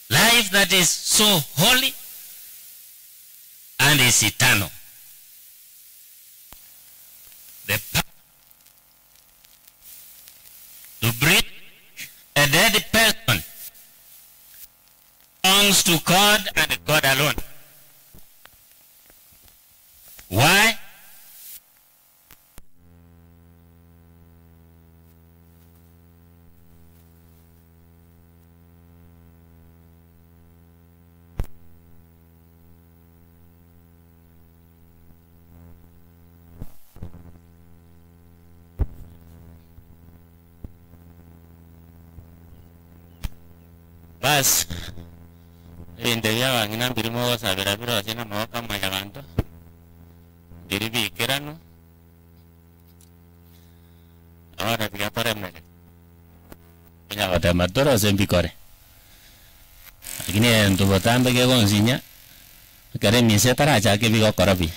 Life that is so holy and is eternal. The power to bring a dead person belongs to God and God alone. Why? Bas ebinto bia abang'ina mbirimo gosabera birose na amaboko amanya abanto mbiri bikeranu abana tiga toremere onya gotema torose mbikore lakini ento botambe kegonsinya ekero emise etarachake bigokora buya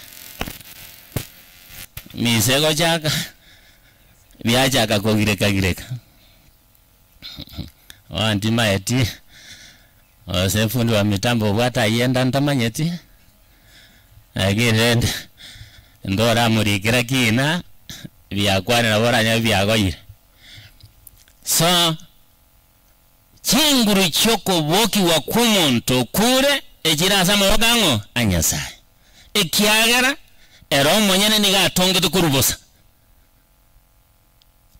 mise egochaka biachaka kogirekagireka wantimaeti ose fundi wa mitambo bwata yenda ntamanyeti agirende ndora murikira kina byakwanira boranya byagoyire. So chinguru kyokobokiwa kw'omonto okure ekirasa amaboko ang'o a Nyasaye ekiagera ero omonyene niga atongete korubosa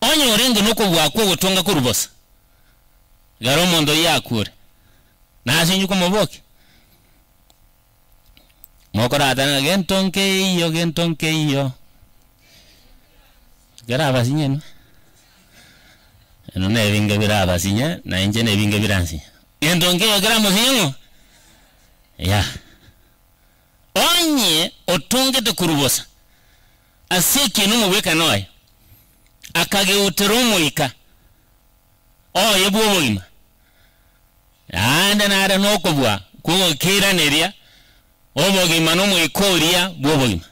onye orenge nokobwakwa ogotonga korubosa garo omonto yakure nasinyu komoboki mokoratana gentonke iyo gara abasinye no eno nebinge bira abasinye na inje nebinge biransinya gentonke iyo gara mosinye ya onye otongete kurubosa ase ekintu mubweka noyo akageutera omoika oye bw'obogima naende nare nokobua kogokiraneria obogima nomoika oria bw'obogima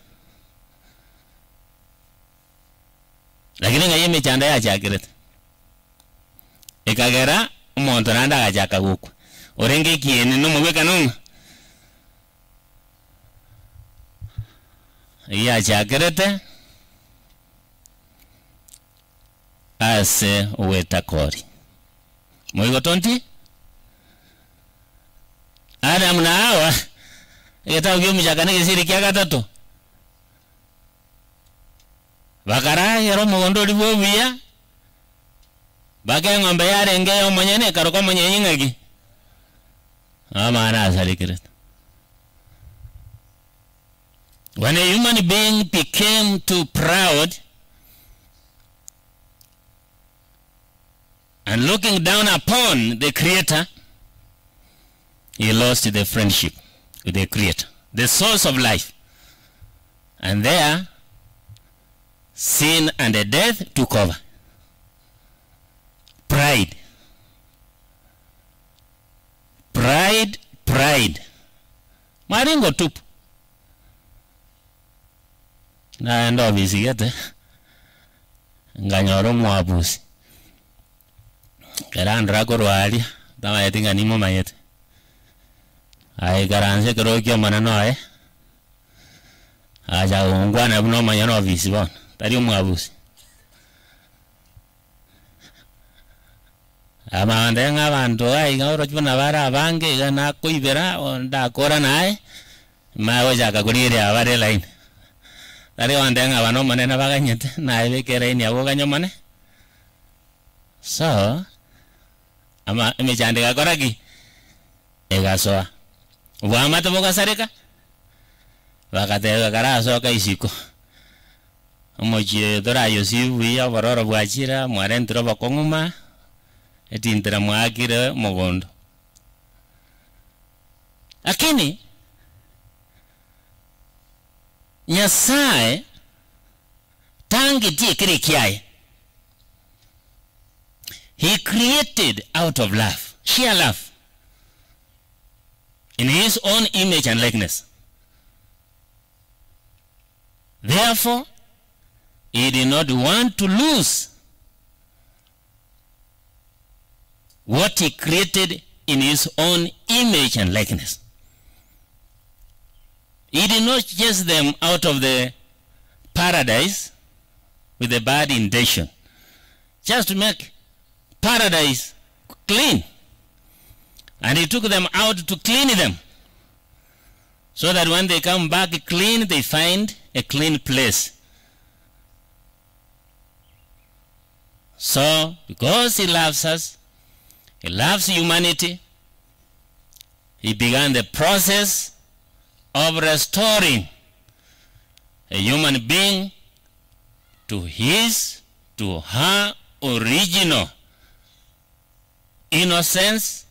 lakini ng'ai emechando yachakirete ekagera omonto naende agachaka gokwa orenge ekieni nomobweka nong'a yachakirete ase owetakori moigo tonti Adam na Hawa egetabu kia omochaka na egesiri kia gatato bakaragera omogondo oria bwa obuya baka eng'ombe yarenge ya omonyene ekaroka omonyenyi ng'aki amana asarikirete. When a human being became too proud and looking down upon the Creator, he lost the friendship with the Creator, the source of life. And there, sin and the death took over. Pride. Pride, pride. Maringo tupu. Naenda ofisi gete. Nganyoro mwabusi. Kerandra korwaria. Tamayeti nganimo mayete. Ai karanse kerokio maneno ae. Aja ungwana buno manyano ofisi bon. Tari mwabusi. Amande ng'abantu ai ng'orochwo na bara abange iga nakoibera ndakora nae magochaka korigeria abare line. Tari onde ng'abano monene baganyete nae beke line yabo ganyomane. So ama emechando egakora ki egasoa. Obwamate bogasareka bagateba karasoka isiko. Omochie torayosi buya obororo bwachira mwarentire obokong'uma etintira mwakire mogondo. Lakini Nyasaye tangitie kire kiaye. He created out of love, sheer love, in his own image and likeness. Therefore, he did not want to lose what he created in his own image and likeness. He did not chase them out of the paradise with a bad intention, just to make paradise clean. And he took them out to clean them, so that when they come back clean, they find a clean place. So, because he loves us, he loves humanity, he began the process of restoring a human being to his, to her original innocence,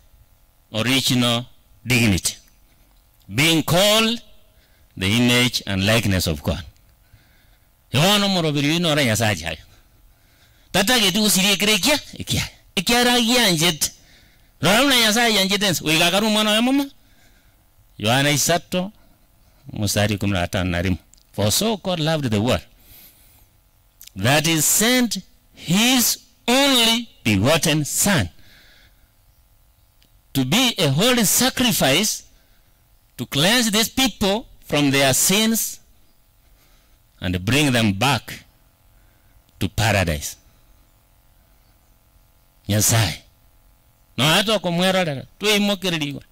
original dignity, being called the image and likeness of God. Yono morobiri ino ora Nyasaye ayo. Tatageti gusirie kirekia ikia. Ikiaragia njet. Rora na Nyasaye yanjetens. Wigakaru mwana wa mama. Yohana 3 mstari 15. For so God loved the world that he sent his only begotten Son to be a holy sacrifice to cleanse these people from their sins and bring them back to paradise. Nyasaye. No hata kumwerorera twimokereriwa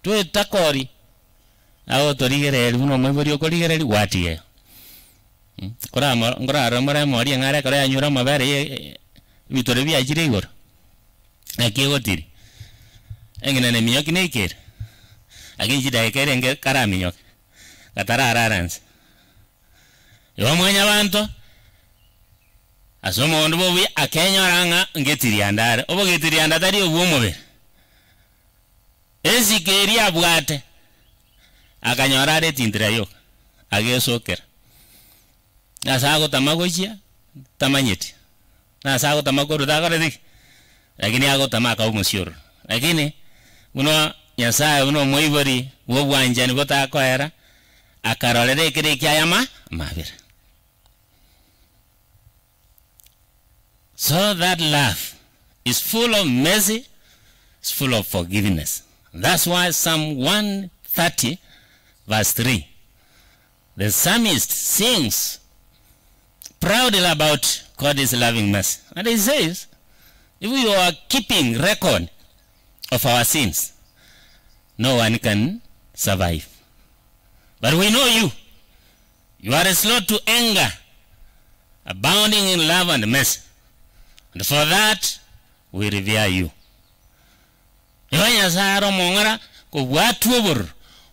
twitakori ago torigereri buno mwibori okorigereri gwatige ngora mora mori ngare kora yanyura mabere bitore byachire igoro akigotiri engene ne minyoki neikere akinji daikere nge karaminyoki katarararanse iwa mwenya banto asomo ondo bobi akenyora ng'a ngetiriandare obogetirianda tari obwo omobere esike abwate akanyora are tindira yoka agesokera nasa agotama gochia tamanyeti nasa agotama koruta akoreti lakini agotama akaumusioro lakini uno Nyasaye uno moibori bwobwanjani botakoera akarorera ekere kiayama mabira. So that love is full of mercy, it's full of forgiveness. That's why Psalm 130 verse 3, the psalmist sings proudly about God's loving mercy. And he says, if we are keeping record of our sins, no one can survive. But we know you. You are slow to anger, abounding in love and mercy. And for that, we revere you. Iwa mong'ora kobwatwa obororo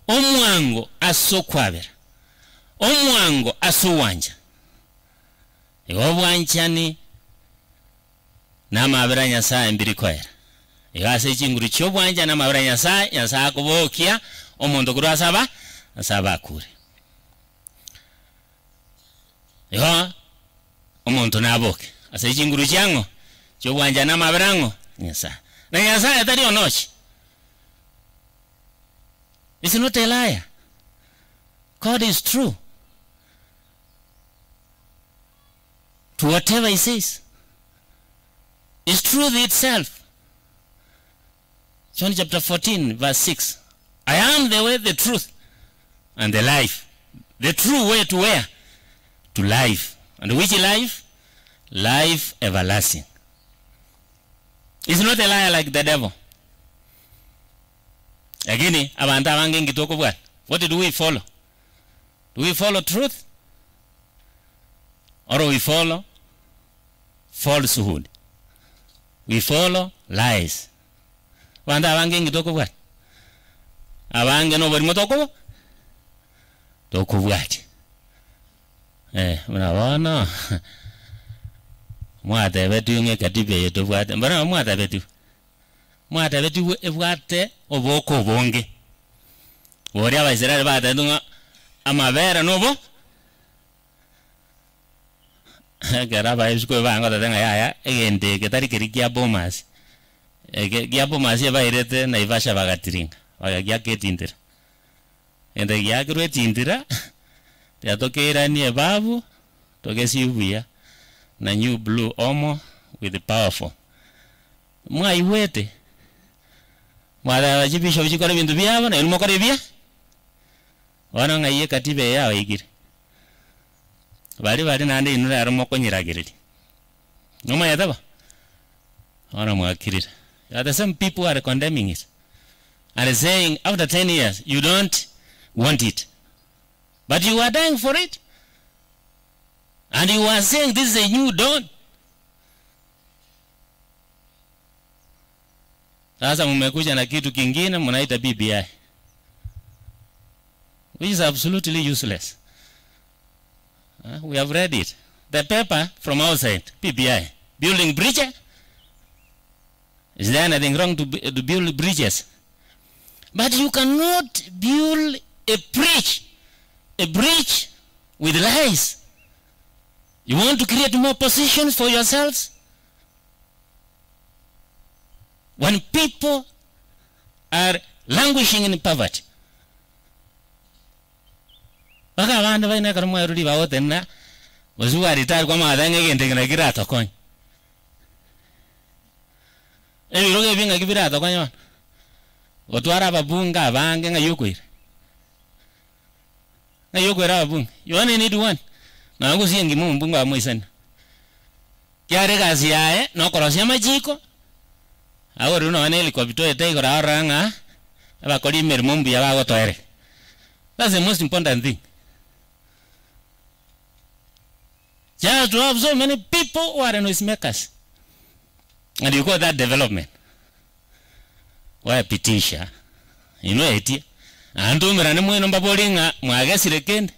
omwango ase okwabera omwango ase owanja igo obwanchani namabera Nyasaye mbiri koera igo ase chinguru chia obwanja namabera Nyasaye Nyasaye akobokia omonto korwa asaba asaba akure igo omonto naboke ase chinguru chiang'o chia obwanja namabera ng'o Nyasaye na Nyasaye tari onochi. It's not a liar. God is true to whatever he says. It's truth itself. John chapter 14 verse 6. I am the way, the truth, and the life. The true way to where? To life. And which life? Life everlasting. It's not a liar like the devil. Again, abantu abange ngitoko bwana. What do we follow? Do we follow truth? Or we follow falsehood? We follow lies. Abantu abange ngitoko bwana. Abange no bari motoko? Toko bwati. Mnaona. Mwate betu nge katiba yetu bwate. Mbona mwate betu? Mwate betu ebwate oboko bonge. Bori abaisraeli batendunga amabera nobo. Gara baisiko banga tatenga yaya egende ketari kerikia bomas. Gia bomas bairete Naivasha bagatiringa. Bagagia ketindira. Ende gia kirwetindira. Yatokeira nie babu tokesibuya na new blue omo with the powerful. Mwaiwete. Mwada chibisho bikora bintu byabo na mukora bya. Wana ngaiye katibe yao igire. Bari bari nande inura arumo konyiragiriri. Noma yataba. Wana mwakirira. The same people are condemning it. And saying after 10 years you don't want it. But you are dying for it. And you are saying this is a new dawn. Sasa mmekuja na kitu kingine mnaita BBI. Which is absolutely useless. We have read it. The paper from outside, BBI. Building bridges. Is there anything wrong to build bridges? But you cannot build a bridge. A bridge with lies. You want to create more positions for yourselves? When people are languishing in poverty. Baka abandu baina karumwa ruri bawote wazuwa retire kwa madanga gende na kirato konya. Ebiroge binga kibirato konya. Otwara ababunga abange ngayokwira. Ngayokwira ababunga. You only need one. Na ngusie ngimu mbunga mwisana. Kiare kazi yae no korosia majiko. Awo runo waneli kwa bitoe tei kora oranga abakori mirimo mbuya bagotoere. That's the most important thing. Just to have so many people who are noisemakers. And you call that development. Why pitisha? You know it. Antu mirane mweno mbabolinga mwagesire kende.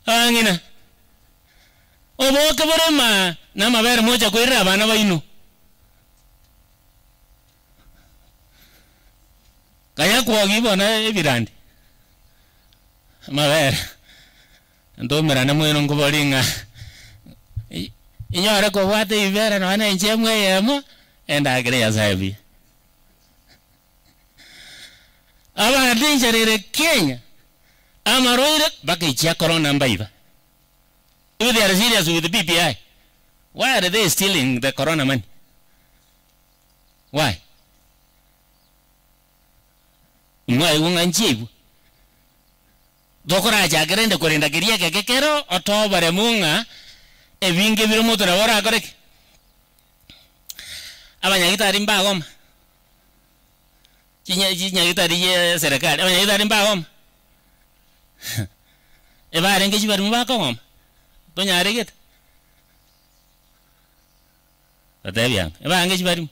Angina. Oboke borema na mabere moja kwira abana baino. Kaya kuogibona ebirandi. Mabere. Antu mirane mweno ngobolinga. Inyore kobwate ibere na wana enchemwe yemo endagire ya sahibi. Abadinjarire Kenya amaroire bakichia corona mbaiba. If they are serious with the BBI, why are they stealing the corona money? Why? Mwa iwunga nchibu. Dokora ajagerende kurenda kiria kekekero otobare munga ebinge biro moto na bora akoreke. Abanyagitari mbagoma. Chinyagitari ye serikali. Abanyagitari mbagoma. Ebarenge chibari mubakogoma. Tonyaregete. Batebya. Ebange chibari.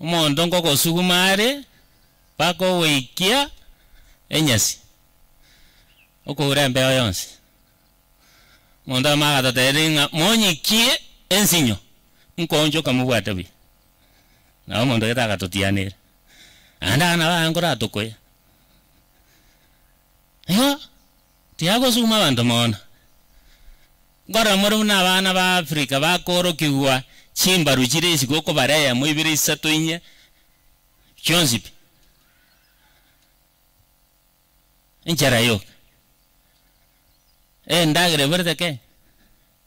Omondo ngokosugumare pako weikia enyasi. Okura embeo yonsi. Mondo magatoteringa monyikie ensinyo. Nkonjo kamubwate bi. Na omondo getagatotianire. Anda na bangora tokoya. Yo tiago suma bantu mona. Ngora muri na abana ba Afrika bakorokigwa chimbaru chire isigoko baraya mu ibiri isatu inye. Chonzipi. Enchara yo. Endagere berde ke.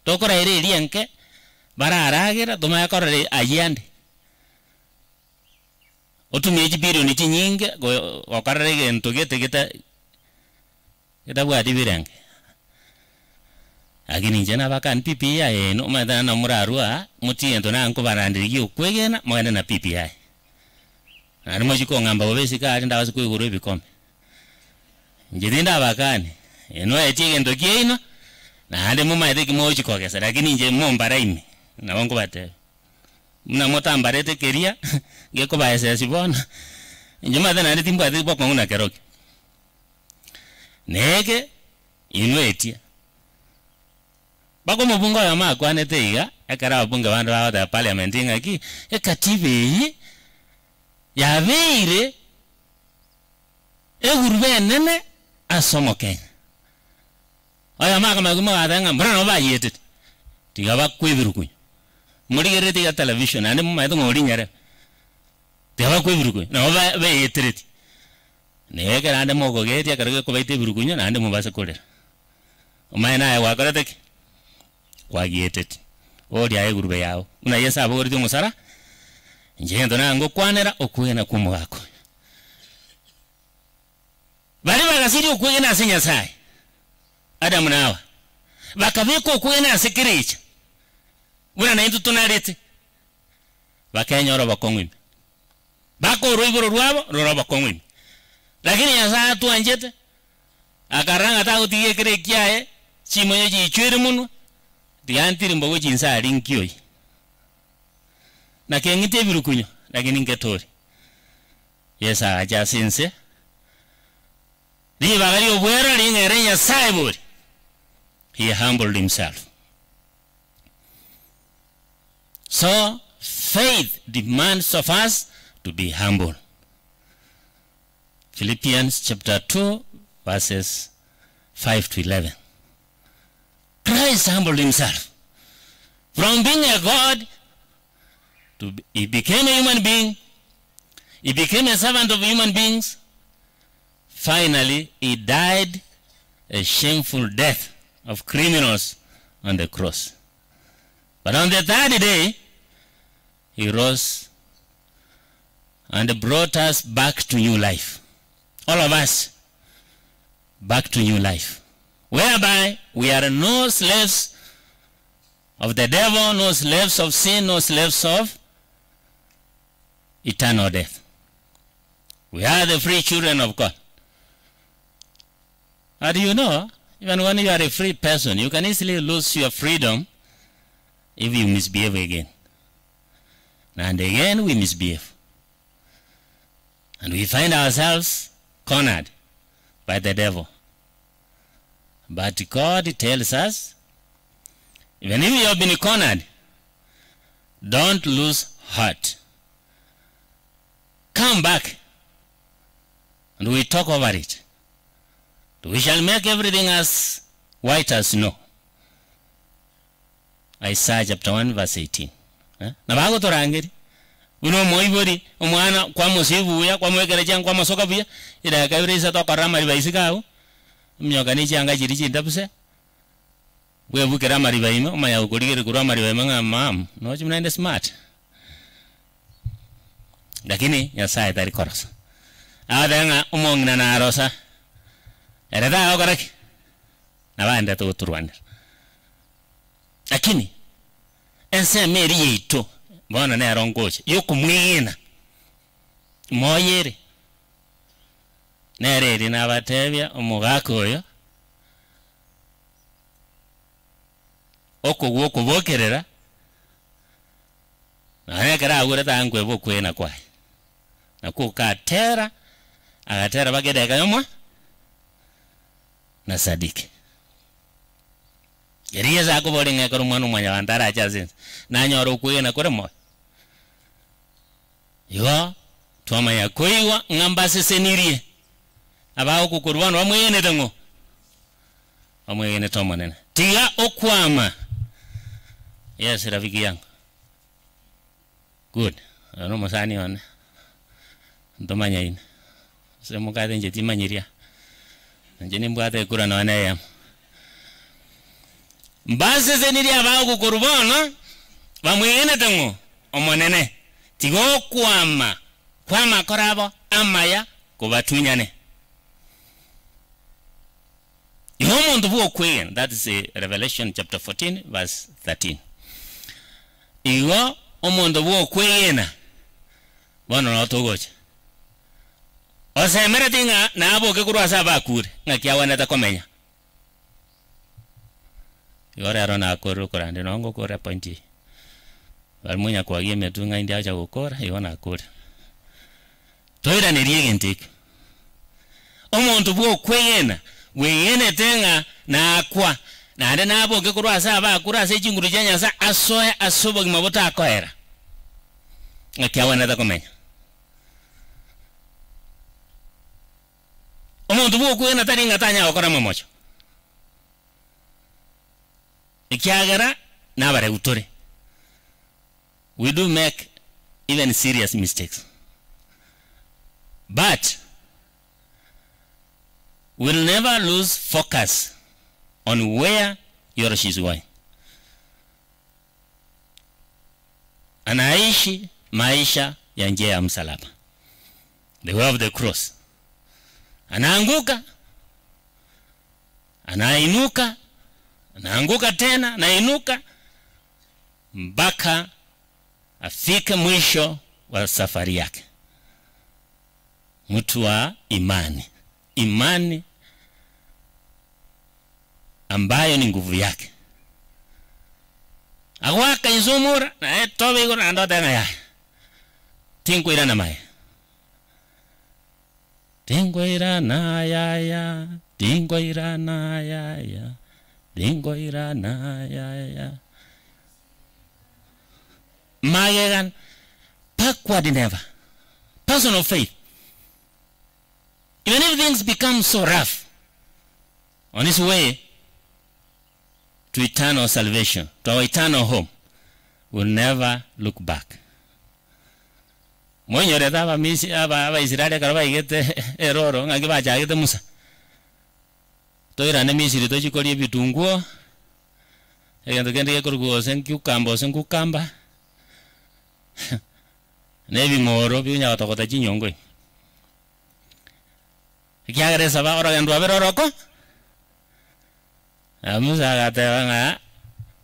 Tokora ere rienke bararagira tumakorere ayande. Otumie chibirioni chinyinge gokorere gento gete geta getabwati birenge. Lakini inche nabakani PPI eno omanyete na murarua motiento nankobarandirigia okwegena mogende na PPI. Naende mochi kong'amba bobe esikari ndabase koigorwa ebikombe. Inche tindabakani eno etie egento kiaino naende momanyete eki mogochi kogesa lakini inche mombara ime nabo nkobatebia. Muna motambarete keria gekobaesesi bono inche omanyete naende timbwati bokong'u na keroki. Neke inwe etia. Bako mubunga ya makwanete iga ekera abunge bandu bagoteba parliament ng'aki ekatiba eyi yabeire egurube enene ase omokenya. Oyo makamanya mogateba ng'a mbuna nabo bayetete tiga bakwebirukunya morigererete iga television naende momanyete ng'a orinyere tiga bakwebirukunya nabo beyetereti naye ekero ande mokogetia ekero gekobaita ebirukunyo naende mobase korera omanye naye gwakorete ki kwagietete oria egurube yao buna Yesu abogoreti omosara inche gento nangokwanera okwegena kwa omogaka oyo. Bari bagasiria okwegena ase Nyasaye Adamu na Hawa bakabeka okwegena ase kerecha buna naintwe tonarete bakenyora obokong'u ime bakorwa igoro rwabo rora obokong'u ime lakini Nyasaye atwanchete akaranga tagotiga ekere kiaye chimonyo chichwere mono tiantiri mbogo chinsari nkioi na keng'ite ebirukunyo lakini nketori Yesu agacha ase ense ribaga ria obwero ring'ere Nyasaye bori. He humbled himself. So faith demands of us to be humble. Philippians chapter 2 verses 5 to 11. Christ humbled himself. From being a God, he became a human being. He became a servant of human beings. Finally, he died a shameful death of criminals on the cross. But on the third day, he rose and brought us back to new life. All of us, back to new life. Whereby we are no slaves of the devil, no slaves of sin, no slaves of eternal death. We are the free children of God. How do you know? Even when you are a free person, you can easily lose your freedom if you misbehave again. And again we misbehave. And we find ourselves cornered by the devil. But God tells us, even if you have been cornered, don't lose heart. Come back and we talk over it. We shall make everything as white as snow. Isaiah chapter 1 verse 18. Na bagotorangeri uno moibori omwana kwa musibuya kwa mwekere kwa masoka buya ira kabirisa tokora mari baisikao mnyoka ni changa chiri chindabuse bwebukera mari baime omanya ukorigere kurwa mari baime ng'a mam no chimnaende smart lakini Nyasaye tari korosa athenga omong'ina narosa ere tagokoraki nabande tuguturwanera lakini ensemo eri yaito bono nero ngocha yokumwegena moyere nere eri nabatebia omogaka oyo okogwo okobokerera naye ekero agure tankweba okwena kwaye nakwo okatera agatera bagedeka yomwa na sadiki eri Yesu akobori ng'ekero omwana omwanya banto arache ase ense nanyora okwegena kore moyo igo twamanya koigwa ng'a mbasesenirie abagokokorwa bono bamwegenete ng'o bamwegenete omonene tiga okwama. Yes, rafiki yangu. Good. Ono mosani one ntomanya ine ase mokate inche timanyiria Nje nimbwate ekura none eyemo. Mbasesenirie abagokorwa bono bamwegenete ng'o omonene tigokwama kwamakora abo amaya kobatunyane. Iho omonto bwokwegena, that is Revelation chapter 14 verse 13. Igo omonto bwokwegena bono notogocha osemerete ng'a naboke korwa ase abakure ng'aki awanete komenya. Igo rero nakorire okorande nongo okore point eye. Bari monya kwagia emetwe ng'a inde acha gokora igo nakore. Toiranerie egento ekio. Omonto bwokwegena bwegenete ng'a nakwa naende naboke korwa ase abakure ase chinguru chia Nyasaye asoe ase obogima botakoera ng'aki awanete komenya. Omonto bwokwegena tari ng'a tanya gokora momocho. Ekiagera nabareu tore. We do make even serious mistakes. But we'll never lose focus on where he or she is going. Anaishi maisha ya njia ya msalaba. The way of the cross. Anaanguka, anainuka, anaanguka tena, anainuka mpaka afike mwisho wa safari yake. Mtu wa imani. Imani ambayo ni nguvu yake. Agwaka izumura na etobe igoro na ndote ng'a yaye. Tinkoirana maye. Tinkoirana yaya, tinkoirana yaya, tinkoirana yaya. Magegan backward never. Person of faith. Even if things become so rough on his way to eternal salvation, to our eternal home, will never look back. Mwenyoreta aba aba Israeli karo baigete eroro ng'aki bachagete Musa. Toirane Misiri tochikorie bitunguo egento kende gekorwa gose nkiukamba gose nkukamba na ebing'oro binya gotogota chinyongo ime. Ekiagera esaba orogendo rwabe roroko. Musa agateba ng'a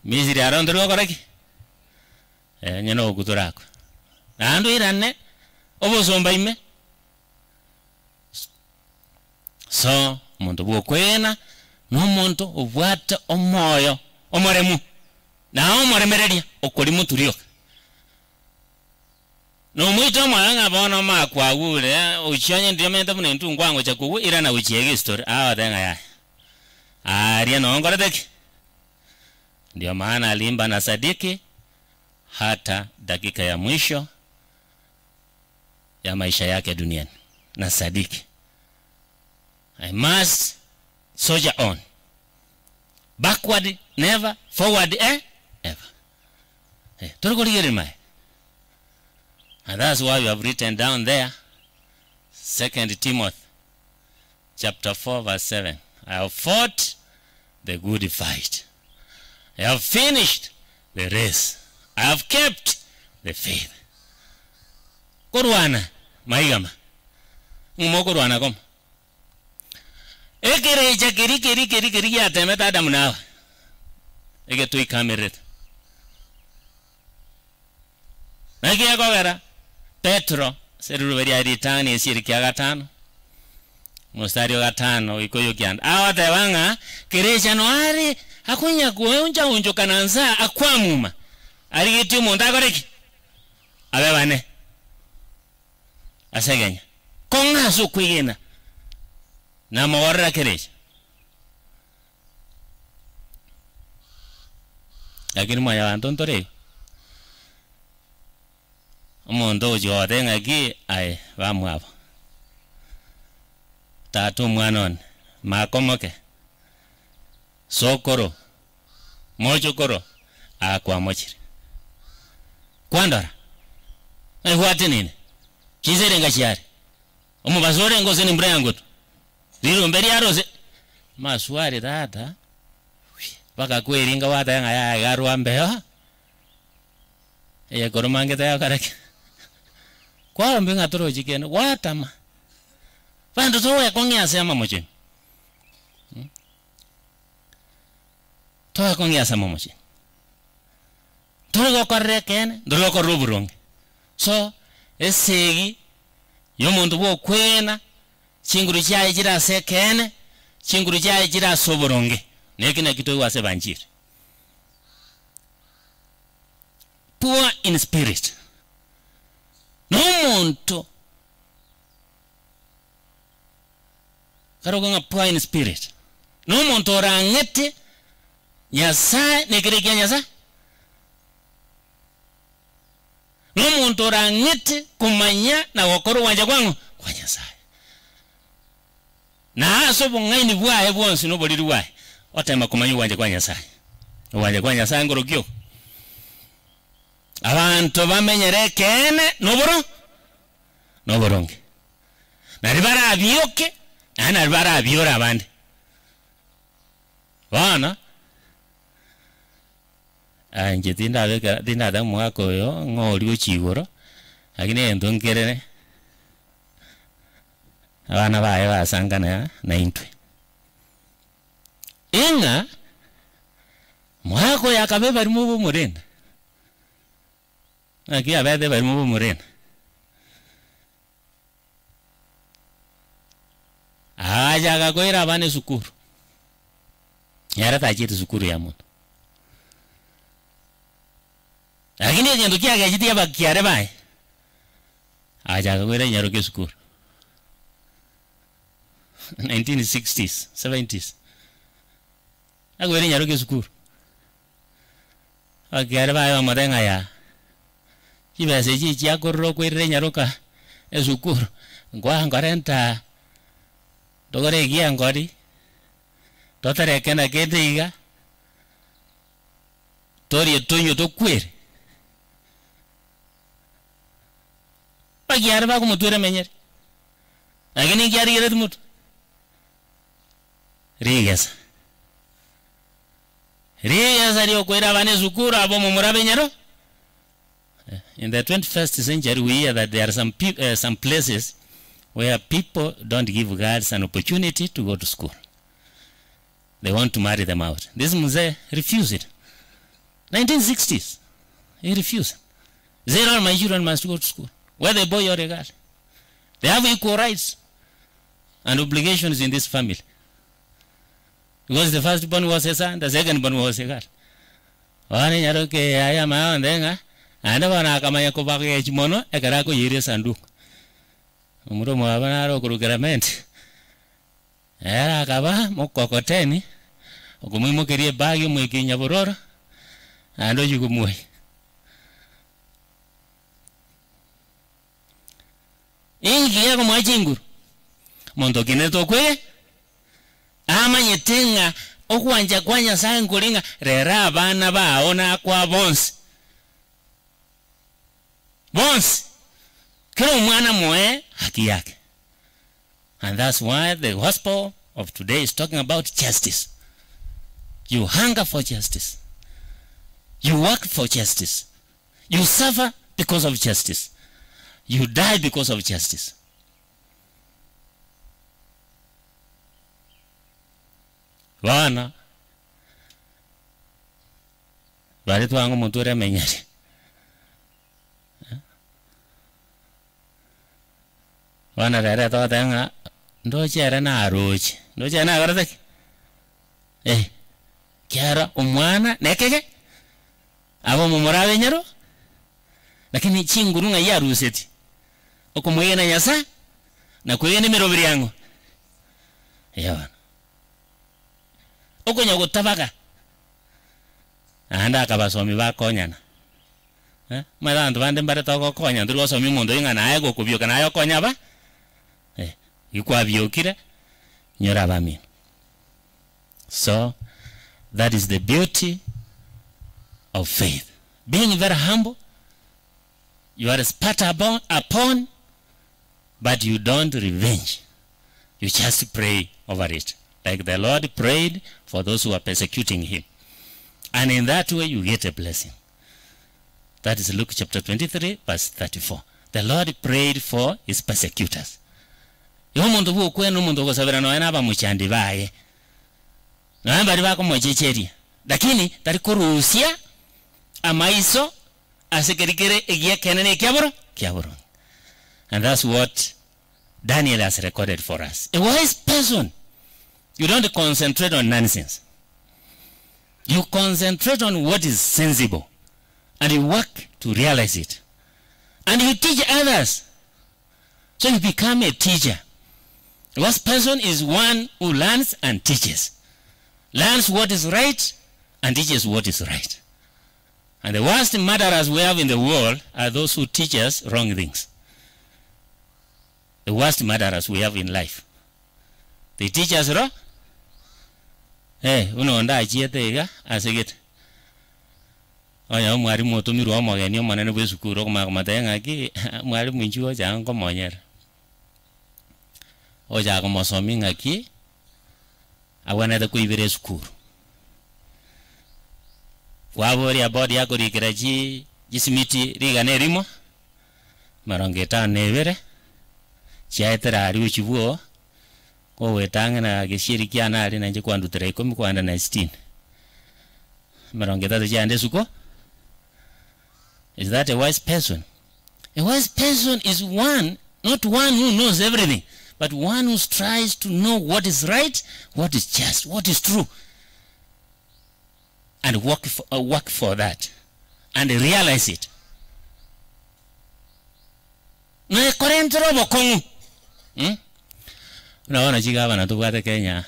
Misiri aro ntori gokora ki? Onye nogokutora akwe. Naende oirane obosomba ime. So omonto bwokwegena na omonto obwate omoyo omoremu na omoremereria okori moturioka. Nomwito omoyo ng'a bono makwagure ochionye ndiomete buna intwe nkwangocha kogwa irana gochiega estory agote ng'a yaya aria nonkorete ki? Ndio maana alimba na sadiki hata dakika ya mwisho ya maisha yake duniani. Na sadiki. I must soldier on. Backward never, forward ever. And that's why you have written down there 2 Timothy chapter 4 verse 7. I have fought the good fight. I have finished the race. I have kept the faith. Korwana maigama. Ngumo korwana koma. Ekerecha keri keri keri keri yatemeta Adamu nawe. Ege tuikamerete. Nakia kogera Petro seruberia ritani esirikia gatano. Mstari wa gatano ikoyo kianda. Awateba ng'a kerecha no ari akunya kuonja unjo kananza akwamuma. Arigiti omonto akoreki abe bane asegenya kong'a ase okwegena namogorera kerecha. Lakini mwanyabanto ntore omonto ogochi ng'aki aye bamwabo tata omwana one makomoke sokoro mochokoro akwamochire kwandora ehwate nini chiserenga chiare omubasore ngose ni mbura yangu tu rirombe riarose Maswali tata bakakweringa wataya ng'a yagarwa mbeo eye koromangete yakareke kwambi ng'a torochikene gwatama bandu towekong'ia mamocheni towekong'ia mamocheni turigokorera ekene ndurigokorera oboronge so esegi ya omonto bwa okwena chinguru chiaye chirase ekene chinguru chiaye chirase oboronge neki naki toigwase banjiri. Poor in spirit nomonto karogonga poor in spirit nomonto orang'ete Nyasaye nekere kia Nyasaye nomonto orang'ete kumanya na gokora obwancha kwango kwa Nyasaye na ase obong'aini bwaye bwonsi na oboriri bwaye otema kumanya obwancha kwa Nyasaye obwancha kwa Nyasaye ngorokio abantu bamenyere ekene noboro noboronge nari barabioke naye nari barabiora abande bono inche tindabeka tindata omogaka oyo ng'ori gochia igoro lakini egento nkerere abana baye basangana na intwe ing'a omogaka oyo akabe barimo obo omorenda naki abete barimo obo omorenda aja akakoira abana esukuru yara tachire sukuru ya mono lakini egento kiagechitie abakiare baye aja akakoira enyaroke esukuru 1960s 70s akoira enyaroke esukuru abakiare baye bamotebia ng'a ya chibesa echi chiakorora okoirera enyaroka esukuru nkwa nkorenta tokore ekia nkori totereke na kende iga torie tonywe tokwere bakiare bakomotwera emenyere lakini nkiarigereti moto rigesa rigesa riokoira abana esukuru abo momura enyaro. In the 21st century we hear that there are some places where people don't give girls an opportunity to go to school. They want to marry them out. This mzee refused it. 1960s, he refused. They all my children must go to school, whether a boy or a girl. They have equal rights and obligations in this family. Because the first born was a son, the second born was a girl. Wane nyaroke aya maondenga, ande wana akamanya kobaka echimono, ekarako yire sanduku. Omuromo abana aro kurukera mente. Era akaba mokokoteni, okumwimokeria ebagi omwekinya bororo, ande ochikumwoi. Ingi yakomwa chinguru. Monto kinete okweye, amanyete ng'a okwancha kwa Nyasaye nkori ng'a rera abana bao nakwa bonsi. Bonsi. Kila omwana moe haki yake. And that's why the gospel of today is talking about justice. You hunger for justice. You work for justice. You suffer because of justice. You die because of justice. Bana bari twango omonto ore emenyere bana rere togoteba ng'a ndoche ere naroche ndoche ere nakorete ki kiara omwana nekege abo omomura abe enyaro lakini chinguru ng'a yaruseti okomwegena Nyasaye na kwegena emeroberi yango eya okonya gotabaga anda akabasomi bakonyana mwe bantu bande mbare togokonya ndiri gosomi omonto ing'a naye gokobioka naye okonya ba ikwabiokire nyora abamino. So that is the beauty of faith. Being very humble, you are spat upon, but you don't revenge. You just pray over it. Like the Lord prayed for those who are persecuting him. And in that way you get a blessing. That is Luke chapter 23 verse 34. The Lord prayed for his persecutors. Yo omonto bwokwena omonto ogosabera noe na abamochandi baye. Noe bari bakomochecheria. Lakini tari korusia amaiso asekerikere egia kenene kiaboro kiaboro. And that's what Daniel has recorded for us. A wise person, you don't concentrate on nonsense. You concentrate on what is sensible and you work to realize it. And you teach others. So you become a teacher. A wise person is one who learns and teaches. Learns what is right and teaches what is right. And the worst murderers we have in the world are those who teach us wrong things. The worst murderers we have in life. They teach us wrong. Hey, uno achiete iga asegete. Oya mwalimu otomirwe omogeni omonene bwa esukuru okomanya komotebia ng'aki mwalimu inche ocha nkomonyera. Ocha komosomia ng'aki abwenerete koibera esukuru. Kwaboria bodi yakorikera chisimiti rigana erimo marongo etano na ebere chiaetera aria ochibwo kogwetang'ana gesieri kiana aria nainche kwandutera ikomi kwanda na 16 marongo etato chiaende esuko. Is that a wise person? A wise person is one, not one who knows everything, but one who tries to know what is right, what is just, what is true, and work for that, and realize it. Na korentero bokongu. Unaona chigavana tubwate Kenya.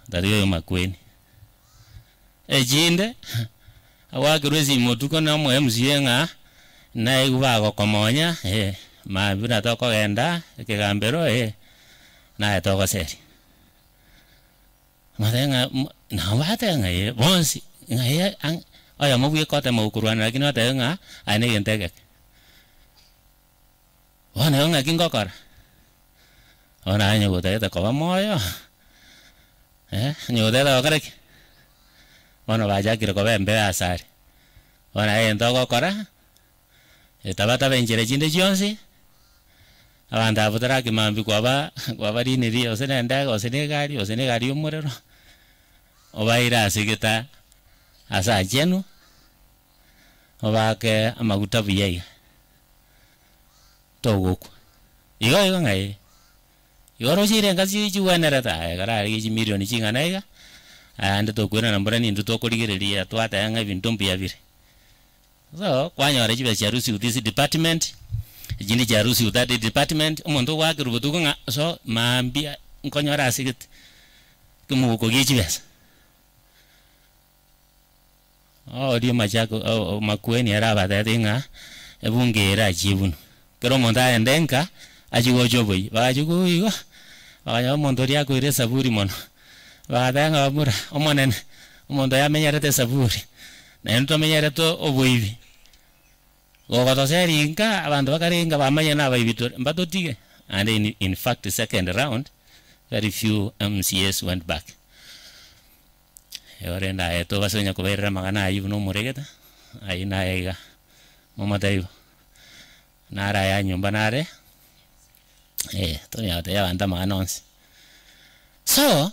Dariyo makweni. Ejinde awakirwe simotuko na omo MCA ng'a naye bagokomonya mabira tokogenda ekegambero naye togoseri. Matenga na batenga bonsi ng'a oyo mobwikote mokurwana lakini otebe ng'a aye negento egeke. Bono ng'aki ngokora. Bono aye nyogotagete koba moyo. Nyogotagete gokora ki? Bono bachakire koba embe asare. Bono aye egento ogokora, etabataba enchera chinde chionsi, abanto abo tarakimambia kwaba kwabarinirie gose na endege gose na egari gose na egari ya omorero, obaire ase egeta ase achenu, obake amaguta buya iga. Togokwa. Igo igo ng'ai. Igo rochire engasi chiwenerete aye kararigie chimilioni ching'ana iga, aande tokwirana mbura nintwe tokorigereria twateba ng'a ebinto mbuya bire. So, kwanyora chibe chiarusi with this department, echinde chiarusi with that department, omonto ogwakerwa botuko ng'a so mambia nkonyora ase egete kemobuko gia chibesa. Oria machako makueni arabatebete ng'a ebunge ere achie buno. Kero omonto aende nka achigocha oboi, bagachigocha igo, bakanyora omonto oria akoira esaburi mono. Bagateba ng'a bamura omonene, omonto oyo amenyerete esaburi, naende twamenyerete oboibi. Gogotoseri nka, abanto bakare nka bamanye na abaibi tore, mbatotige. And in fact, the second round, very few MCAs went back. Ore naye tobasonya koberera magana aywo buna omoregete, aywo naye iga, momotebia. Nara ya nyumba nare tonya gotebia abanto amagana onsi. So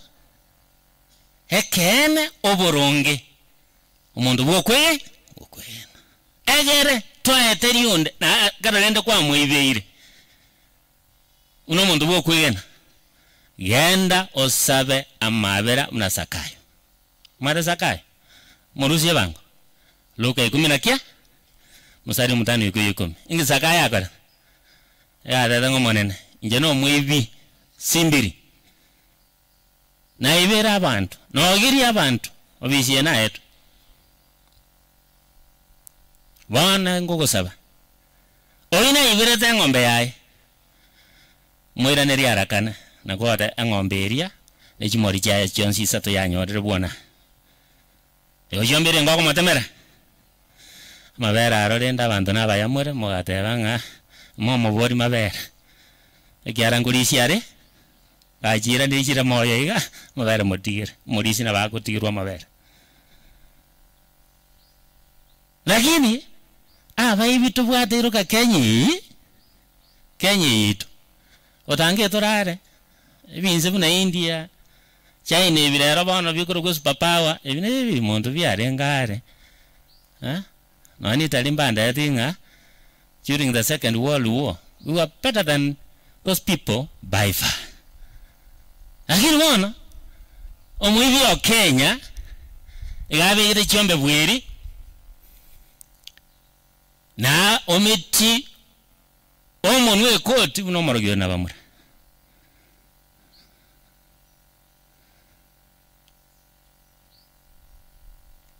ekene oboronge omonto bwokwe okwena egere twaete rionde na kero rende kwamoibeire uno omonto bwokwegena genda osabe amabera muna Zakayo. Mware Zakayo morusie bango Luka ikumi na kia musari mutano ikuyu ikumi. Ingi Zakayo akora yatete ng'omonene inche nomoibi simbiri naibere abanto nogirie abanto obisie naetwe bono ngogosaba oyi naiberete eng'ombe yaye moiraneria arakana nakwate eng'ombe eria na chimori chiaye chionsi isato yanyorire bwona igo chiombire ngokomotemera mabere aro rende abanto nabayamore mogateba ng'a momobori mabere ekiara nkorisia are Gachira ndichira moyo iga mabere motigere morisi na bagotigirwa mabere. Lakini abaibi tubwate iruka Kenya Kenya yitu otange torare ebinse buna India China ebirero bono bikoro superpower ebine ebi muntu byarengare noni talimbanda yatinga during the Second World War we were better than those people by far. Lakini bono omwibi o Kenya igabigire chiombe bwiri na omiti omonwe ekoti buno omorogio na bamura.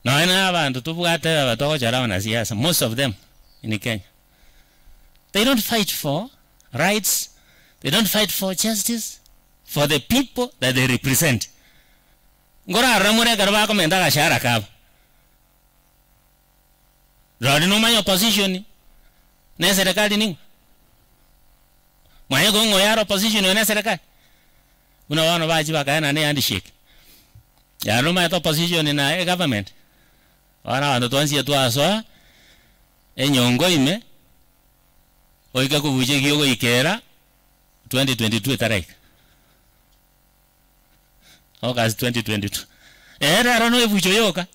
Na abantu tubwate abatogochara wanasiasa, most of them in Kenya, they don't fight for rights, they don't fight for justice for the people that they represent. Ngora ramure karaba komenda gashara kaba rari no my opposition ne serikali ningo mwaye gongo ya opposition ne serikali una wana baji bakayana ne handshake ya no my opposition na government wana bantu twansie twasoa enyongo ime oika kubuche giogo ikera 2022 taraika August 2022 era no ebucho yoka.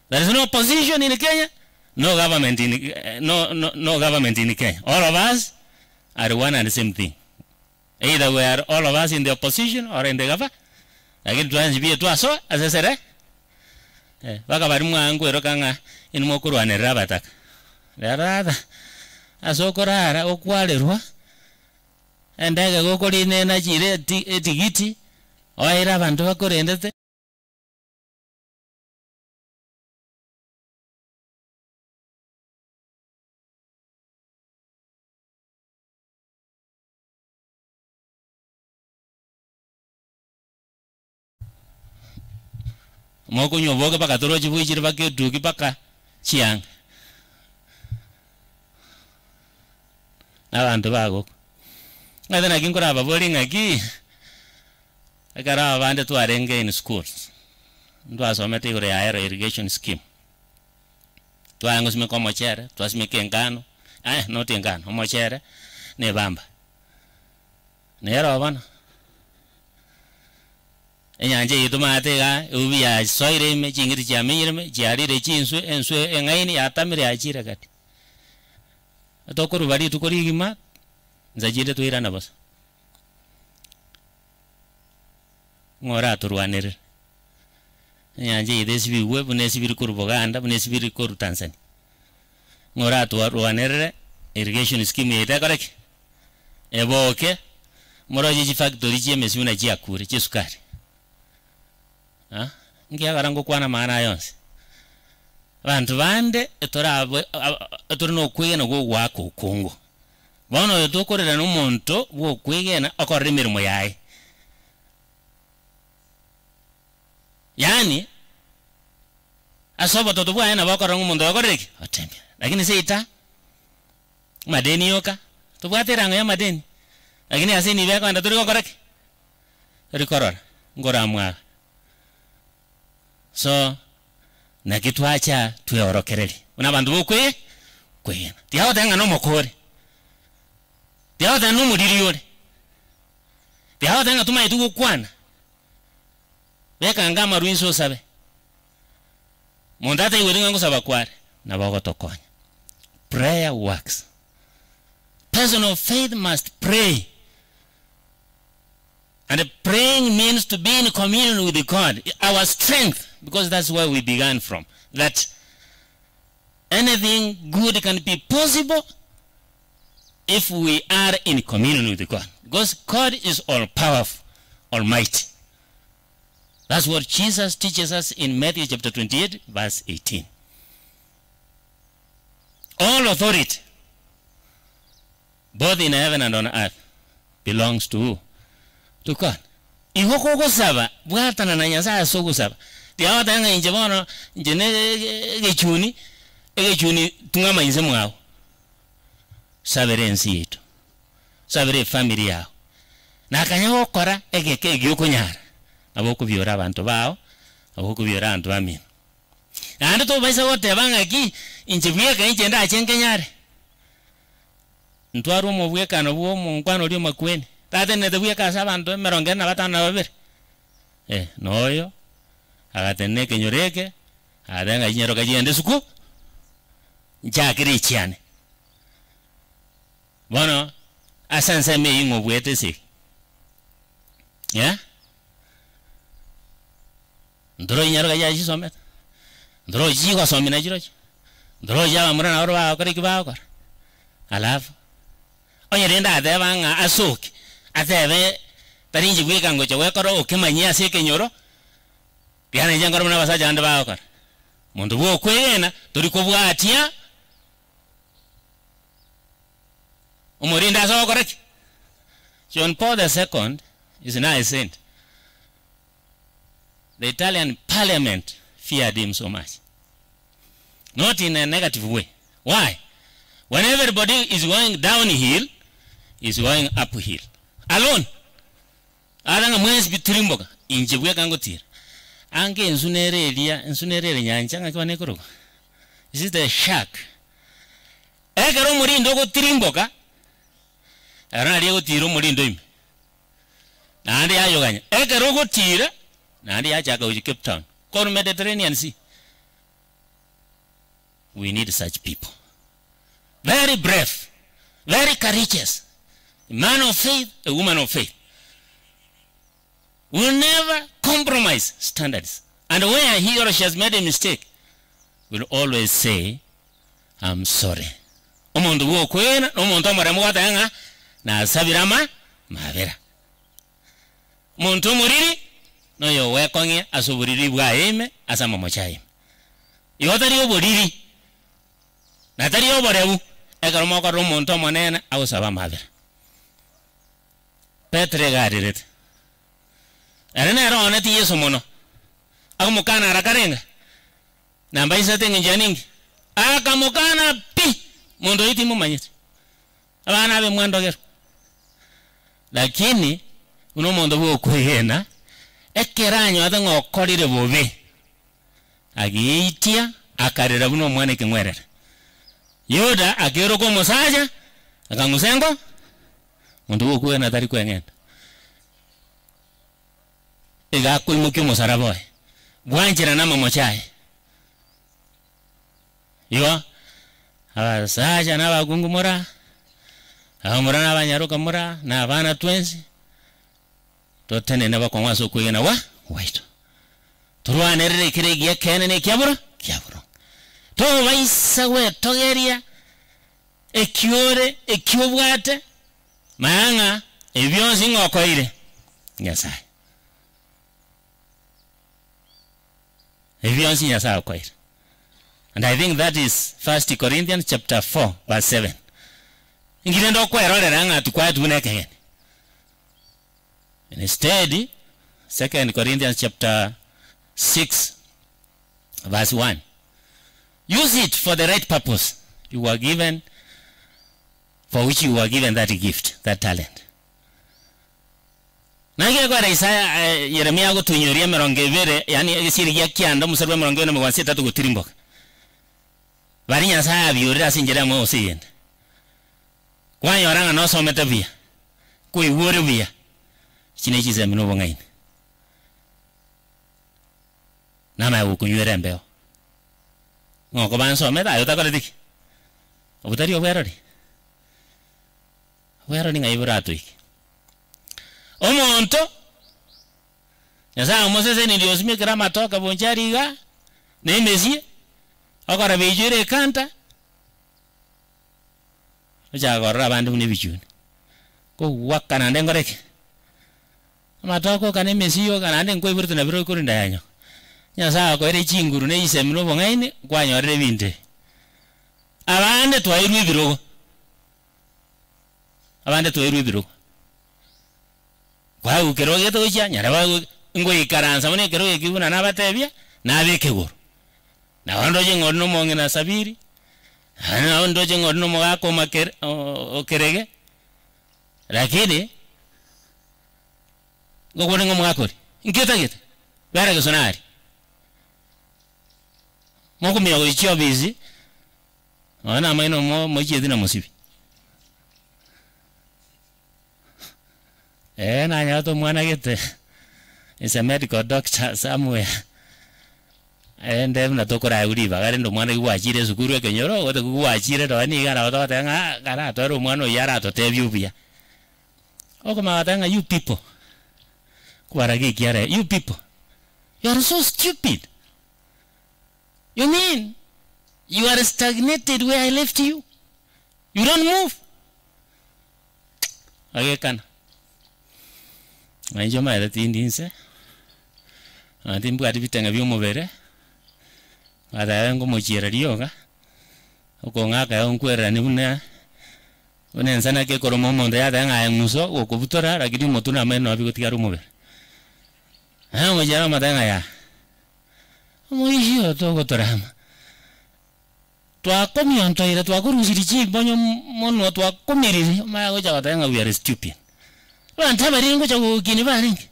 There is no opposition in Kenya, no government in no government in Kenya. All of us are one and the same thing. Either we are all of us in the opposition or in the government. Lakini twanjibie twasoa asesere baka bari mwangu erokanga inimokurwanirira bataka rara asokorara okwalerwa endege gokorinena chire etigiti oira abandu bakorendete. Mokunywa boke paka torochi bwichire paka etuki paka chianga nabantu bagoko ng'athe naki nkoraba bori ng'aki ekero abande twarenge in schools ntwasomete igoro ya aero irrigation scheme twayangosimeka omochere twasimeka engano not engano omochere na ebamba nero bono enyanja yitu matega ubi ya soire ime chingiri chiamenyire ime chiarire chinswe enswe eng'aini yatamire yachire kati tokoruba rituko rigima nzachire twirana bosa ng'ora aturwanirire enyanja yithu esibigwe buna esibiri korwa Buganda buna esibiri korwa Tanzania ng'ora aturwanirire irrigation scheme yaitu ekoreki eboke moroche chifactory chiemesi buna chiakure chiesukari. Nkiagara ngokwana maana yonse bantu bande turi nokwegena gogwaka okongo bono oyo tokorera nomonto bwokwegena okorera emirimo yaye yani ase obototo bwaye nabo okorora ng'a omonto okorire ki otembea lakini seita madeni yoka tobwate erango ya madeni lakini ase nibe ekoenda tori gokora ki tori korora ngoramwaga. So naki twacha tweorokereri buna bantu bokwe kwegena tiagotenga nomokore tiagotenga nomoriri ore tiagotenga tumaete gokwana bekanga amarwa inse osabe monto ataigwete ng'a ngosaba kware nabo ogotokonya. Prayer works. Person of faith must pray. And praying means to be in communion with God, our strength, because that's where we began from. That anything good can be possible if we are in communion with God. Because God is all-powerful, almighty. That's what Jesus teaches us in Matthew chapter 28, verse 18. All authority, both in heaven and on earth, belongs to who? To God. Igo kogosaba bwatana na Nyasaye ase ogosaba tiagoteba ng'a inche bono inche ne egechuni egechuni tung'ama inse mwao sabere ensi yetu sabere efamily yao Nakanya gokora egeke egiokunyara. Nabo kubiora abantu bao, nabo kubiora abantu bamino. Naende tobaisa goteba ng'aki inche bweka inche ndache nkenyare. Ntware omobwekano bwa omonkwana oria omakweni. Tatenete bweka ase abanto 45. Noyo agatene ekenyoro eke agateba ng'a chinyaroka chiende suku nchakire echiane. Bono ase ensemo eywo ng'obwete ase. Yeah? Ndoro inyaroka yachisomete. Ndoro chigosomina chirochio. Ndoro chiabamura nabo bagokora eki bagokora. Alafu onye rende ateba ng'a asoke atebe tari inche bweka ngocha gwekora okemanyia ase ekenyoro riana inche nkore buna abasacha bande bagokora. Monto bwa okwegena tori kobwatia omorinde ase ogokora ki. John Paul II is now a saint. The Italian parliament feared him so much. Not in a negative way. Why? When everybody is going downhill, is going uphill. Alone. Aranga mwezi bitirimboka. Inje bweka ngotira. Ange nsunereria, nsunerere nyanja ngakiwa nekoroka. This is the shark. Ekero murindo gotirimboka. Arana liye gotira murindo ime. Naende yayoganya. Ekero gotira, naende yachaka uji Cape Town. Koru Mediterranean Sea. We need such people. Very brave, very courageous. A man of faith, a woman of faith. Will never compromise standards. And where he or she has made a mistake, will always say, I'm sorry. Omuntu bwokwena, omuntu omuremu gwatanga, nasabirama mabera. Omuntu omuriri, noyo wekong'ia ase oboriri bwaime, ase amamocha aime. Igo tari oboriri, na tari oborebu, ekero mokorora omonto omonene agosaba amabera. Petero egarirete. Ere nere ooneti Yesu mono. Akamokana arakarenga. Namba isate ng'encho ningi. Akamokana pi. Mondo oyo timomanyete. Abana abe mwandogero. Lakini buna omonto bwa okwegena ekero anyote ng'a okorire bobe ageitia akarera buna omwana ekeng'werere. Yuda akeroka omosacha akang'usa engo monto bwa okwegena tari kweng'enda. Iga akoimokia omosaraba oye bwanchera na amamocha aye. Igo abasacha na abakungu mora abamura na abanyaroka mora na abana twensi totenene bakong'wa ase okwegena gwa gwaito. Torwanerere ekere egiya kene na ekiaburo kiaburo. Tobaisa gwetogeria ekiore ekiobwate mang'a ebionsi ng'okoire Nyasaye. Ebionsi Nyasaye okoire. And I think that is 1 Corinthians chapter 4 verse 7. Ngirenda okwerorera ng'a tukwatune ekegeni. Instead, 2 Corinthians chapter 6 verse 1. Use it for the right purpose you were given, for which you were given that gift, that talent. Nage kwa Isaya Yeremia gotunyoria 22, yani egesiri gia kianda musarwe 46 gotirimboka. Bari Nyasaye abiorera ase enchera emo ase eyende. Kwanyora ng'a nosomete buya, kwaigwore buya, echi ne chisemi na obong'aini. Namaya gokonywera embeo. Ng'oko bansomete aye otakoreti ki? Obotari obwerori. Obwerori ng'ai boratoike. Omonto Nyasaye omosesenirie osimekere amatoke bonchari iga, na emesie, okora beichwere ekanta, ochaka korora abande buna ebichuni. Kogwaka naende nkore ki? Amatoke oka na emesie yoka naende nkoiborete nabiro okorinda yanyo. Nyasaye akoere chinguru na chisemi na obong'aini, kwanyorire ebinto ebi. Abande twairwe ebirogo. Abande twairwe ebirogo. Kwagukera ogete gochia, nyareba ngoikaransa buna ekero eki buna nabatebia, nabe ekegoro. Nabo ndoche ng'ori na omong'ina Sabiri, nabo ndoche ng'ori na omogaka omakere okerege, lakini Ngokore ngo mwakori. Nketa gete. Bera gesonari. Mokumia goichio busy. Ona maino mo mochieti na musibi. Na nyato mwana gete. Is a medical doctor somewhere. Ende na tokora uriba gare ndo mwana gwachire sukuru ekenyoro gote gwachire ro ni gara otote nga gara toro mwana yara totebyu bia. Okomagata you people. Kwara gikiare you people. You are so stupid. You mean you are stagnated where I left you? You don't move. Agekana. Aijo maere tindinse. Ati mbwati bitenge by'omubere. Athae ngomochiera rioga. Okong'aka yonkwerera ni buna buna ensana kekoroma omonto yathae ng'aye ng'uso gokobutora lakini omotu na amaino abigotigara omobere. Omochiera omotebia ng'a ya omoishio togotorama. Twakomiontoire twakorusirie chimbonyo mono twakomirire omaya gocha goteba ng'a we are stupid. Abanto abarenge gocha gokini barenge.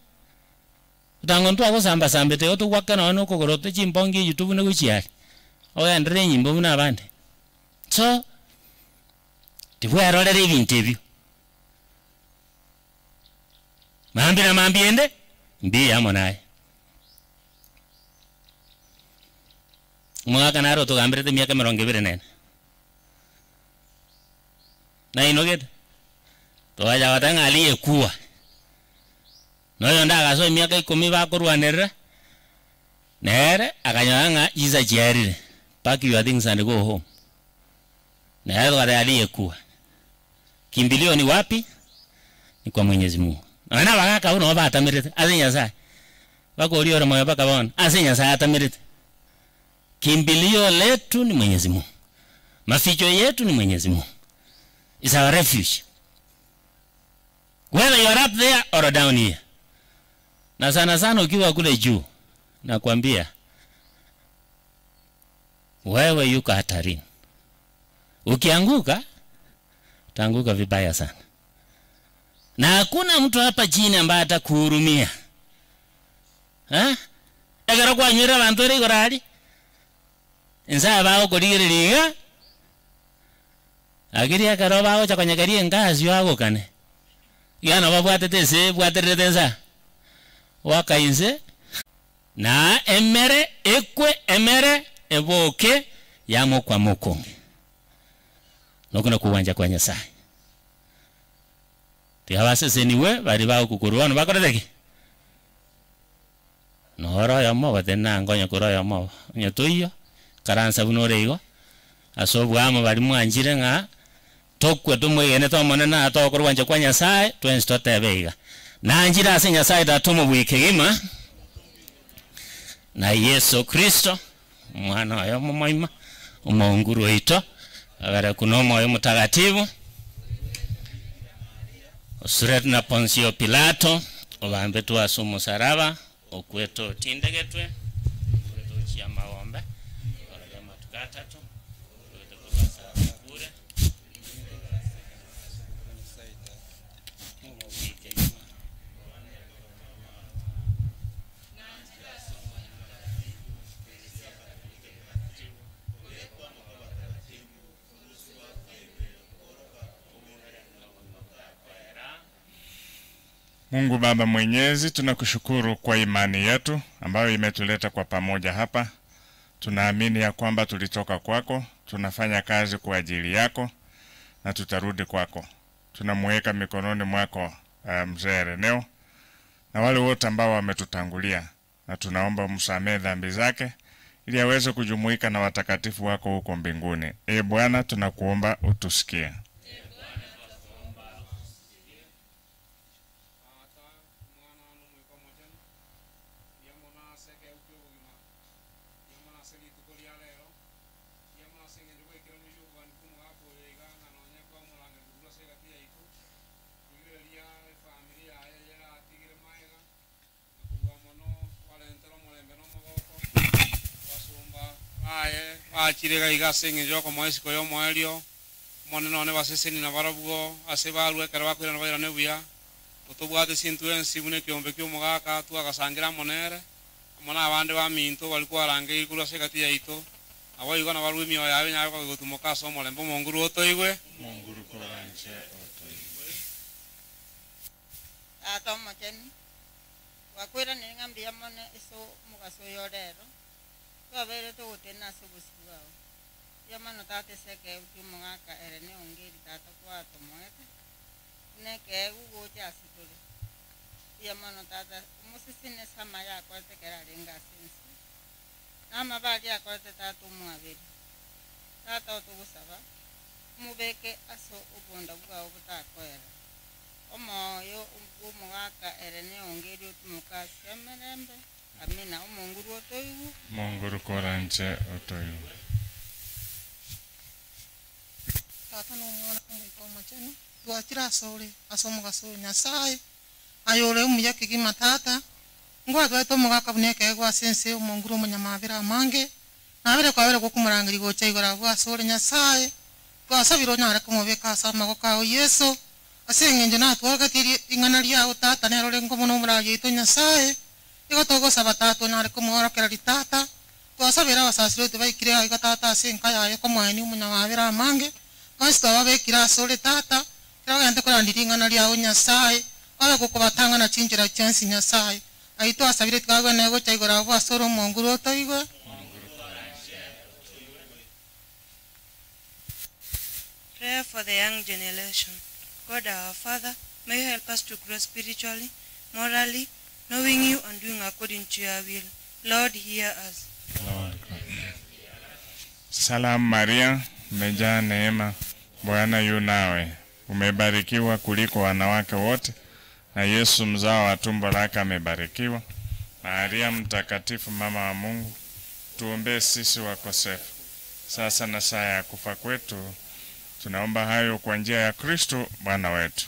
Otango ntwagosambasambete igo togwaka nonya na okogoro chimbongi eywo tobune gochiaria. Ogenderere enyimbo buna abande. So tibwerorere ebinto ebio. Mambi na mambi ende mbiya amo naye. Omogaka naro otogambirete emiaka emerongo ebere na ene. Nainogete. Togacha goteba ng'a aliyekuwa. Noyo ndagasoa emiaka 10 bakorwanerera. Nere akanyora ng'a chisa chiarire. Pack your things and go home. Nere tokateba aliyekuwa. Kimbilio ni wapi? Ni kwa Mwenyezi Mungu. Na bagaka uno batamirete ase Nyasaye. Bakoria ore moyo baka bono ase Nyasaye atamirete. Kimbilio letu ni Mwenyezi Mungu. Maficho yetu ni Mwenyezi Mungu. Is our refuge. Whether you are up there or down here. Na sana sana ukiwa kule juu, nakwambia wewe yuko hatarini. Ukianguka utaanguka vibaya sana. Na hakuna mtu hapa chini ambaye atakuhurumia. Ha? Ekero kwanywire abanto ore igoro aria, ense bagokorigereria iga, lakini ekero bagocha konyekeria engasi bagokane. Iga nabo babwatete ase bwatererete ensa. Wakainze na emere ekwe emere eboke yamokwa mokonge. Nokuna kuwanja kwa Nyasaye. Tiabaseseniwe bari bagokukurwa bakorete ki? Noro yomo batena ngonya koro yomo. Onye toiyo karansa buno ore igo. Ase obwamo bari mwanchire ng'a tokwe tumwegene tomonene atokorwanja kwa Nyasaye twensi totebe iga. Nanjira ase Nyasaye tata omobwekegima na Yesu Kristo mwana oyo omomoima omonguru oito agare kuna omwoyo mutagatifu osuret na Poncio Pilato obambetwe ase omusaraba okwete otindegetwe okwete ochia amagombe ororia amatuko atatu okwete kobasa okure. Mungu Baba Mwenyezi, tunakushukuru kwa imani yetu ambayo imetuleta kwa pamoja hapa. Tunaamini ya kwamba tulitoka kwako, tunafanya kazi kwa ajili yako na tutarudi kwako. Tunamuweka mikononi mwako mzee Reneo na wale wote ambao wametutangulia, na tunaomba umsamehe dhambi zake ili aweze kujumuika na watakatifu wako huko mbinguni. Ee Bwana, tunakuomba utusikie. Bachire iga ase eng'encho yokomoa esiko ya omoerio, omonene one baseseni na barabwo ase barwe ekero bakoirana bairane buya, Otobwate sintuensi bune kiombe kio mugaka twagasangira monere. Mona abande ba minto bali kwarange iguru ase gati yaito. Abo igo na barwe mioyo yabe nyabe gotumoka ase omorembe omonguru otoigwe. Monguru koranche otoigwe. Tata omocheni wakwira ni ng'ambia mone eso mugaso yorero. Twabere togotena ase obosi bwao. Yamano tata eseke uti omogaka ere ne ongeri tata kwatomoete. Neke ugocha ase tore. Yamano tata omusisine sama yakorete kera arenga ase ense. Namabari akorete tata omwabere. Tata otogosaba omobeke ase obonda bwao botakoera. Omoyo omogaka ere ne ongeri otumoka ase emerembe. Amina. Omonguru otoigwe. Monguru koranche otoigwe. Tata no omwana omoika omochenu twachire asore ase omogaso oyo Nyasaye ayore omuya kegima tata ngwatwaete omogaka buna ekeegwa ase ense omonguru omonyamabere amange nabere kwabere gokomorangeri gocha igoro abwo asore Nyasaye twasabire onyare komobeka ase amagoko ao Yeso ase eng'encho natwagatirie ing'ana riao tata nero ore nkomo nomorari oito Nyasaye igo togosaba tata onyare komworokereri tata twasabire abasasire oito baikire aiga tata ase enka yaye komoeni omonyamabere amange bonsi twababekire asore tata kero korandiria ing'ana riao Nyasaye abe gokobatang'ana chinchera chiansi Nyasaye aito asabire twagwene gocha igoro abwo asore omonguru otoigwe. Prayer for the young generation. God our Father, may you help us to grow spiritually, morally, knowing you and doing according to your will. Lord, hear us. Lord, Salamu Maria, umejaa neema, Bwana yu nawe. Umebarikiwa kuliko wanawake wote, na Yesu mzao wa tumbo lake amebarikiwa. Maria mtakatifu, mama wa Mungu, tuombee sisi wakosefu, sasa na saa ya kufa kwetu. Tunaomba hayo kwa njia ya Kristo Bwana wetu.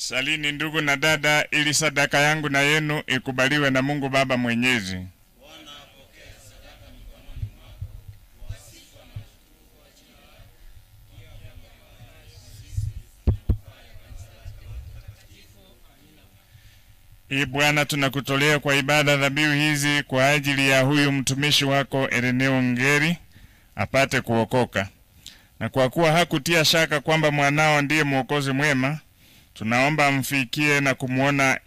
Salini ndugu na dada, ili sadaka yangu na yenu ikubaliwe na Mungu Baba Mwenyezi. Ee Bwana, tunakutolea kwa ibada dhabihu hizi kwa ajili ya huyu mtumishi wako Ireneo Ngeri apate kuokoka. Na kwa kuwa hakutia shaka kwamba mwanao ndiye Mwokozi mwema, tunaomba amfikie na kumuona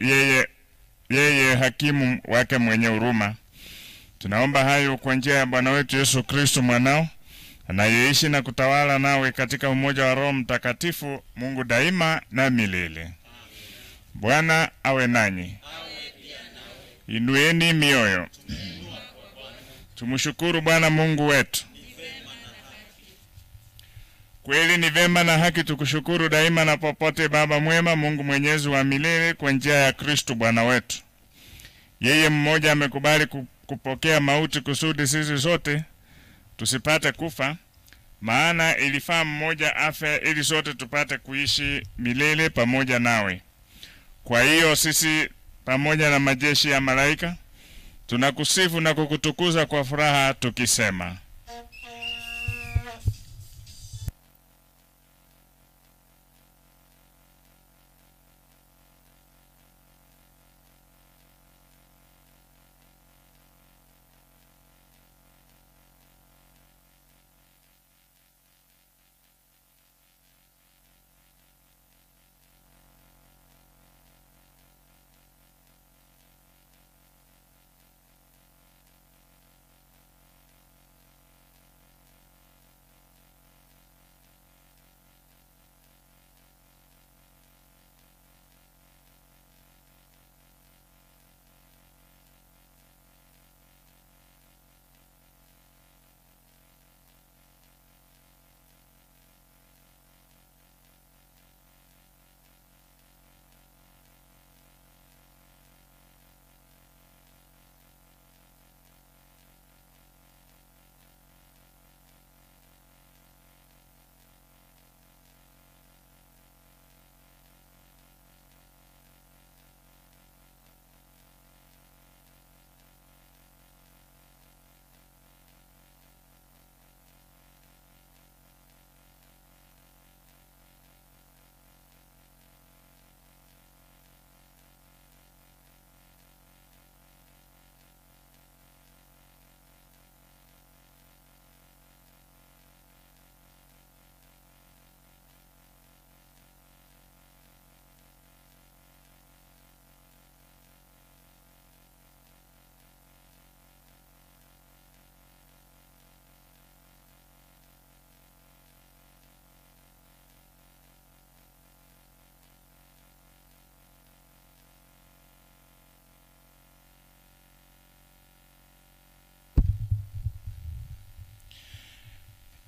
yeye hakimu wake mwenye huruma. Tunaomba hayo kwa njia ya Bwana wetu Yesu Kristo mwanao, anayeishi na kutawala nawe katika umoja wa Roho Mtakatifu, Mungu daima na milele. Bwana awe nanyi. Inueni mioyo. Tumshukuru Bwana Mungu wetu. Kweli ni vema na haki tukushukuru daima na popote, Baba mwema, Mungu mwenyezi wa milele, kwa njia ya Kristo Bwana wetu. Yeye mmoja amekubali kupokea mauti kusudi sisi sote tusipate kufa, maana ilifaa mmoja afe ili sote tupate kuishi milele pamoja nawe. Kwa hiyo sisi pamoja na majeshi ya malaika tunakusifu na kukutukuza kwa furaha tukisema: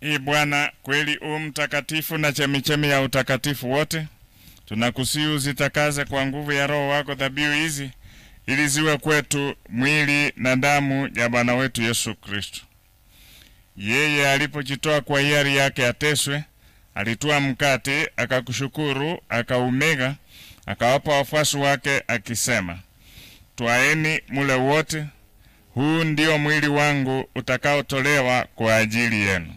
Ee Bwana, kweli u mtakatifu na chemichemi ya utakatifu wote, tunakusihi uzitakaze kwa nguvu ya Roho wako dhabihu hizi, ili ziwe kwetu mwili na damu ya Bwana wetu Yesu Kristo. Yeye alipojitoa kwa hiari yake ateswe, alitwaa mkate, akakushukuru, akaumega, akawapa wafuasi wake akisema: Twaeni mule wote, huu ndio mwili wangu utakaotolewa kwa ajili yenu.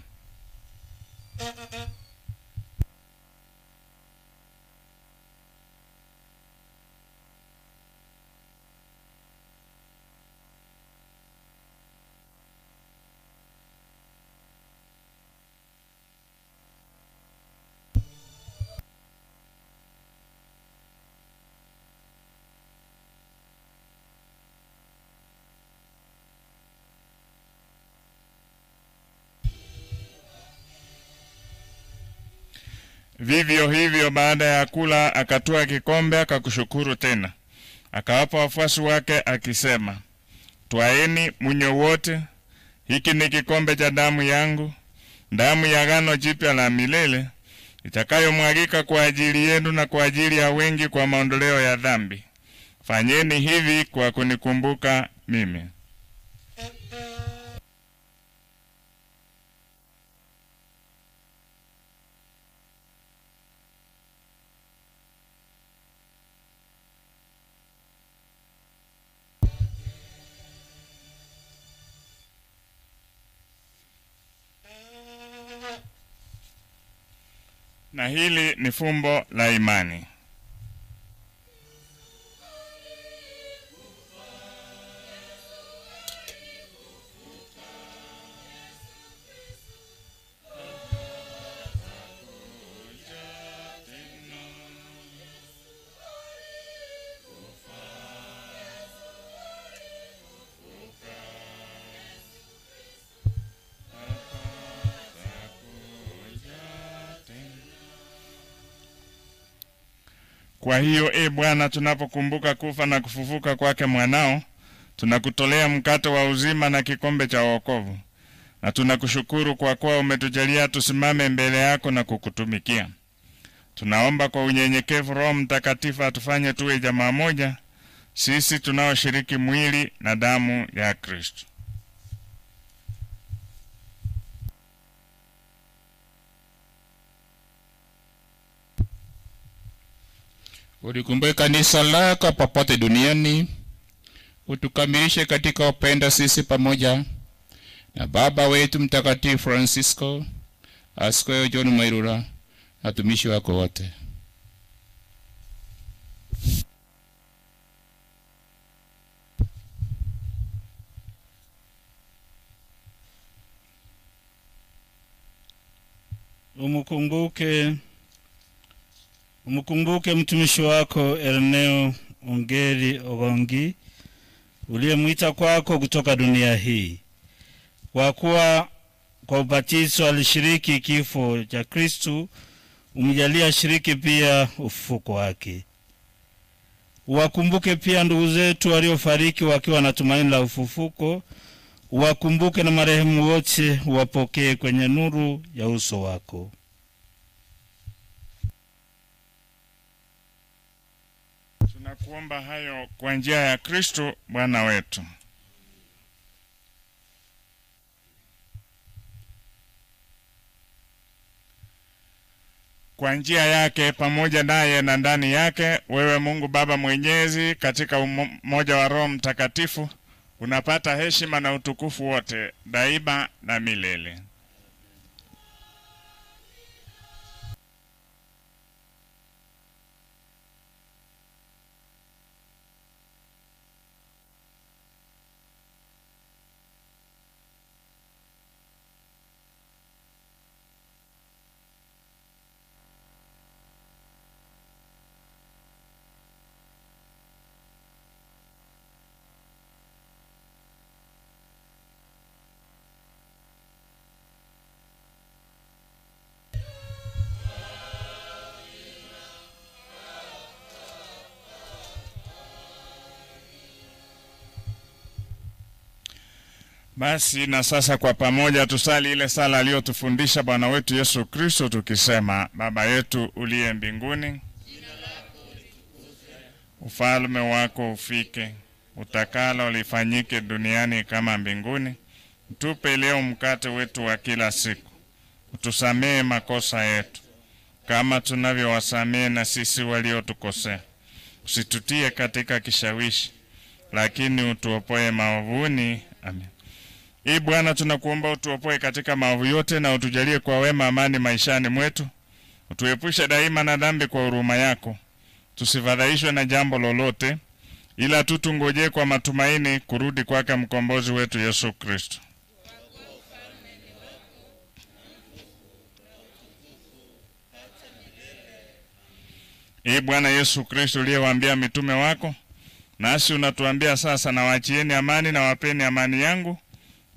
Vivyo hivyo baada ya kula akatwaa kikombe, akakushukuru tena, akawapa wafuasi wake akisema: Twaeni mnywe wote, hiki ni kikombe cha damu yangu, damu ya agano jipya la milele, itakayomwagika kwa ajili yenu na kwa ajili ya wengi kwa maondoleo ya dhambi. Fanyeni hivi kwa kunikumbuka mimi. Na hili ni fumbo la imani. Kwa hiyo, e Bwana, tunapokumbuka kufa na kufufuka kwake mwanao, tunakutolea mkate wa uzima na kikombe cha wokovu. Na tunakushukuru kwa kuwa umetujalia tusimame mbele yako na kukutumikia. Tunaomba kwa unyenyekevu Roho Mtakatifu atufanye tuwe jamaa moja, sisi tunaoshiriki mwili na damu ya Kristo. Ulikumbuke kanisa lako popote duniani, utukamilishe katika upendo sisi pamoja na Baba wetu Mtakatifu Francisco, Askofu John Mairura na watumishi wako wote. Umukumbuke mtumishi wako Erneo Ongeri Ogongi, uliyemwita kwako kutoka dunia hii. Kwa kuwa kwa ubatizo alishiriki kifo cha Kristu, umjalie ashiriki pia ufufuko wake. Uwakumbuke pia ndugu zetu waliofariki wakiwa na tumaini la ufufuko. Uwakumbuke na marehemu wote, uwapokee kwenye nuru ya uso wako. Tunakuomba hayo kwa njia ya Kristo Bwana wetu. Kwa njia yake, pamoja naye na ndani yake, wewe Mungu Baba Mwenyezi, katika umoja wa Roho Mtakatifu, unapata heshima na utukufu wote daima na milele. Basi na sasa kwa pamoja tusali ile sala aliyotufundisha Bwana wetu Yesu Kristo tukisema: Baba yetu uliye mbinguni, ufalme wako ufike, utakalo lifanyike duniani kama mbinguni. Tupe leo mkate wetu wa kila siku. Utusamee makosa yetu kama tunavyowasamee na sisi waliotukosea. Usitutie katika kishawishi, lakini utuopoe maovuni. Amen. Ee Bwana, tunakuomba utuopoe katika maovu yote na utujalie kwa wema amani maishani mwetu. Utuepushe daima na dhambi kwa huruma yako. Tusifadhaishwe na jambo lolote, ila tu tungojee kwa matumaini kurudi kwake mkombozi wetu Yesu Kristo. Ee Bwana Yesu Kristo, uliyewaambia mitume wako, nasi unatuambia sasa, na waachieni amani na wapeni amani yangu.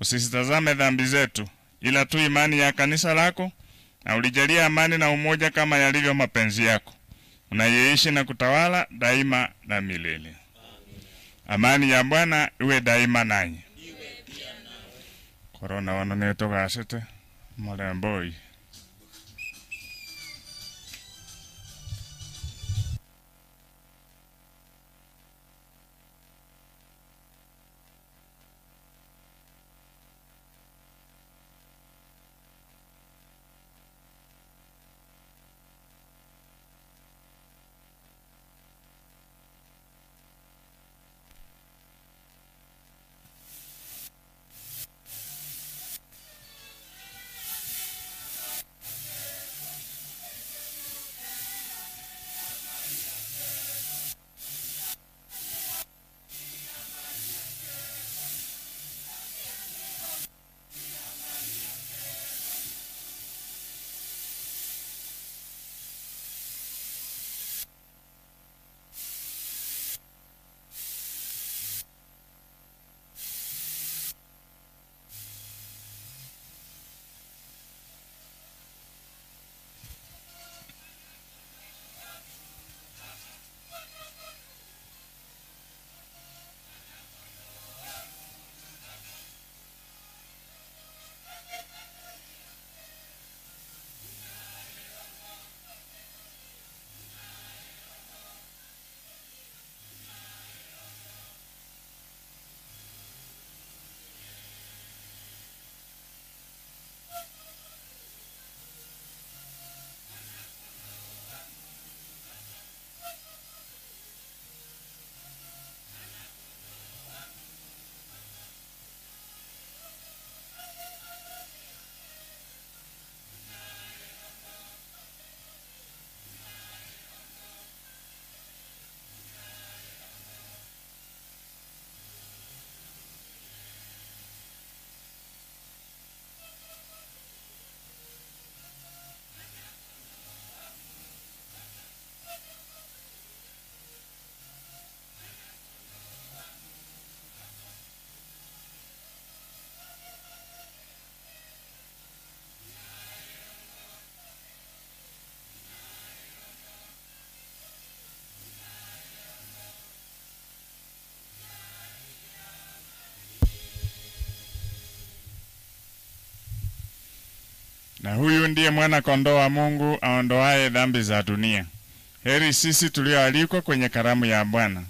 Usisitazame dhambi zetu, ila tu imani ya kanisa lako, na ulijalia amani na umoja kama yalivyo mapenzi yako, unayeishi na kutawala daima na milele. Amani ya Bwana iwe daima nanyi. Korona wanonetoka asete mwaremboi. Huyu ndiye mwana kondoo wa Mungu aondoaye dhambi za dunia. Heri sisi tulioalikwa kwenye karamu ya Bwana.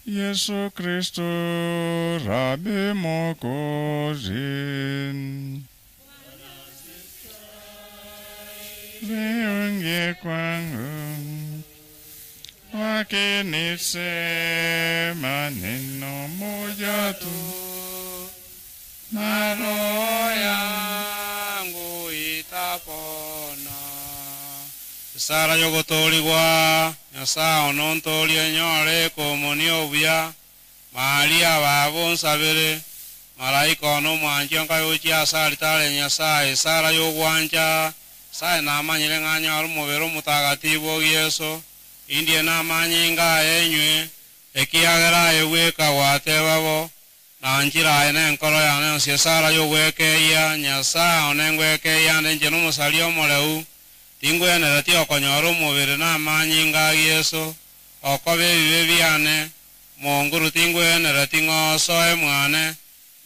Yesu Kristo Rabi Mwokozi. Viunge kwangu wakinisema neno moja tu, na roho yangu itapona. Sara yogotoligwa Nyasaye onontolie nyore komonio obuya Maria babo nsabere malaika ono mwanchi nkayochia ase alitare Nyasaye. Sara yogwancha Nyasaye namanyire ng'anyore omobere omotagatifu o Yeso indie namanyinga aye enywe ekiagera aye bweka gwatebabo na nchira aye nenkoro yane yonsi. Sara yogwekeia Nyasaye one ngwekeia ande inche nomosaria omoreu tingwenera ti okonyora omobere namanyinga a Yeso okoba ebibe biane monguru tingwenera ting'osoe mwane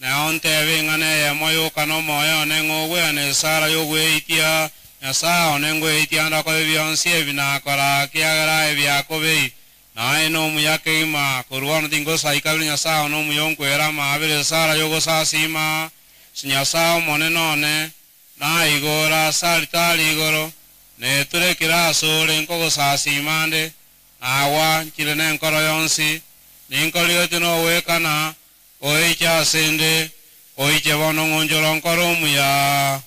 nao ntebe ing'ana eyemo yoka nomoyo one ng'ogwena esara yogweitia Nyasaye one ngweitia ndakoba bionsi ebi nakora kiagera ebiakobei naye nomuya keima korwa ono tingosaika biri Nyasaye one omuya onkwera amabere esara yogosasima si Nyasaye omonene one naigora ase alitari igoro neturekire ase ore nkogosasima nde nawa nchire nenkoro yonsi ninkorigete nowekana oiche ase nde oiche bono ng'onchoro nkoro omuya.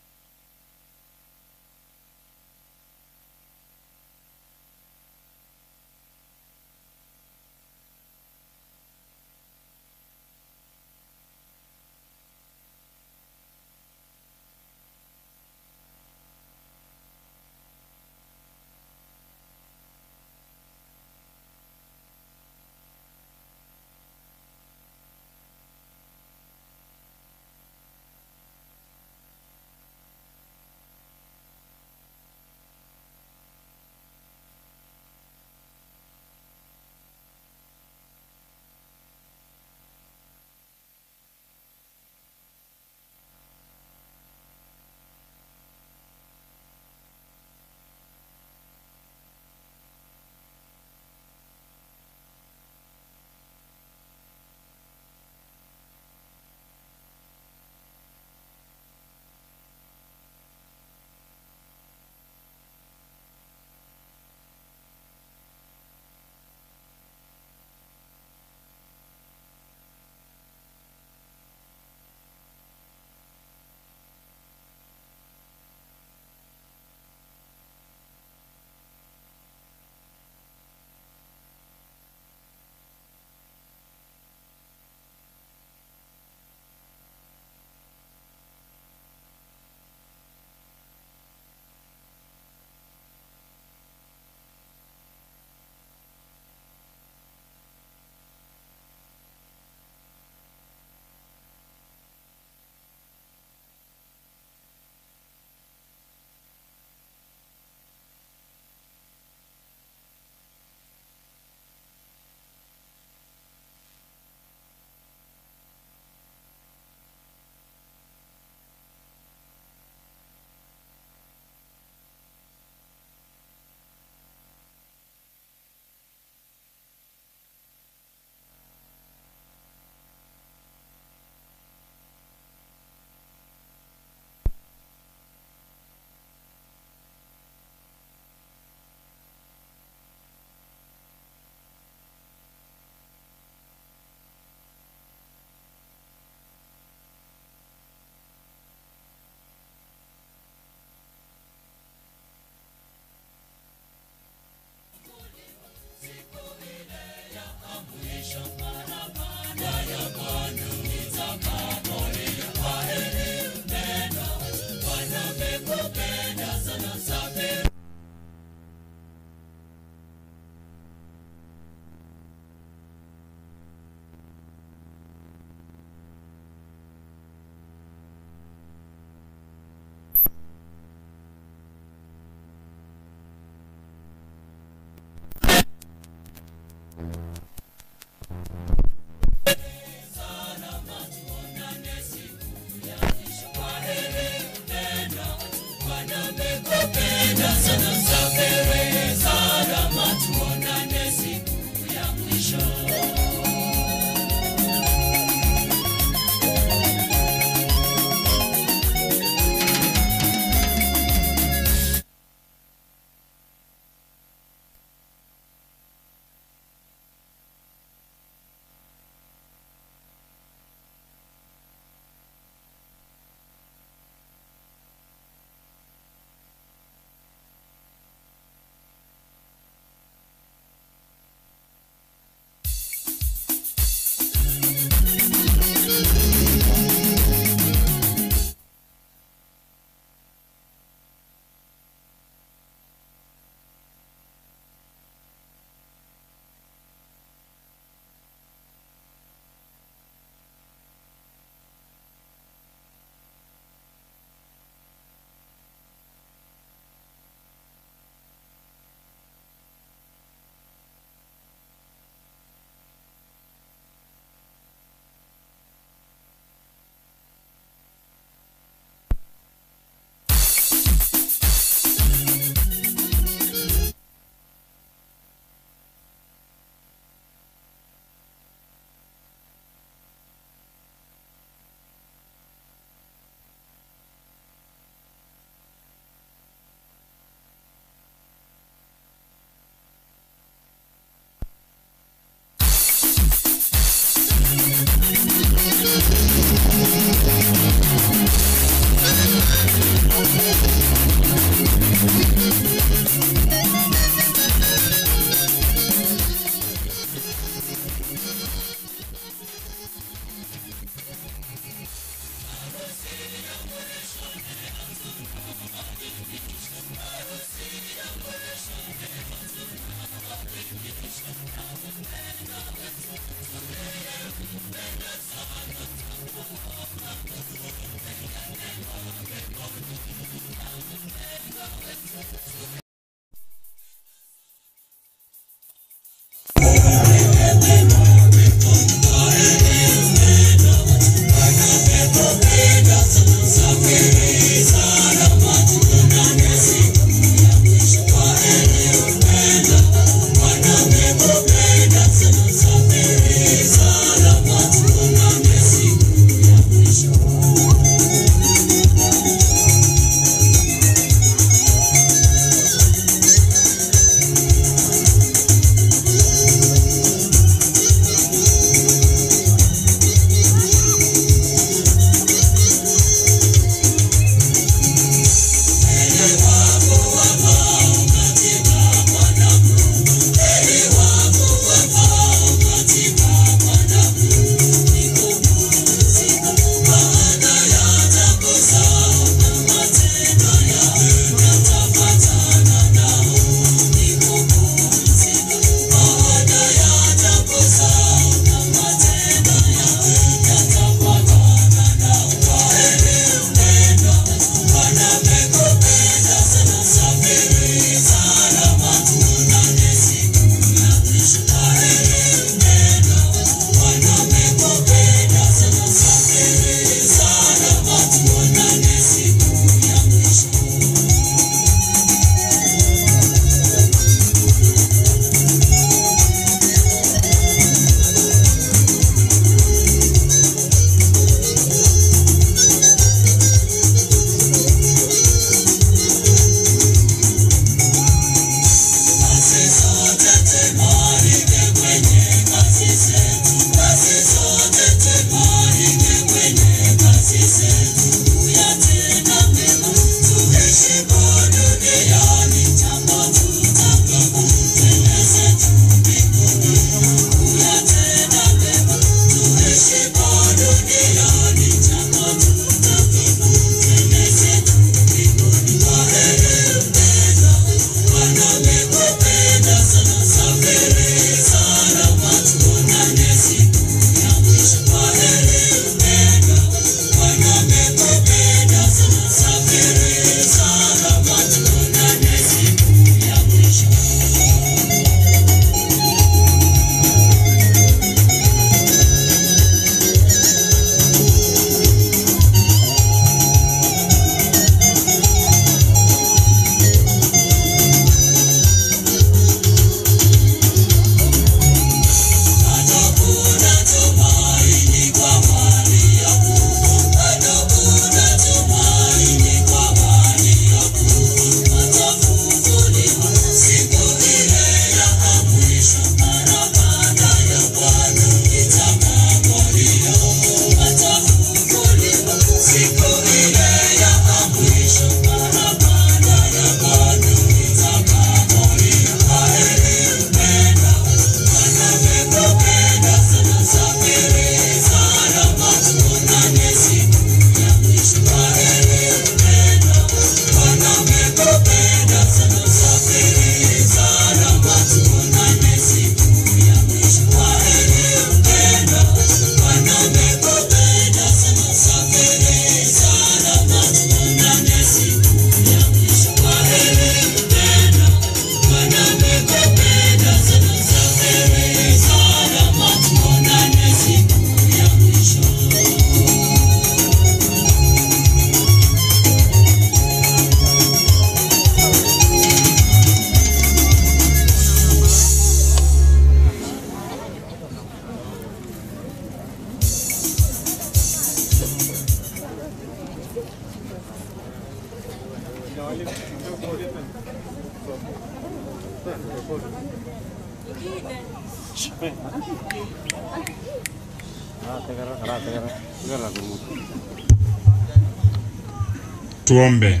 Tuombe.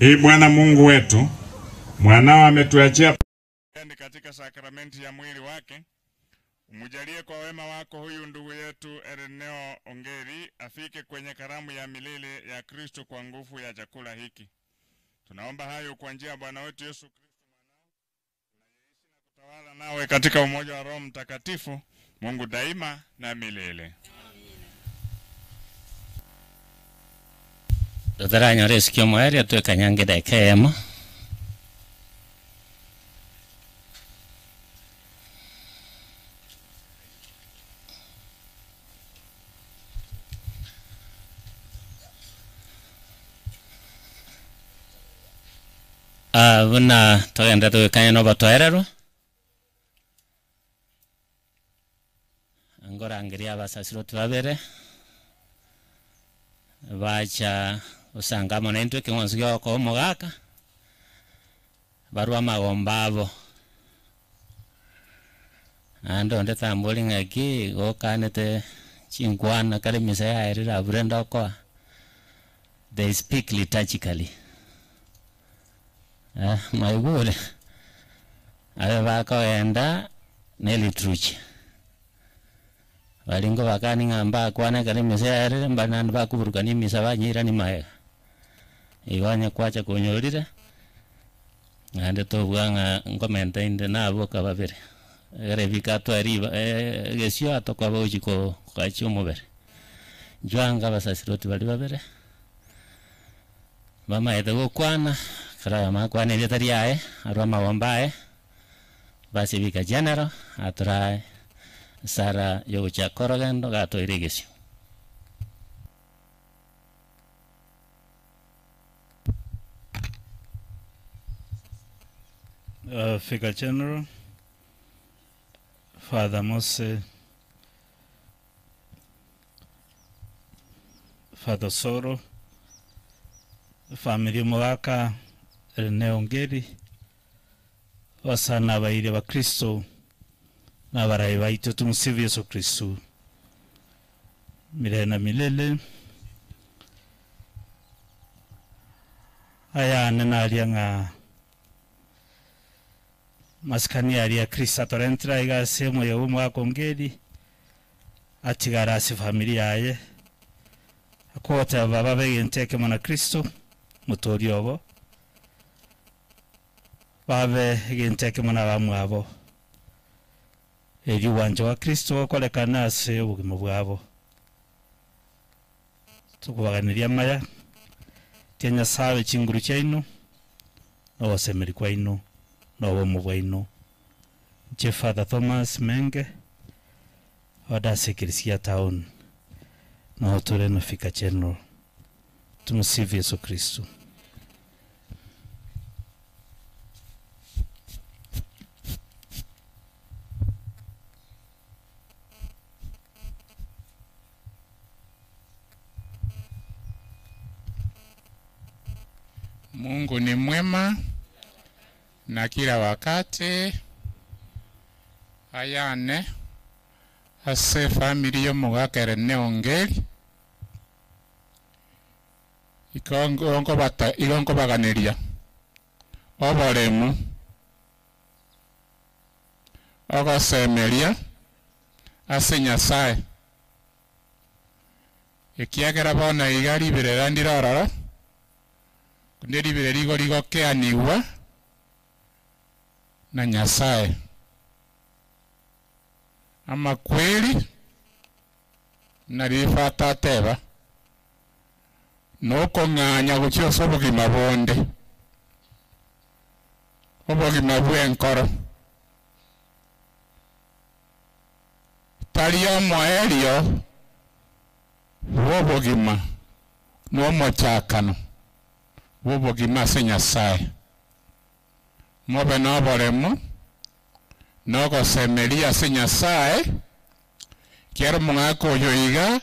Ee Bwana Mungu wetu, mwanao ametuachia katika sakramenti ya mwili wake, Umujalie kwa wema wako huyu ndugu yetu Ereneo Ongeri afike kwenye karamu ya milele ya Kristo kwa nguvu ya chakula hiki. Tunaomba hayo kwa njia ya Bwana wetu Yesu Kristo mwanao, tunayeishi na kutawala nawe katika umoja wa Roho Mtakatifu, Mungu daima na milele. Tutaranyore sikio mweria twekanyange dakika emo. Buna togenda twekanya no batwererwa ngorangeria abasasiroti babere bacha usanga monentwe king'onso gioko omogaka barwa magomba abo naende onde tambori ng'aki gokanete chinkwana kare misa yaerire abure ndokoa. They speak liturgically. Maigure abe bakoenda ne liturgy baringo bakani ng'amba kwana kare misa yaerire mbanande bakuburukani emisa banyirani maega igo kwacha kunyorire naende tobua ng'a nkomenta inde naboka babere egere bikatwari egesio atokwaba gochi kogachi omobere njwanga abasasiroti bari babere bamaete gokwana kara makwana erieta riaye arwa amagomba aye basibika general aturae sara yogocha korogendo gatoire egesio. Vicar General, Father Mose, Father Soro, family Mogaka, Ereneo Ongeri, wasana baire ba Kristo na barayi baitu tumusifu Yesu Kristo milele na milele. Aya nenaria nga maskani aria Kristo atorentra iga sehemu ya Mogaka Ongeri atigara ase familia yaye akota baba begenteke mwana Kristo mutori obo babe egenteke mwana bamwabo eri wanje wa Kristo okorekana ase obogima bwabo tukubaganiria maya tia Nyasaye chinguru chaino nogosemeri kwaino nobomo bwaino. Nche Father Thomas Menge odase Kirisia Town na otore na Vicar General. Tumsifu Yesu Kristo. Mungu ni mwema na kila wakati. Ayane ase family y'omogaka Ereneo Ongeri igonkobaganiria oboremu ogosemeria ase Nyasaye ekiagera bono iga ribere ndire ororo kundi ribere rigo rigokeanigwa na Nyasaye ama kweli narifata teba nokong'anya gochiosa obogima bonde obogima bw'enkoro tari omoerio bw'obogima n'omochakano bw'obogima ase Nyasaye mobe n'oboremo nogosemeria ase Nyasaye kiero omogaka oyo iga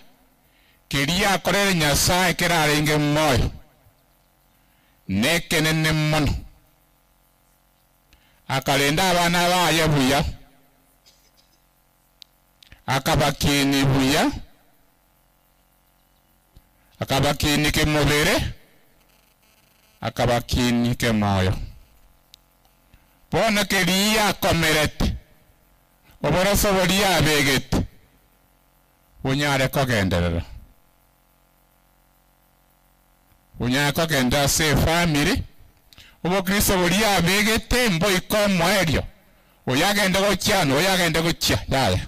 keria akorere Nyasaye kerarenge moyo nekenene mono akarenda abana baye buya akabakini buya akabakini kemubere akabakini kemoyo bono keria akomerete Oboroso boria abegete bunyare kogenderera. Bunyare kogenda ase efamily. Obokristo boria abegete mboiko mwerio. Oyagenda gochia no oyagenda gochia yaya.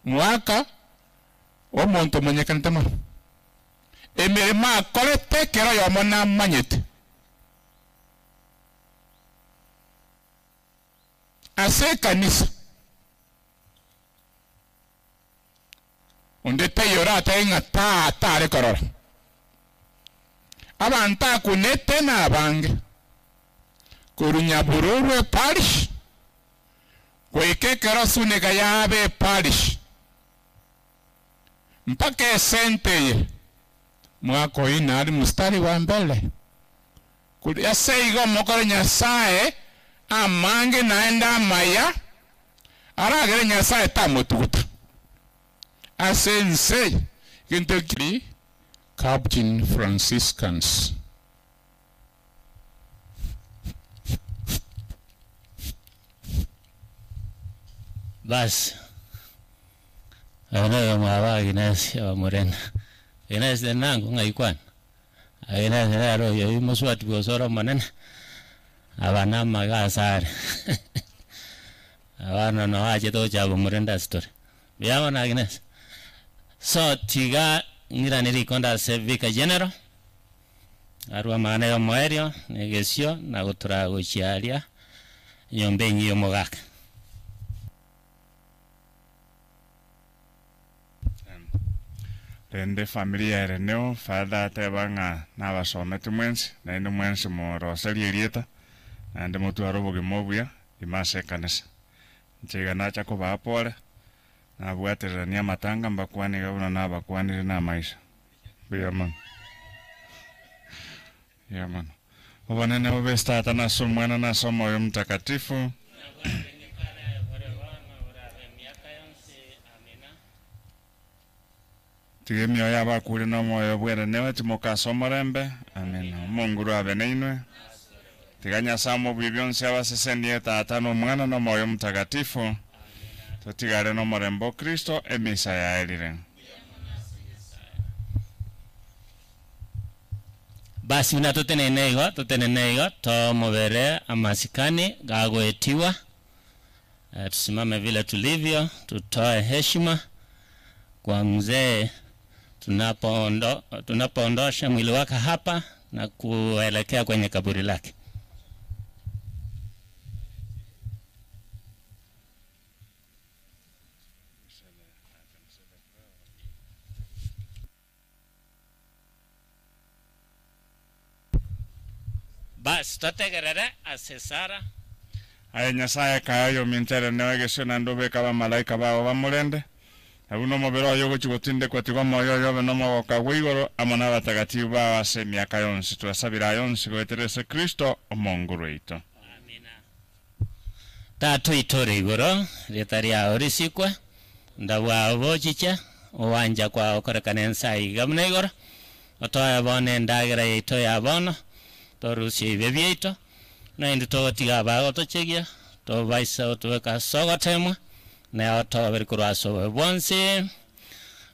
Mwaka omonto manyekanete mono. Emirimo akorete kero yomo namanyete. Ase kanisa. Onde teyora atenga ta tare korora. Abanta kunete na abange. Kurunyabururwe parish. Goike kero suneka yabe parish. Mpaka esente mwako ina ali mstari wa mbele. Yase igo mokore Nyasaye amange naenda maya aragere Nyasaye tamotukuta. Asense gentokiri Captain Franciscans. Bas. Ano mwaba Agnes wa Morena. Agnes de nango ngaikwan. Agnes rero yo muswati bosoro manene. Abana magasare. Abana no aje to chabo Morena story. Biamo na Agnes. So tiga ngiraniri konda se Vicar General. Arua magana yo moerio negesio na gotura gochiaria nyombe nyiyo mogaka. Rende familia ereneo father tebanga nabasomete mwensi naende mwensi moroserie erieta naende motware obogima obuya imase ekanisa nchiga nacha kobaa pore nabwatererania amatanga mbakwanire buna nabakwanire na amaisha mbuya mono mbuya mono obonene bobe Tata nase Omwana nase Omoyo Mtakatifu. Tige mioyo y'abakure n'omwoyo bwerenewe timokasa omorembe. Amina. Omonguru abe nainwe. Tiga Nyasaye omobuya bionsi abasesenie Tata n'Omwana n'Omwoyo Mtakatifu. Totigare n'omorembe o Kristo emisa yaerire. Basi una toteneneigo tomobere amasikani gagoetiwa. Tusimame vile tulivyo, tutoe heshima kwa mzee tunapoondosha mwili wake hapa na kuelekea kwenye kaburi lake. Bas totegerere asesara. Aye Nyasaye kayo mintere newegesio na ndube kaba malaika bao bamurende. Abuno mobero oyo gochigotinde kwatigwa moyo yobe nomogoka gwigoro amo n'abatagatifu bao ase emiaka yonsi twasabira yonsi goeterese Kristo omonguru oito. Amina. Tatu itore igoro rieta riao risikwe ndabwao bochicha owanja kwao korekana ensa iga buna igoro otoe bono endagera yaito ya bono torusie ebibe biaito naende togotiga abagotochegia tobaisa otweka ase ogotemwa na otobere korwa ase obobe bwonsi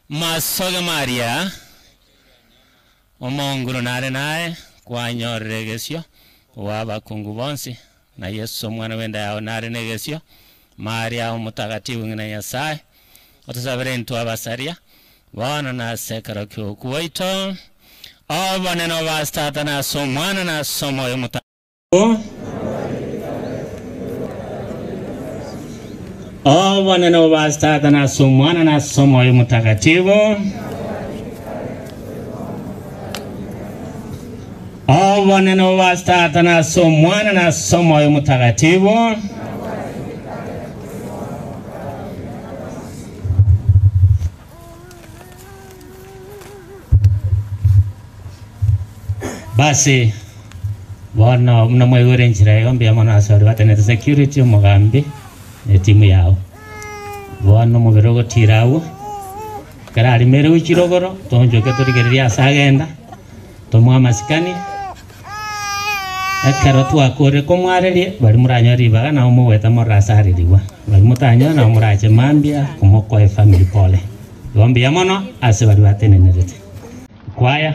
masoge Maria omonguru nare naye kwanyorire egesio owabakungu bonsi na Yesu omwana wenda yao nare negesio Maria omutakatifu ng'ina Nyasaye otosabere intwe abasaria bono nase ekero kia okwoito obonene obase Tata nase Omwana nase Omoyo Mtakatifu. Obonene obase Tata nase Omwana nase Omoyo Mtakatifu. Obonene obase Tata nase Omwana nase Omoyo Mtakatifu. Basi bono muna mwaigure enchera igo mbuya mono ase baria batenete security omogambi ne timu yao bono omobere ogotira agwo ekero arimere gochira ogoro tonchoke torigereria ase agenda tomoe amasikani Ekero twakore komwarerie bari muranywa ribaga nao mogweta morasaririwa bari mutanywa nao murache mambia komokoe family pole igo mbuya mono ase bari batenenerete kwaya.